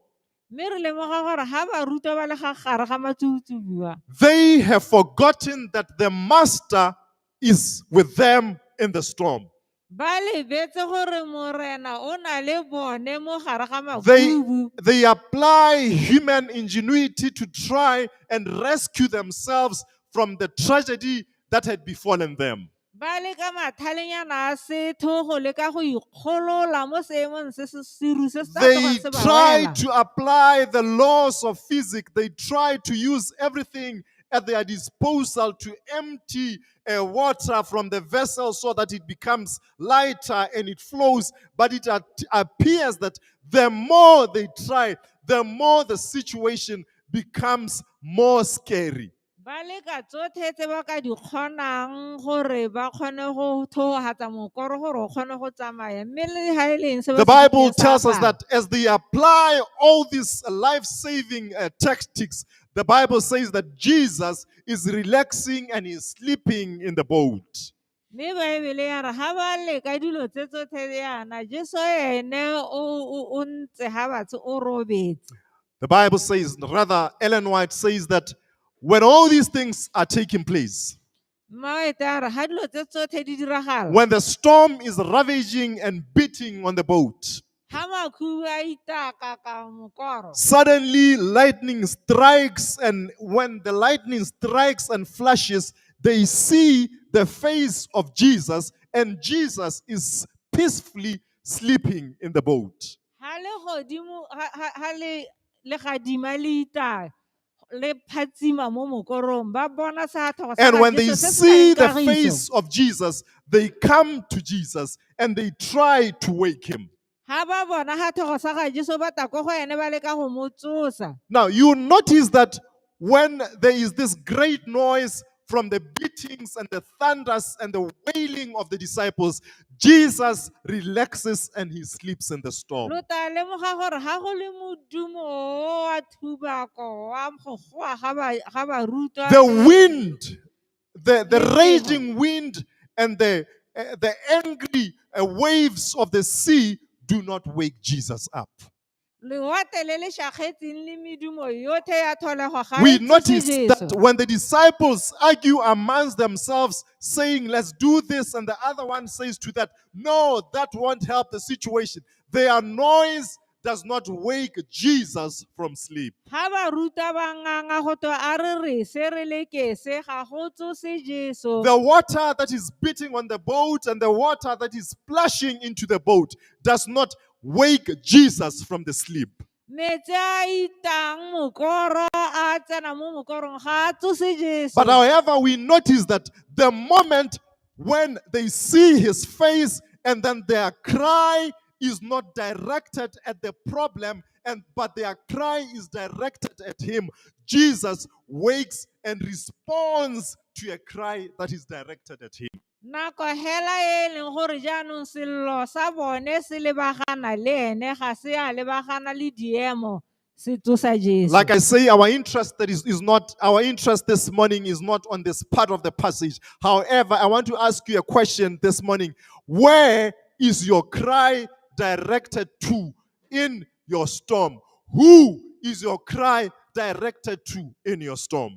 Mme re lemoga gore ha barutwa ba le ga gare ga matsubutsubu a, they have forgotten that the master is with them in the storm. ba lebetse gore morena o na le bone mo gare ga They, makhubu. they apply human ingenuity to try and rescue themselves from the tragedy that had befallen them. Ba leka mathalenyana a setho go leka go ikgolola mo seemong se se seru se se tla They tlogang se ba try wela. to apply the laws of physics. They try to use everything at their disposal to empty water from the vessel so that it becomes lighter and it flows. But it appears that the more they try, the more the situation becomes more scary. Ba leka tsotlhe tse ba ka di kgonang gore ba kgone go theohatsa mokoro gore o kgone go tsamaya mme le ha e le eng se ba The se Bible lekileng sa tells us pala. that as they apply all these life-saving tactics, the Bible says that Jesus is relaxing and is sleeping in the boat. Mme Baebele ya re ha ba leka dilo tse tsotlhe yana Jesu ene o ntse ha batse o robetse. The Bible says, rather, Ellen White says that when all these things are taking place, Mmaete a re ha dilo tse tsotlhe di diragala, when the storm is ravaging and beating on the boat, ha makhubu a itaka ka mokoro, suddenly lightning strikes, and when the lightning strikes and flashes, they see the face of Jesus, and Jesus is peacefully sleeping in the boat. Ha le godimo, ha le legadima le itaya, le phatsima mo mokorong, ba bona sefatlhego sa And ga when they Jesu se se see nang the kagiso. face of Jesus, they come to Jesus and they try to wake him. Ha ba bona sefatlhego sa ga Jesu ba tla ko go ene ba leka go mo tsosa. Now, you notice that when there is this great noise from the beatings and the thunders and the wailing of the disciples, Jesus relaxes and he sleeps in the storm. Lo tla lemoga gore ha go le modumo o wa thubako wa go goa ga barutwa The le wind, the le phefo. raging wind and the angry waves of the sea do not wake Jesus up. Lewatle le le šakgetseng le medumo yotlhe ya tlholego ga We e tsose notice Jesu. that when the disciples argue amongst themselves, saying, let's do this, and the other one says to that, no, that won't help the situation. Their noise does not wake Jesus from sleep. Ha ba ruta ba nganga go twe a re re se re leke se ga go tsose Jesu. The water that is beating on the boat and the water that is splashing into the boat does not wake Jesus from the sleep. Metsi a itang mokoro a tsena mo mokorong ga a tsose Jesu. But however, we notice that the moment when they see his face and then their cry is not directed at the problem, but their cry is directed at him, Jesus wakes and responds to a cry that is directed at him. Nako hela e leng gore jaanong sello sa bone se lebagana le ene ga se a lebagana le diemo se tsosa Jesu. Like I say, our interest that is, is not our interest this morning is not on this part of the passage. However, I want to ask you a question this morning. Where is your cry directed to in your storm? Who is your cry directed to in your storm?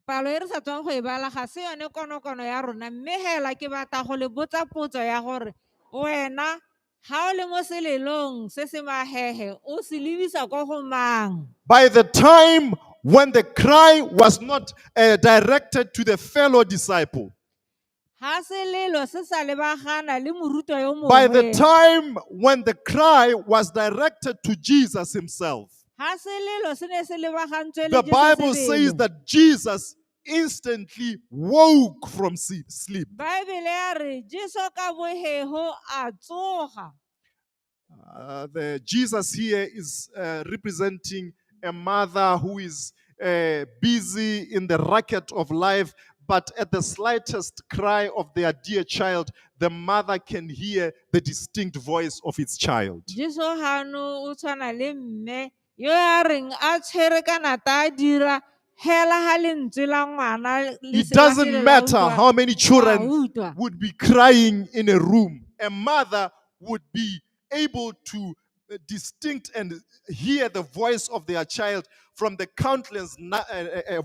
Palo e re sa tswang go e bala ga se yone konokono ya rona, mme hela ke batla go le botsa potso ya gore wena Ga o le mo selelong se se mahehe o se lebisa ko go mang? By the time when the cry was not directed to the fellow disciple, Ga selelo se sa lebagana le morutwa yo by the mongwe. time when the cry was directed to Jesus himself, Ga selelo se ne se lebagantswe le the Jesu Bible says sebele. that Jesus instantly woke from sleep. Baebele ya re Jesu ka bohego a tsoga. The Jesus here is representing a mother who is busy in the racket of life, but at the slightest cry of their dear child, the mother can hear the distinct voice of its child. Jesu gano o tshwana le mme yo a reng a tshwere ka nata a dira hela ha lentswe la ngwana le It se la doesn't sele la matter utlwa, how many wa children utlwa. would be crying in a room. A mother would be able to distinct and hear the voice of their child from the countless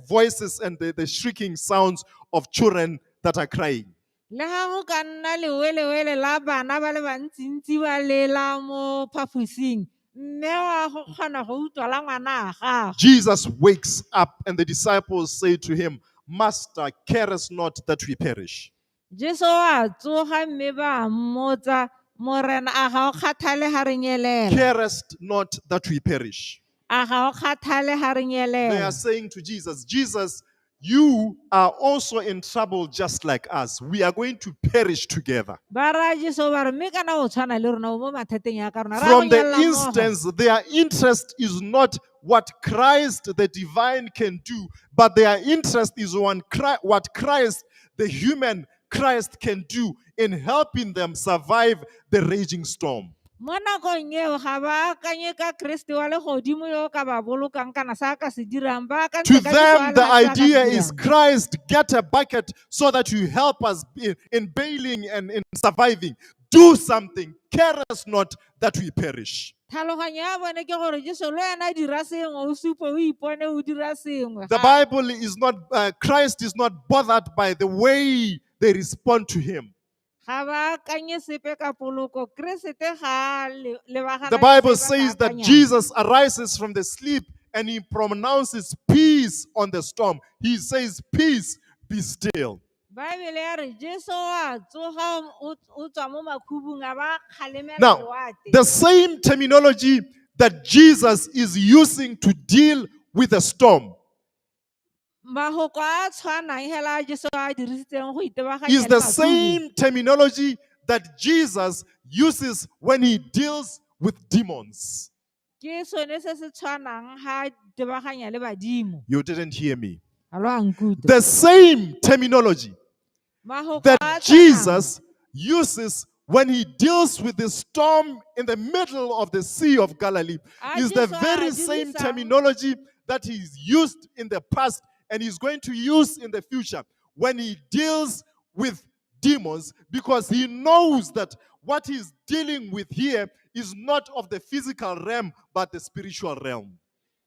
voices and the shrieking sounds of children that are crying. Le ha go ka nna lewelewele la bana ba le bantsintsi ba lela mo phaposing, mme wa go kgona go utlwa la ngwana a gagwe. Jesus wakes up and the disciples say to him, Master, carest not that we perish. Jesu wa tsoga mme ba mmotsa, Morena a ga o kgathale ha re nyelela? Carest not that we perish. A ga o kgathale ha re They are nyelela? saying to Jesus, Jesus, you are also in trouble just like us. We are going to perish together. Ba raya Jesu ba re, mme kana o tshwana le rona o mo mathateng ya ka rona. Re a go From the nyelela mmogo. instance, their interest is not what Christ the divine can do, but their interest is on what Christ, the human Christ, can do in helping them survive the raging storm. Mo nakong eo ga ba akanye ka Kreste wa legodimo yo o ka ba bolokang kana sa a ka se dirang, ba akantse To ka Jesu wa them, the lefatshe a ka se idea is dirang. Christ, get a bucket so that you help us in bailing and in surviving. Do something. Care us not that we perish. Tlhaloganyo ya bone ke gore Jesu le wena dira sengwe, o supe o ipone o dira sengwe. The Ga- Bible is not, Christ is not bothered by the way they respond to him. Ga ba akanye sepe ka poloko, Keresete ga a lebagana The le Bible se ba se says that akanyang. Jesus arises from the sleep and he pronounces peace on the storm. He says, Peace, be still. Baebele ya re Jesu wa tsoga o tswa mo makhubung a ba kgalemela Now, lewatle. the same terminology that Jesus is using to deal with the storm Mahoko a tshwanang hela a Jesu a dirisitseng go itebaganya is le the makhubu. same terminology that Jesus uses when he deals with demons. Ke sone se se tshwanang ha a itebaganya le badimo. You didn't hear me. Ga lo a nkutlwa. The same terminology Mahoko that a tshwanang. Jesus uses when he deals with the storm in the middle of the Sea of Galilee A is the Jesu a very same dirisang terminology that he's used in the past and he's going to use in the future when he deals with demons, because he knows that what he's dealing with here is not of the physical realm but the spiritual realm.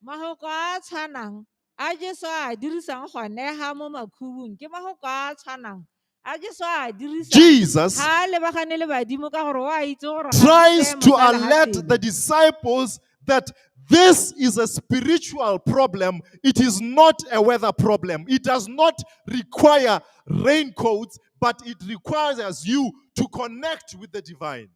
Mahoko a tshwanang a Jesu a dirisang gone ha mo makhubung ke mahoko a tshwanang a Jesu a dirisang Jesus ha a lebagane le badimo ka gore o a itse gore ga se tries seemo to sa alert lehatshe. the disciples that this is a spiritual problem. It is not a weather problem. It does not require raincoats, but it requires you to connect with the divine.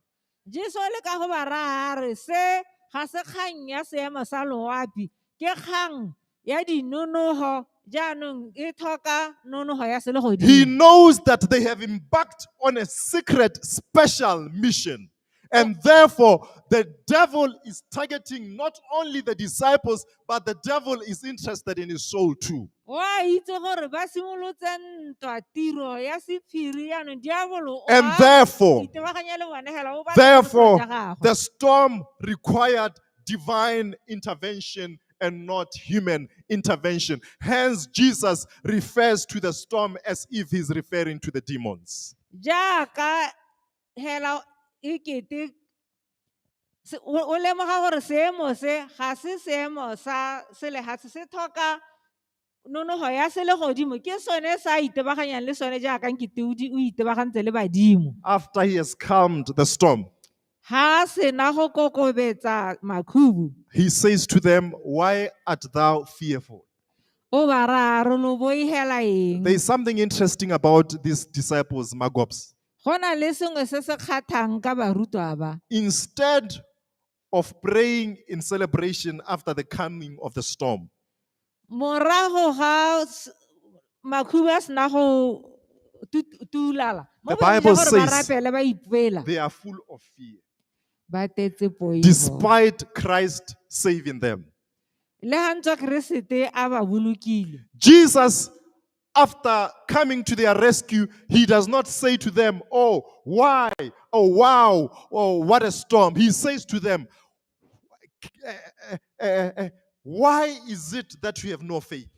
Jesu le ka go ba raya a re se ga se kgang ya seemo sa loapi, ke kgang ya dinonoho, jaanong e tlhoka nonoho ya selegodimo. He knows that they have embarked on a secret special mission. And therefore, the devil is targeting not only the disciples, but the devil is interested in his soul too. O a itse gore ba simolotse ntwa tiro ya sephiri jaanong diabolo o And a itebaganya le bone hela o batla botshelo therefore, jwa gagwe. the storm required divine intervention and not human intervention. Hence, Jesus refers to the storm as if he's referring to the demons. Jaaka hela e kete o lemoga gore seemo se ga se seemo sa selehatshe, se tlhoka nonoho ya selegodimo, ke sone sa itebaganyang le sone jaaka nkete o itebagantse le badimo. After he has calmed the storm, Ha a sena go kokobetsa makhubu he says to them, Why art thou fearful? o ba raya a re lo boigela eng There is something interesting about these disciples, Magobs. Go na le sengwe se se kgathang ka barutwa ba. Instead of praying in celebration after the coming of the storm, Morago ga makhubu a sena go tulala, mo The boemong jwa Bible gore ba says rapele ba ipela, they are full of fear, ba tetse poifo. despite Christ saving them. Le ga ntswa Keresete a ba bolokile. Jesus, after coming to their rescue, he does not say to them, Oh, why? Oh, wow. Oh, what a storm. He says to them, Why is it that you have no faith?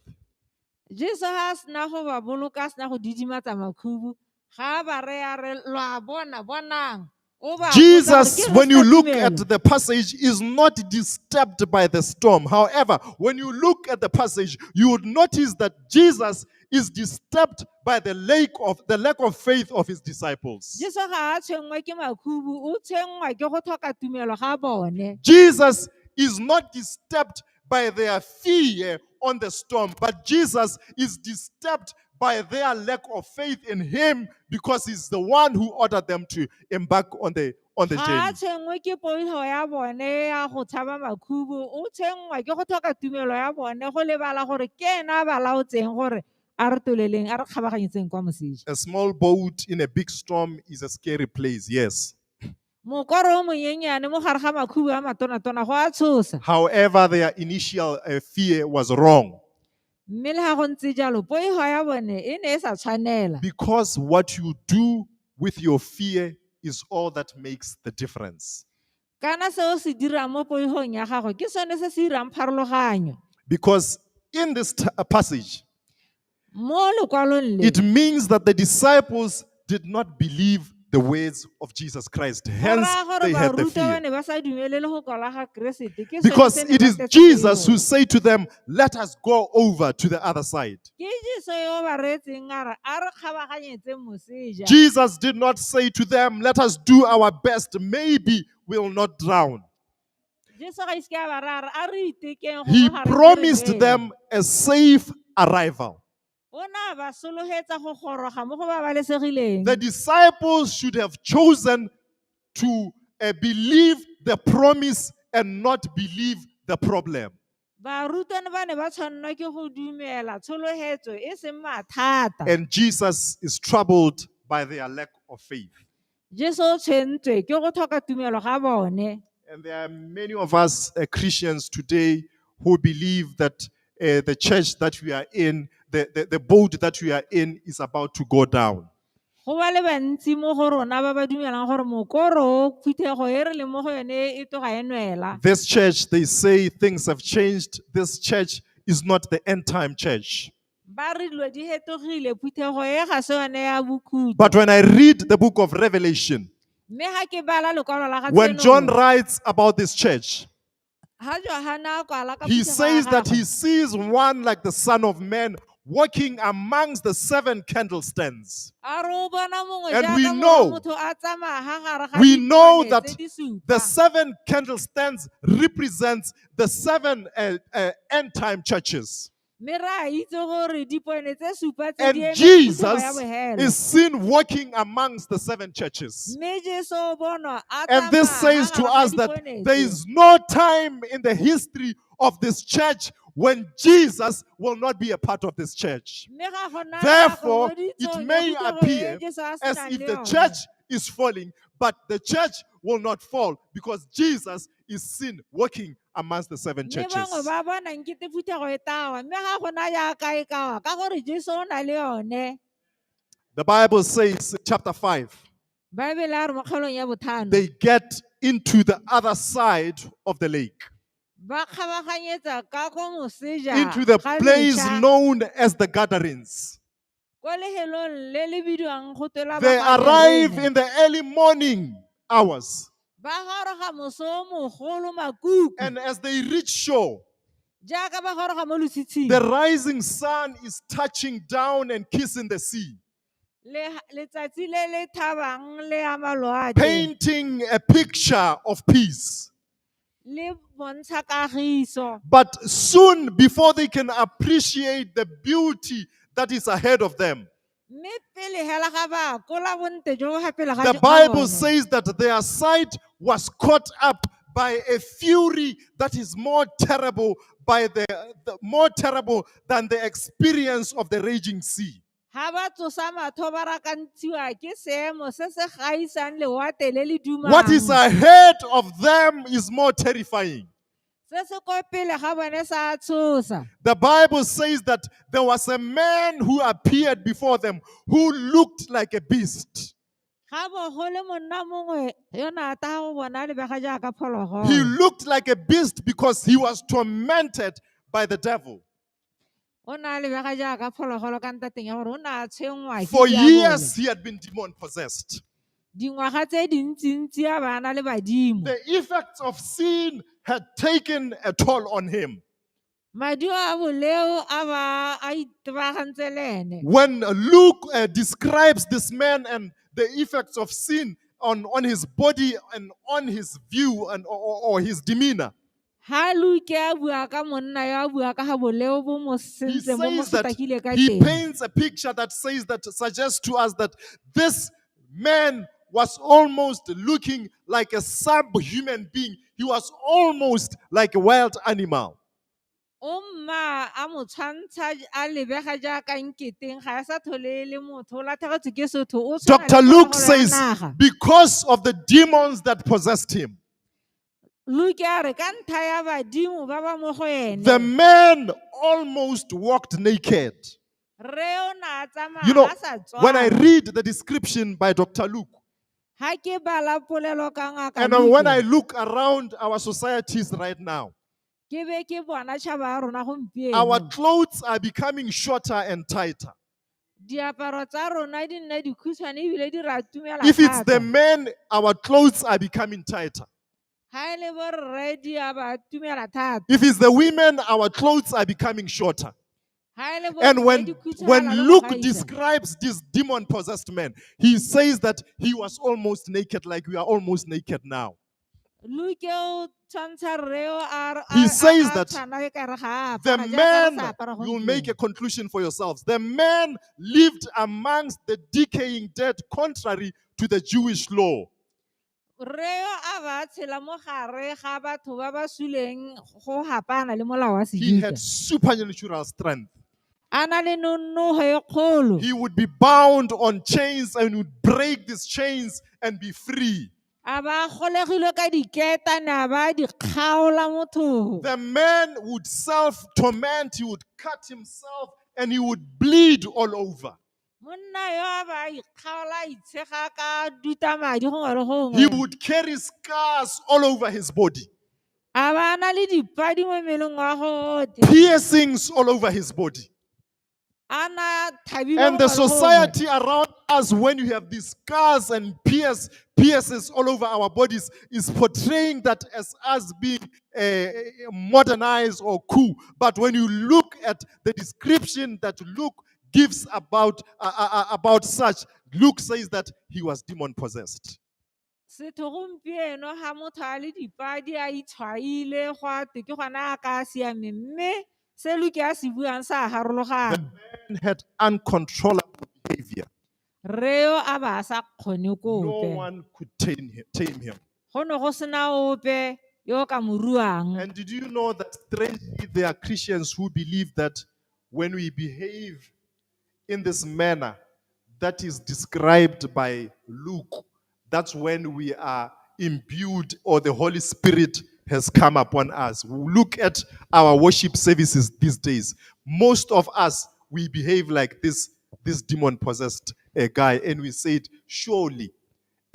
Jesu ga a sena go ba boloka, a sena go didimatsa makhubu, ga a ba raya a re, lo a bona, bonang. O ba botsa gore, Jesus, "Ke when you re look sena at tumelo?" the passage, is not disturbed by the storm. However, when you look at the passage, you would notice that Jesus is disturbed by the lack of faith of his disciples. Jesu ga a tshwenngwe ke makhubu, o tshwenngwa ke go tlhoka tumelo ga bone. Jesus is not disturbed by their fear on the storm, but Jesus is disturbed by their lack of faith in him because he's the one who ordered them to embark on the Ga a journey. tshwenngwe ke poifo ya bone ya go tshaba makhubu, o tshwenngwa ke go tlhoka tumelo ya bone, go lebala gore ke ena a ba laotseng gore a re toleleng, a re kgabaganyetseng kwa moseja. A small boat in a big storm is a scary place, yes. Mokoro o monyenyane mo gare ga makhubu a matona-tona go a tshosa. However, their initial fear was wrong. Mme le ha go ntse jalo, poifo ya bone e ne e sa tshwanela. Because what you do with your fear is all that makes the difference. Kana se o se dirang mo poifong ya gago ke sone se se dirang pharologanyo. Because in this passage, Mo lekwalong le, it means that the disciples did not believe the words of Jesus Christ. go Hence, raya gore they had the barutwa ba fear. ne ba sa dumele le go kwala ga Keresete, ke sone Because se ne it ba is tletse Jesus poifo. who said to them, Let us go over to the other side. Ke Jesu yo o ba reetseng a re, a re kgabaganyetseng moseja. Jesus did not say to them, Let us do our best, maybe we'll not drown. Jesu ga ise a ba raya a re, a re itekeng gongwe He ga re tle re promised nwele. them a safe arrival. O ne a ba solohetsa go goroga mo go babalesegileng. The disciples should have chosen to believe the promise and not believe the problem. Barutwana ba ne ba tshwannwa ke go dumela tsholohetso e seng mathata. And Jesus is troubled by their lack of faith. Jesu o tshwentswe ke go tlhoka tumelo ga bone. And there are many of us Christians today who believe that the church that we are in, the boat that we are in is about to go down. Go ba le bantsi mo go rona ba ba dumelang gore mokoro o, phuthego e re leng mo go yone e tloga e nwela. This church, they say things have changed. This church is not the end time church. Ba re dilo di hetogile, phuthego e ga se yone ya bokhutlo. But when I read the book of Revelation, Mme ga ke bala lekwalo la ga when John Tshenolo, writes about this church, ha Johane a kwala ka he phuthego ya says that gagwe, he sees one like the Son of Man walking amongst the seven candlestands. a re o bona mongwe And jaaka we morwa know motho a tsamaya ha gare ga We know dipone that tse di supa. the seven candlestands represents the seven end time churches. Mme re a itse gore dipone tse supa tse And di emetse phuthego ya Jesus bohelo. is seen walking amongst the seven churches. Mme Jesu o bonwa a And this tsamaya ha says to gare ga us that dipone there tse. is no time in the history of this church when Jesus will not be a part of this church. Mme ga go na nako Therefore, mo it ditsong ya may phuthego e appear Jesu a as senang if le the yone. church is falling, but the church will not fall because Jesus is seen walking amongst the seven Mme churches. bangwe ba bona nkete phuthego e tawa, mme ga go na jaaka e kawa, ka gore Jesu o na le yone. The Bible says, chapter 5, Baebele a re mo kgaolong ya botlhano, they get into the other side of the lake, ba kgabaganyetsa ka ko moseja into the ga place letšha, known as the Gadarenes. ko lehelong le le bidiwang go twe la They Bagadarene. arrive in the early morning hours. Ba goroga moso o mogolo makuku. And as they reach shore, Jaaka ba goroga mo lotshitshing, the rising sun is touching down and kissing the sea. Letsatsi le le thabang le ama loapi painting a picture of peace. Le bontsha kagiso. But soon, before they can appreciate the beauty that is ahead of them, Mme pele hela ga ba akola bonte jo bo ga pele ga the ga Bible bone. says that their sight was caught up by a fury that is more terrible by the more terrible than the experience of the raging sea. Ha ba tsosa matho ba rakantshiwa ke seemo se se gaisang lewatle le le What is dumang. ahead of them is more terrifying. Se se ko pele ga bone sa tshosa. The Bible says that there was a man who appeared before them who looked like a beast. Ga bo go le monna mongwe yo ne a taya go bona a lebega jaaka He phologolo. looked like a beast because he was tormented by the devil. O ne a lebega jaaka phologolo ka ntateng ya gore o ne a tshwenngwa ke For diabolo. years, he had been demon possessed. Dingwaga tse dintsintsi a ba na le badimo. The effects of sin had taken a toll on him. Maduo a boleo a ba a itebagantse le ene. When Luke describes this man and the effects of sin on his body and on his view and or his demeanor, Ha Luke a bua ka monna yo a bua ka ga boleo bo mo he sentse bo mo says that sotlakile ka he teng. paints a picture that says that suggests to us that this man was almost looking like a subhuman being. He was almost like a wild animal. O mma a mo tshwantsha a lebega jaaka nketeng ga a sa tlhole e le motho o latlhegetswe ke setho o tshwana Dr. le Luke phologolo ya says naga. because of the demons that possessed him, Luke a re ka ntlha ya badimo ba ba mo go ene. the man almost walked naked. Rre o ne a tsamaya You know, a sa when I tswala. read the description by Dr. Luke, Ha ke bala polelo ka ngaka and when Luke, I look around our societies right now, ke be ke bona tšhaba ya rona our gompieno. clothes are becoming shorter and tighter. Diaparo tsa rona di nna dikhutshwane ebile di re atumela If it's the thata. men, our clothes are becoming tighter. Ha e le borre di a ba atumela thata. If it's the women, our clothes are becoming shorter. Ha e le And bomme when, di khutshwala when le go Luke gaisa. describes this demon possessed man, he says that he was almost naked, like we are almost naked now. Luke o tshwantsha rre o a re- He a- a- says a that tshwana e kare ga a The apara jaaka re man, sa apara you'll make gompieno. a conclusion for yourselves. The man lived amongst the decaying dead, contrary to the Jewish law. Rre yo a ba a tshela mo gare ga batho ba ba suleng go hapana le molao wa He had Sejuta. supernatural strength. A na le nonofo e kgolo. He would be bound on chains and would break these chains and be free. A ba golegilwe ka diketane a ba di kgaola motho. The man would self torment, he would cut himself, and he would bleed all over. Monna yo a ba a ikgaola a itshega ka duta madi gongwe le He gongwe. would carry scars all over his body, A ba a na le dipadi mo mmeleng wa gagwe otlhe. piercings all over his body. A na thabilwe And the gongwe le gongwe. society around us, when you have these scars and pierces all over our bodies, is portraying that as us being modernized or cool. But when you look at the description that Luke gives about such, Luke says that he was demon possessed. Setho gompieno ga motho a le dipadi a itshwaile go a twe ke gona a ka siameng mme se Luke a se buang sa The harologana. man had uncontrollable behavior. Rre yo a ba a sa kgone No kope. one could tame him. Tame him. Go ne go sena ope yo o ka mo ruang. And did you know that strangely there are Christians who believe that when we behave in this manner that is described by Luke, that's when we are imbued or the Holy Spirit has come upon us. Look at our worship services these days. Most of us, we behave like this demon possessed guy, and we said, surely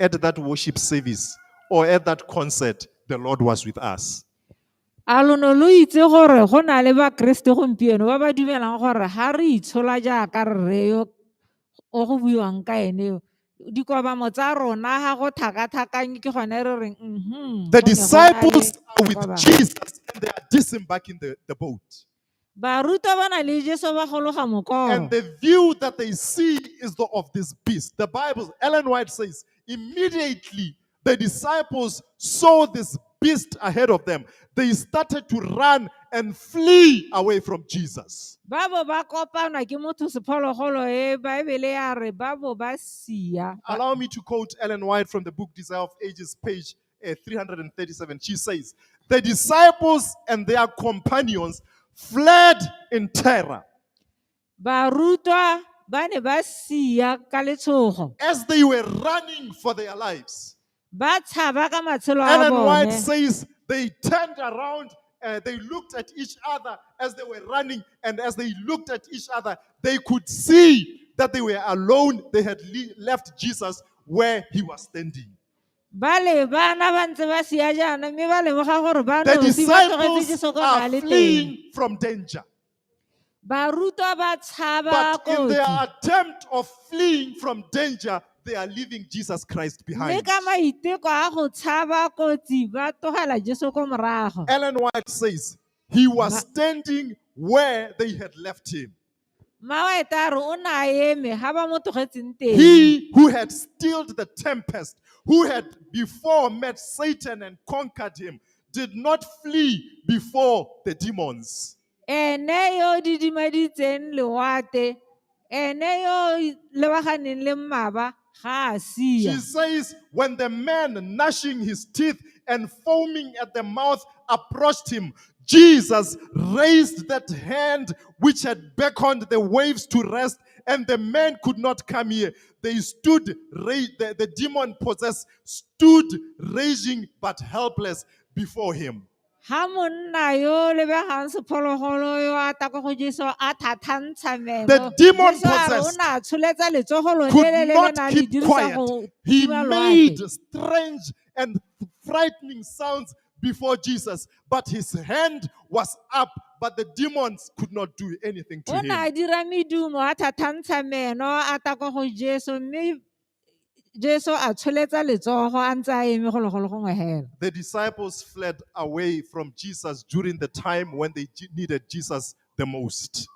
at that worship service or at that concert, the Lord was with us. A lo ne lo itse gore go na le bakreste gompieno ba ba dumelang gore ga re itshola jaaka rre yo o go buiwang ka ene yo, dikobamo tsa rona ga go tlhakatlhakanye ke gone re reng The go ne go na le disciples are with kobamo. Jesus and they are disembarking the boat. Barutwa ba na le Jesu ba gologa mokoro. And the view that they see is the of this beast. The Bible, Ellen White says, immediately the disciples saw this beast ahead of them. They started to run and flee away from Jesus. Ba bo ba kopanwa ke motho sephologolo e Baebele ya re ba bo ba sia. Allow me to quote Ellen White from the book Desire of Ages, page 337. She says, The disciples and their companions fled in terror Barutwa ba ne ba sia ka letshogo. as they were running for their lives. Ba tshaba ka matshelo a Ellen White bone. says they turned around, they looked at each other as they were running, and as they looked at each other, they could see that they were alone. They had left Jesus where he was standing. Ba lebana ba ntse ba sia jaana mme ba lemoga gore ba The nosi ba tlogetse disciples Jesu ko na are le teng. fleeing from danger. Barutwa ba tshaba But in their kotsi. attempt of fleeing from danger, they are leaving Jesus Christ Mme behind. ka maiteko a go tshaba kotsi ba tlogela Jesu ko morago. Ellen White says he was standing where they had left him. Mawete a re o ne a eme ga ba mo tlogetseng teng. He who had stilled the tempest, who had before met Satan and conquered him, did not flee before the demons. Ene yo didimaditseng lewatle, ene yo lebaganeng le mmaba ga a She sia. says, when the man gnashing his teeth and foaming at the mouth approached him, Jesus raised that hand which had beckoned the waves to rest, and the man could not come here. They stood, the demon possessed stood raging but helpless before him. Ha monna yo lebegang sephologolo yo a tla ko go Jesu a thathantsha meno. The demon Jesu a re o possessed ne a tsholetsa letsogo lone could le le le not ne a le keep dirisa quiet. go He thuma made loapi. strange and frightening sounds before Jesus, but his hand was up, but the demons could not do anything to O ne a him. dira medumo a thathantsha meno a tla ko go Jesu mme Jesu a tsholetsa letsogo a ntse a eme golo go le gongwe hela. The disciples fled away from Jesus during the time when they needed Jesus the most.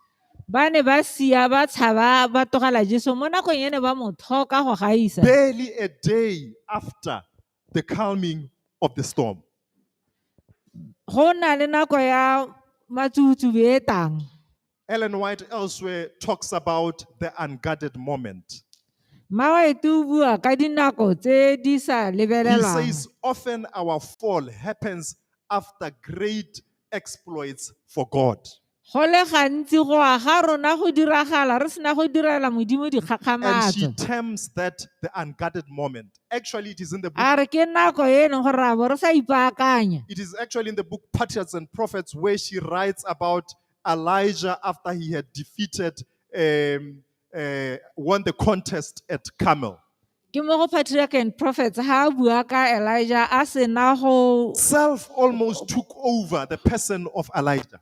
Ba ne ba sia ba tshaba ba tlogela Jesu mo nakong e ne ba mo tlhoka go gaisa. Barely a day after the calming of the storm. Go na le nako ya matsubutsubu e tang. Ellen White elsewhere talks about the unguarded moment. Mawete o bua ka dinako tse di sa He lebelelwang. says often our fall happens after great exploits for God. Go le gantsi go a ga rona go diragala re sena go direla Modimo And she dikgakgamatso. terms that the unguarded moment. Actually, it is in the book. A re ke nako e leng gore ra bo re sa ipaakanya. It is actually in the book Patriarchs and Prophets where she writes about Elijah after he had defeated, won the contest at Carmel. Ke mo go Patriarch and Prophets ha a bua ka Elijah a sena go Self almost took over the person of Elijah.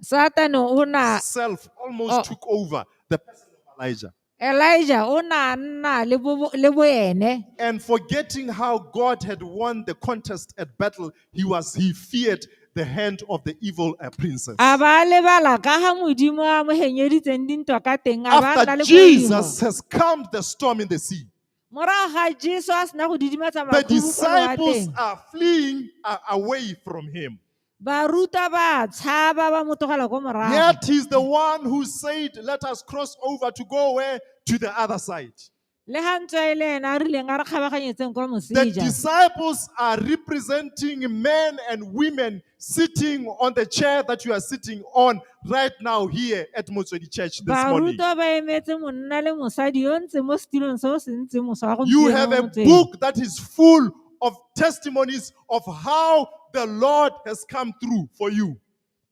Satane o na Self almost Oh. took over the person of Elijah. Elijah o na nna le bo le boene. And forgetting how God had won the contest at battle, he feared the hand of the evil princess. A ba lebala ka ha Modimo a mo henyeditseng dintwa ka teng a ba nna After le Jesus poifo. has calmed the storm in the sea, Morago ga Jesu a sena go didimatsa the makhubu ko disciples lewatleng, are fleeing away from him. Barutwa ba tshaba ba mo tlogela ko morago. Yet he's the one who said, Let us cross over to go where? To the other side. Le ha ntse e le ena a rileng a re kgabaganyetseng kwa The moseja. disciples are representing men and women sitting on the chair that you are sitting on right now here at Motswedi Church this morning. Barutwa ba emetse monna le mosadi yo ntse mo setilong se o se ntse moso wa You gompieno have mo a motseng. book that is full of testimonies of how the Lord has come through for you.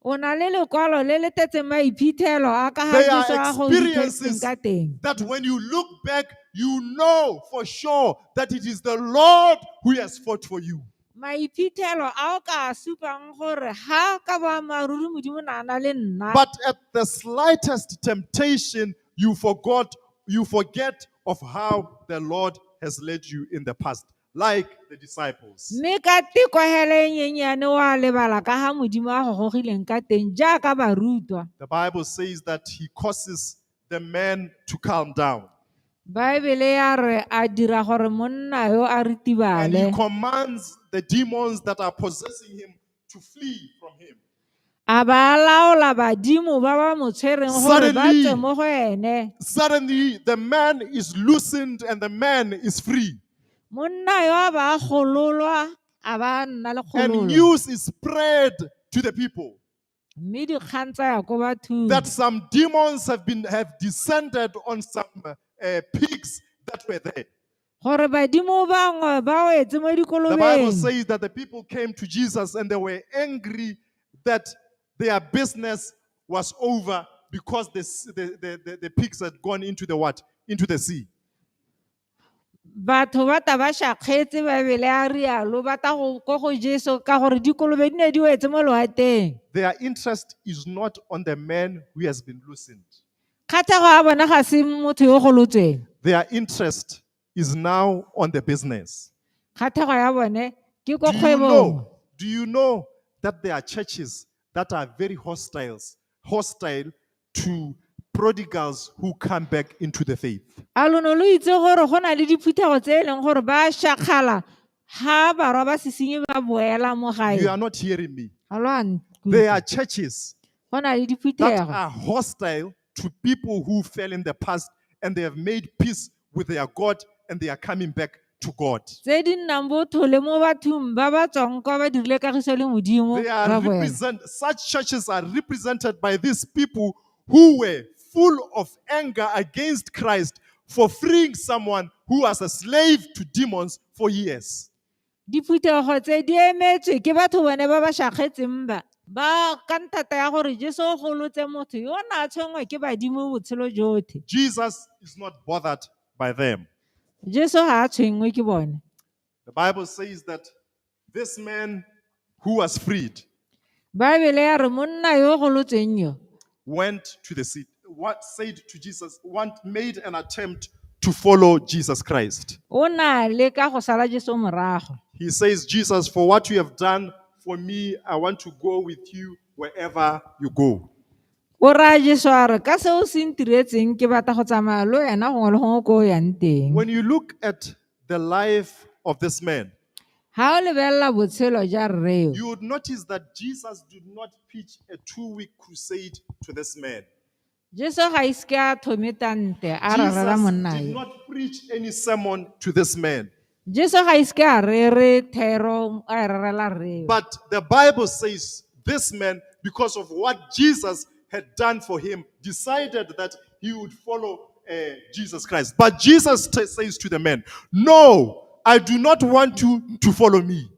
O na le lekwalo le le tletseng maiphithelo a ka ga There are Jesu a go fitlhetseng experiences ka teng. that when you look back, you know for sure that it is the Lord who has fought for you. Maiphithelo a o ka a supang gore ha ka boammaaruri Modimo o ne a na le nna. But at the slightest temptation, you forget of how the Lord has led you in the past. like the disciples. Mme ka teko hela e nyenyane wa lebala ka ga modimo a go gogileng ka teng jaaka barutwa. The Bible says that he causes the man to calm down. Baebele ya re a dira gore monna yo a And he ritibale. commands the demons that are possessing him to flee from him. A ba laola badimo ba ba mo tshwereng gore ba Suddenly- tswe mo go ene. Suddenly, the man is loosened and the man is free. Monna yo a ba a gololwa a ba a nna le And kgololo. news is spread to the people Mme dikgang tsa ya ko bathong. that some demons have descended on some pigs that were there. Gore badimo bangwe ba wetse mo The Bible dikolobeng. says that the people came to Jesus and they were angry that their business was over because the pigs had gone into the what? Into the sea. Batho ba ta ba shakgetse Baebele a rialo ba ta go ko go Jesu ka gore dikolobe di ne di wetse mo loateng. Their interest is not on the man who has been loosened. Kgatlhego ya bona ga se motho yo golotsweng. Their interest is now on the business. Kgatlhego ya bone ke ko Do you kgwebong. know, do you know that there are churches that are very hostile to prodigals who come back into the faith? A lo ne lo itse gore go na le diphuthego tse e leng gore ba shakgala ha barwa ba sesenyi ba boela mo gae. You are not hearing me. Ga lo a nkutlwa. There are churches Go na le that diphuthego are hostile to people who fell in the past and they have made peace with their God and they are coming back to God. tse di nnang bothole mo bathong ba ba tswang kwa ba dirile kagiso le modimo They are ba boela. such churches are represented by these people who were full of anger against Christ for freeing someone who was a slave to demons for years. Diphuthego tse di emetswe ke batho bone ba ba shakgetseng ba ba ka ntata ya gore Jesu o golotse motho yo o ne a tshwenngwa ke badimo botshelo jotlhe. Jesus is not bothered by them. Jesu ga a tshwenngwe ke bone. The Bible says that this man who was freed Baebele ya re monna yo o golotsweng yo went to the sea, what said to Jesus, what made an attempt to follow Jesus Christ. o ne a leka go sala Jesu morago. He says, Jesus, for what you have done for me, I want to go with you wherever you go. O raya Jesu a re ka seo se ntiretseng ke batla go tsamaya le wena gongwe le gongwe ko o yang teng. When you look at the life of this man, Ha o lebelela botshelo ja rre yo, you would notice that Jesus did not preach a 2-week crusade to this man. Jesu ga ise ke a thome tante a rerela Jesus monna did yo. not preach any sermon to this man. Jesu ga ise ke a rere thero a e rerela rre yo. But the Bible says this man, because of what Jesus had done for him, decided that he would follow Jesus Christ. But Jesus says to the man, no, I do not want you to follow me.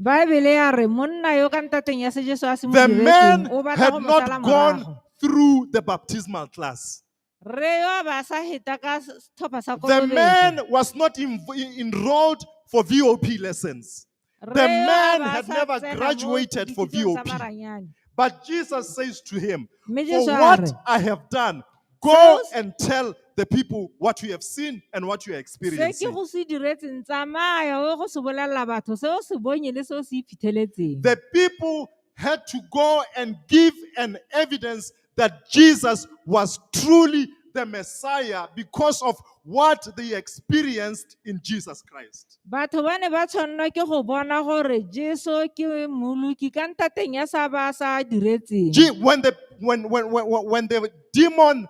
Baebele ya re monna yo ka ntateng ya se Jesu a se mo The man diretseng o batla had go mo not sala gone morago. through the baptismal class. Rre yo a ba sa heta ka setlhopha sa The kolobetso. man was not enrolled for VOP lessons. The Rre yo a man ba had sa never tsena mo graduated for dithutong tsa VOP. maranyane. But Jesus says to him, Mme for Jesu a what re, I have done, go and tell the people what you have seen and what you are Se ke experiencing. go se diretseng tsamaya o ye go se bolelela batho se o se bonye le se o se iphitlheletseng. The people had to go and give an evidence that Jesus was truly the Messiah because of what they experienced in Jesus Christ. Batho ba ne ba tshwannwa ke go bona gore Jesu ke mmoloki ka ntateng ya sa ba sa diretseng. When the demon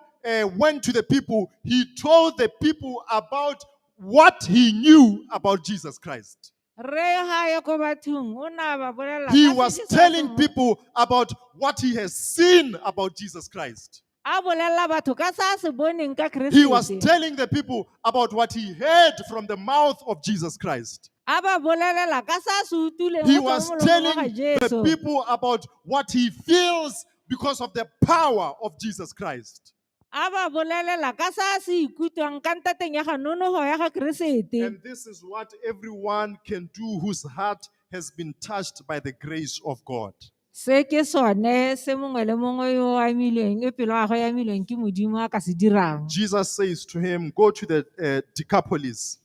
went to the people, he told the people about what he knew about Jesus Christ. Rre yo ha a ya ko bathong o ne a ba bolelela He ka se was Jesu a se telling mo- people about what he has seen about Jesus Christ. A bolelela batho ka se a se boneng ka He was Keresete. telling the people about what he heard from the mouth of Jesus Christ. A ba bolelela ka se a se utlwileng He go tswa was mo molomong wa telling ga the Jesu. people about what he feels because of the power of Jesus Christ. A ba bolelela ka se a se ikutlwang ka ntateng ya ga nonoho ya ga Keresete. And this is what everyone can do whose heart has been touched by the grace of God. Se ke sone se mongwe le mongwe yo o amilweng, e pelo ya gagwe e amilweng ke Modimo a ka se dirang. Jesus says to him, go to the Decapolis.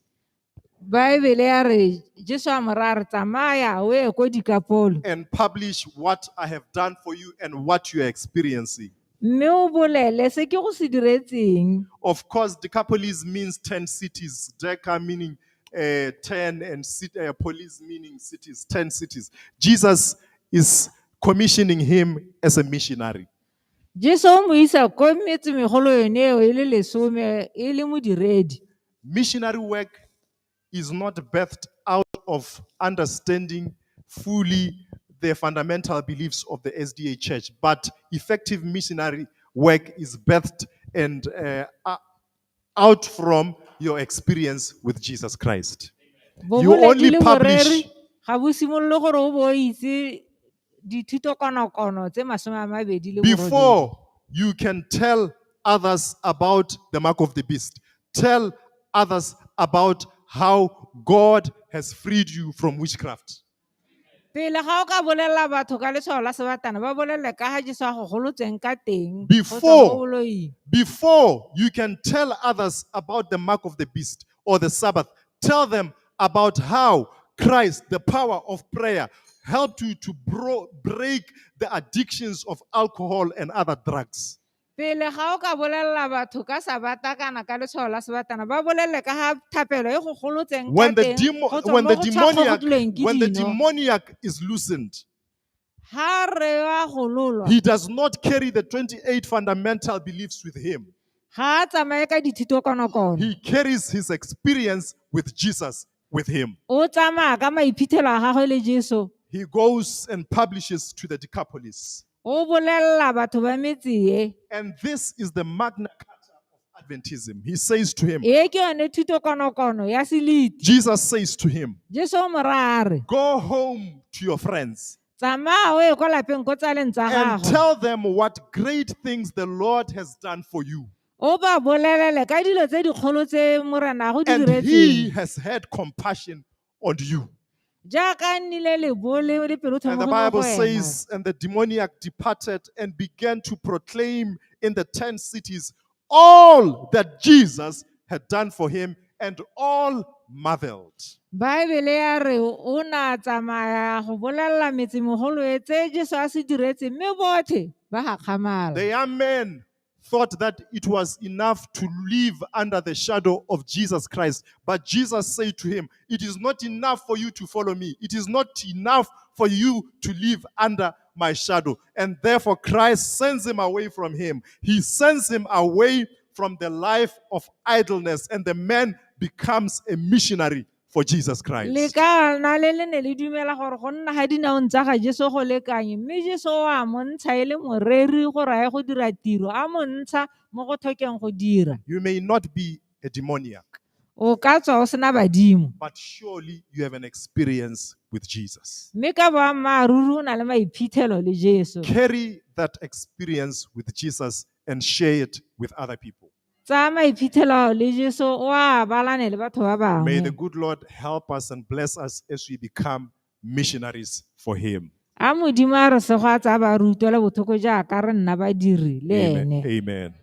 Baebele ya re Jesu a mo raya a re tsamaya o ye ko dikapolo and publish what I have done for you and what you are experiencing. Mme o bolele se ke go se diretseng. Of course, Decapolis means 10 cities, Deca meaning 10, and polis meaning cities, 10 cities. Jesus is commissioning him as a missionary. Jesu o mo isa ko metsemegolo yone eo e le lesome e le modiredi. Missionary work is not birthed out of understanding fully the fundamental beliefs of the SDA Church, but effective missionary work is birthed and out from your experience with Jesus Christ. You Boboledi only le publish. boreri ga bo simolole gore o bo o itse dithuto konokono tse masome a mabedi le borobedi. Before you can tell others about the mark of the beast, tell others about how God has freed you from witchcraft. Pele ga o ka bolelela batho ka letshwao la sebatana, ba bolelele ka ga Jesu a go golotseng ka teng, go tswa mo boloing. Before you can tell others about the mark of the beast or the Sabbath, tell them about how Christ, the power of prayer, helped you to break the addictions of alcohol and other drugs. Pele ga o ka bolelela batho ka Sabata kana ka letshwao la sebatana, ba bolelele ka ga thapelo e go golotseng ka When teng, go tswa mo go tshwakgotlweng ke the dino. demoniac is loosened, Ha re wa gololwa, he does not carry the 28 fundamental beliefs with him. Ga a tsamaye ka dithuto konokono. He carries his experience with Jesus with him. O tsamaya ka maiphitlhelo a gagwe le Jesu. He goes and publishes to the Decapolis. O bolelela batho ba metse e. And this is the Magna Carta of Adventism. He says to him, E ke yone thuto konokono ya selete. Jesus says to him, Jesu o mo raya a re, Go home to your friends Tsamaya o ye kwa lapeng ko tsaleng tsa and gago. tell them what great things the Lord has done for you. O ba bolelele ka dilo tse dikgolo tse Morena a go di And he diretseng. has had compassion on you. Jaaka a nnile lebole le pelo And the tlhomogi mo Bible go wena. says, and the demoniac departed and began to proclaim in the 10 cities all that Jesus had done for him, and all marveled. Baebele ya re o ne a tsamaya go bolelela metsemegolo e tse Jesu a se diretseng, mme botlhe ba gakgamala. The young man thought that it was enough to live under the shadow of Jesus Christ. But Jesus said to him, it is not enough for you to follow me. It is not enough for you to live under my shadow. And therefore Christ sends him away from him. He sends him away from the life of idleness, and the man becomes a missionary for Jesus Christ. Le ka na le le ne le dumela gore go nna ga dinaong tsa ga Jesu go lekanye, mme Jesu o a mo ntsha e le moreri gore a ye go dira tiro, a mo ntsha mo go tlhokeng go dira. You may not be a demoniac, O ka tswa o sena badimo, but surely you have an experience with Jesus. Mme ka boammaaruri o na le maiphitlhelo le Jesu. Carry that experience with Jesus and share it with other people. Tsaya maiphitlhelo le Jesu o a abalane le batho ba May the bangwe. good Lord help us and bless us as we become missionaries for him. A Modimo a re segoatsa a ba re utlwele botlhoko jaaka re nna badiri le Amen. ene. Amen.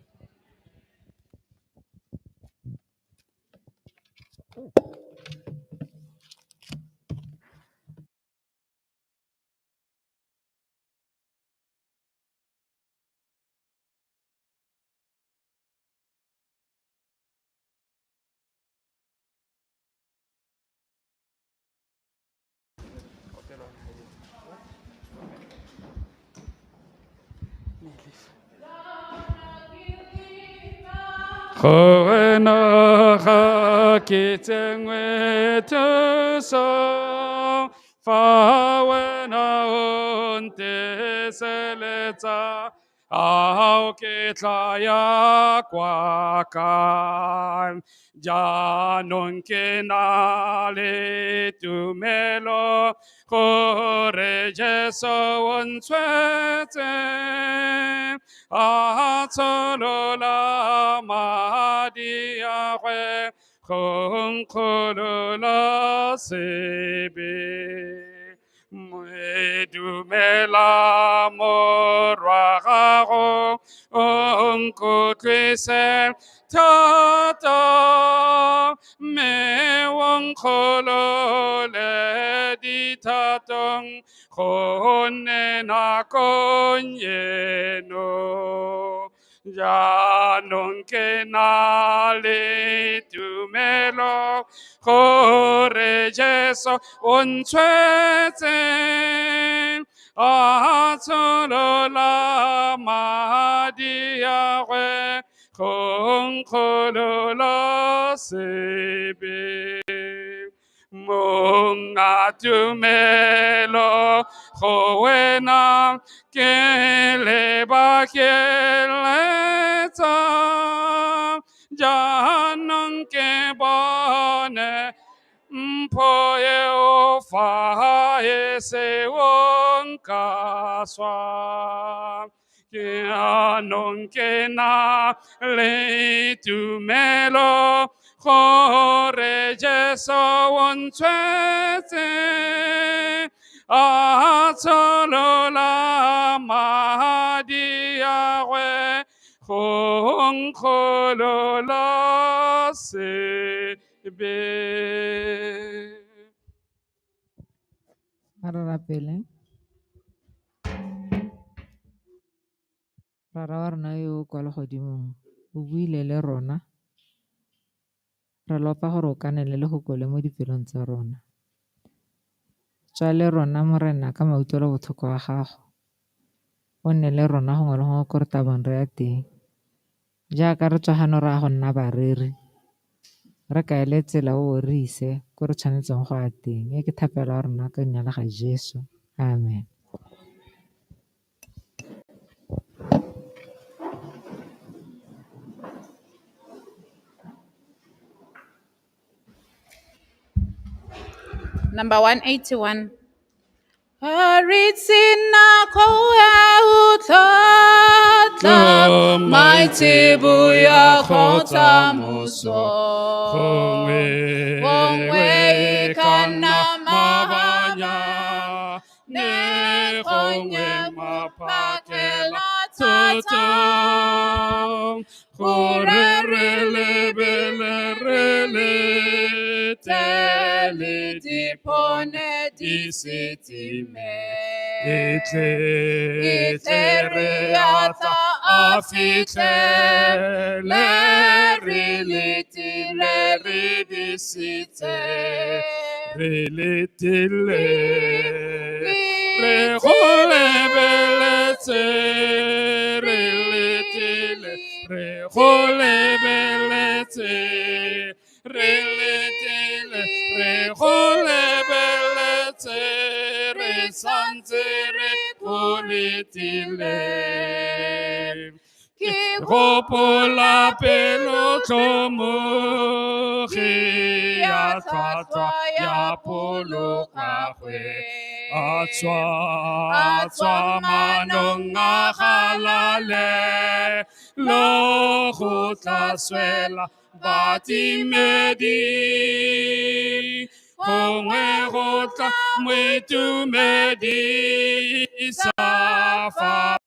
Go wena ga ke tsenngwe thuso, fa wena o nteseletsa, ao ke tla ya kwa kae? Jaanong ke na le tumelo gore Jesu o ntshwetse, a tsholola madi a gagwe go nkgolola sebe. Mme dumela morwa gago o nkutlwise thata mme o nkgolole dithatong gonne nakong eno jaanong ke na le tumelo gore Jesu o ntshwetse a tsholola madi a gwe go nkgolola sebe. Monga tumelo go wena ke lebakeletsa jaanong ke bone mpho eo fa e seong ka swa. Ke anong ke na le tumelo gore Jesu o ntshwetse a tsholola madi a gwe go nkgolola sebe. A re rapele. Rara wa rona yo o kwa legodimong, o buile le rona. Re lopa gore o kanele le go kole mo dipelong tsa rona. Tswa le rona Morena ka mautlwelobotlhoko a gago. O nne le rona gongwe le gongwe ko re tlabong re ya teng. Jaaka re tswa gano re ya go nna bareri, re kaele tsela o re ise ko re tshwanetseng go ya teng. E ke thapelo ya rona ka leina la ga Jesu. Amen. Number 181. Maitseboa kgotsa moso, gongwe e ka nna maabanyane, gongwe maphakela thata, gore re lebele re letele dipone di se time. E tle re a tla a fitlhele re letile re disitse, re letile re go lebeletse, re letile re go lebeletse, re letile re go lebeletse, re santse re go letile. Ke gopola pelotlhomogi ya tlhwatlhwa ya polokagwe, a tswa manong a galale lo go tla swela batimedi, gongwe go tla moitumedisa fa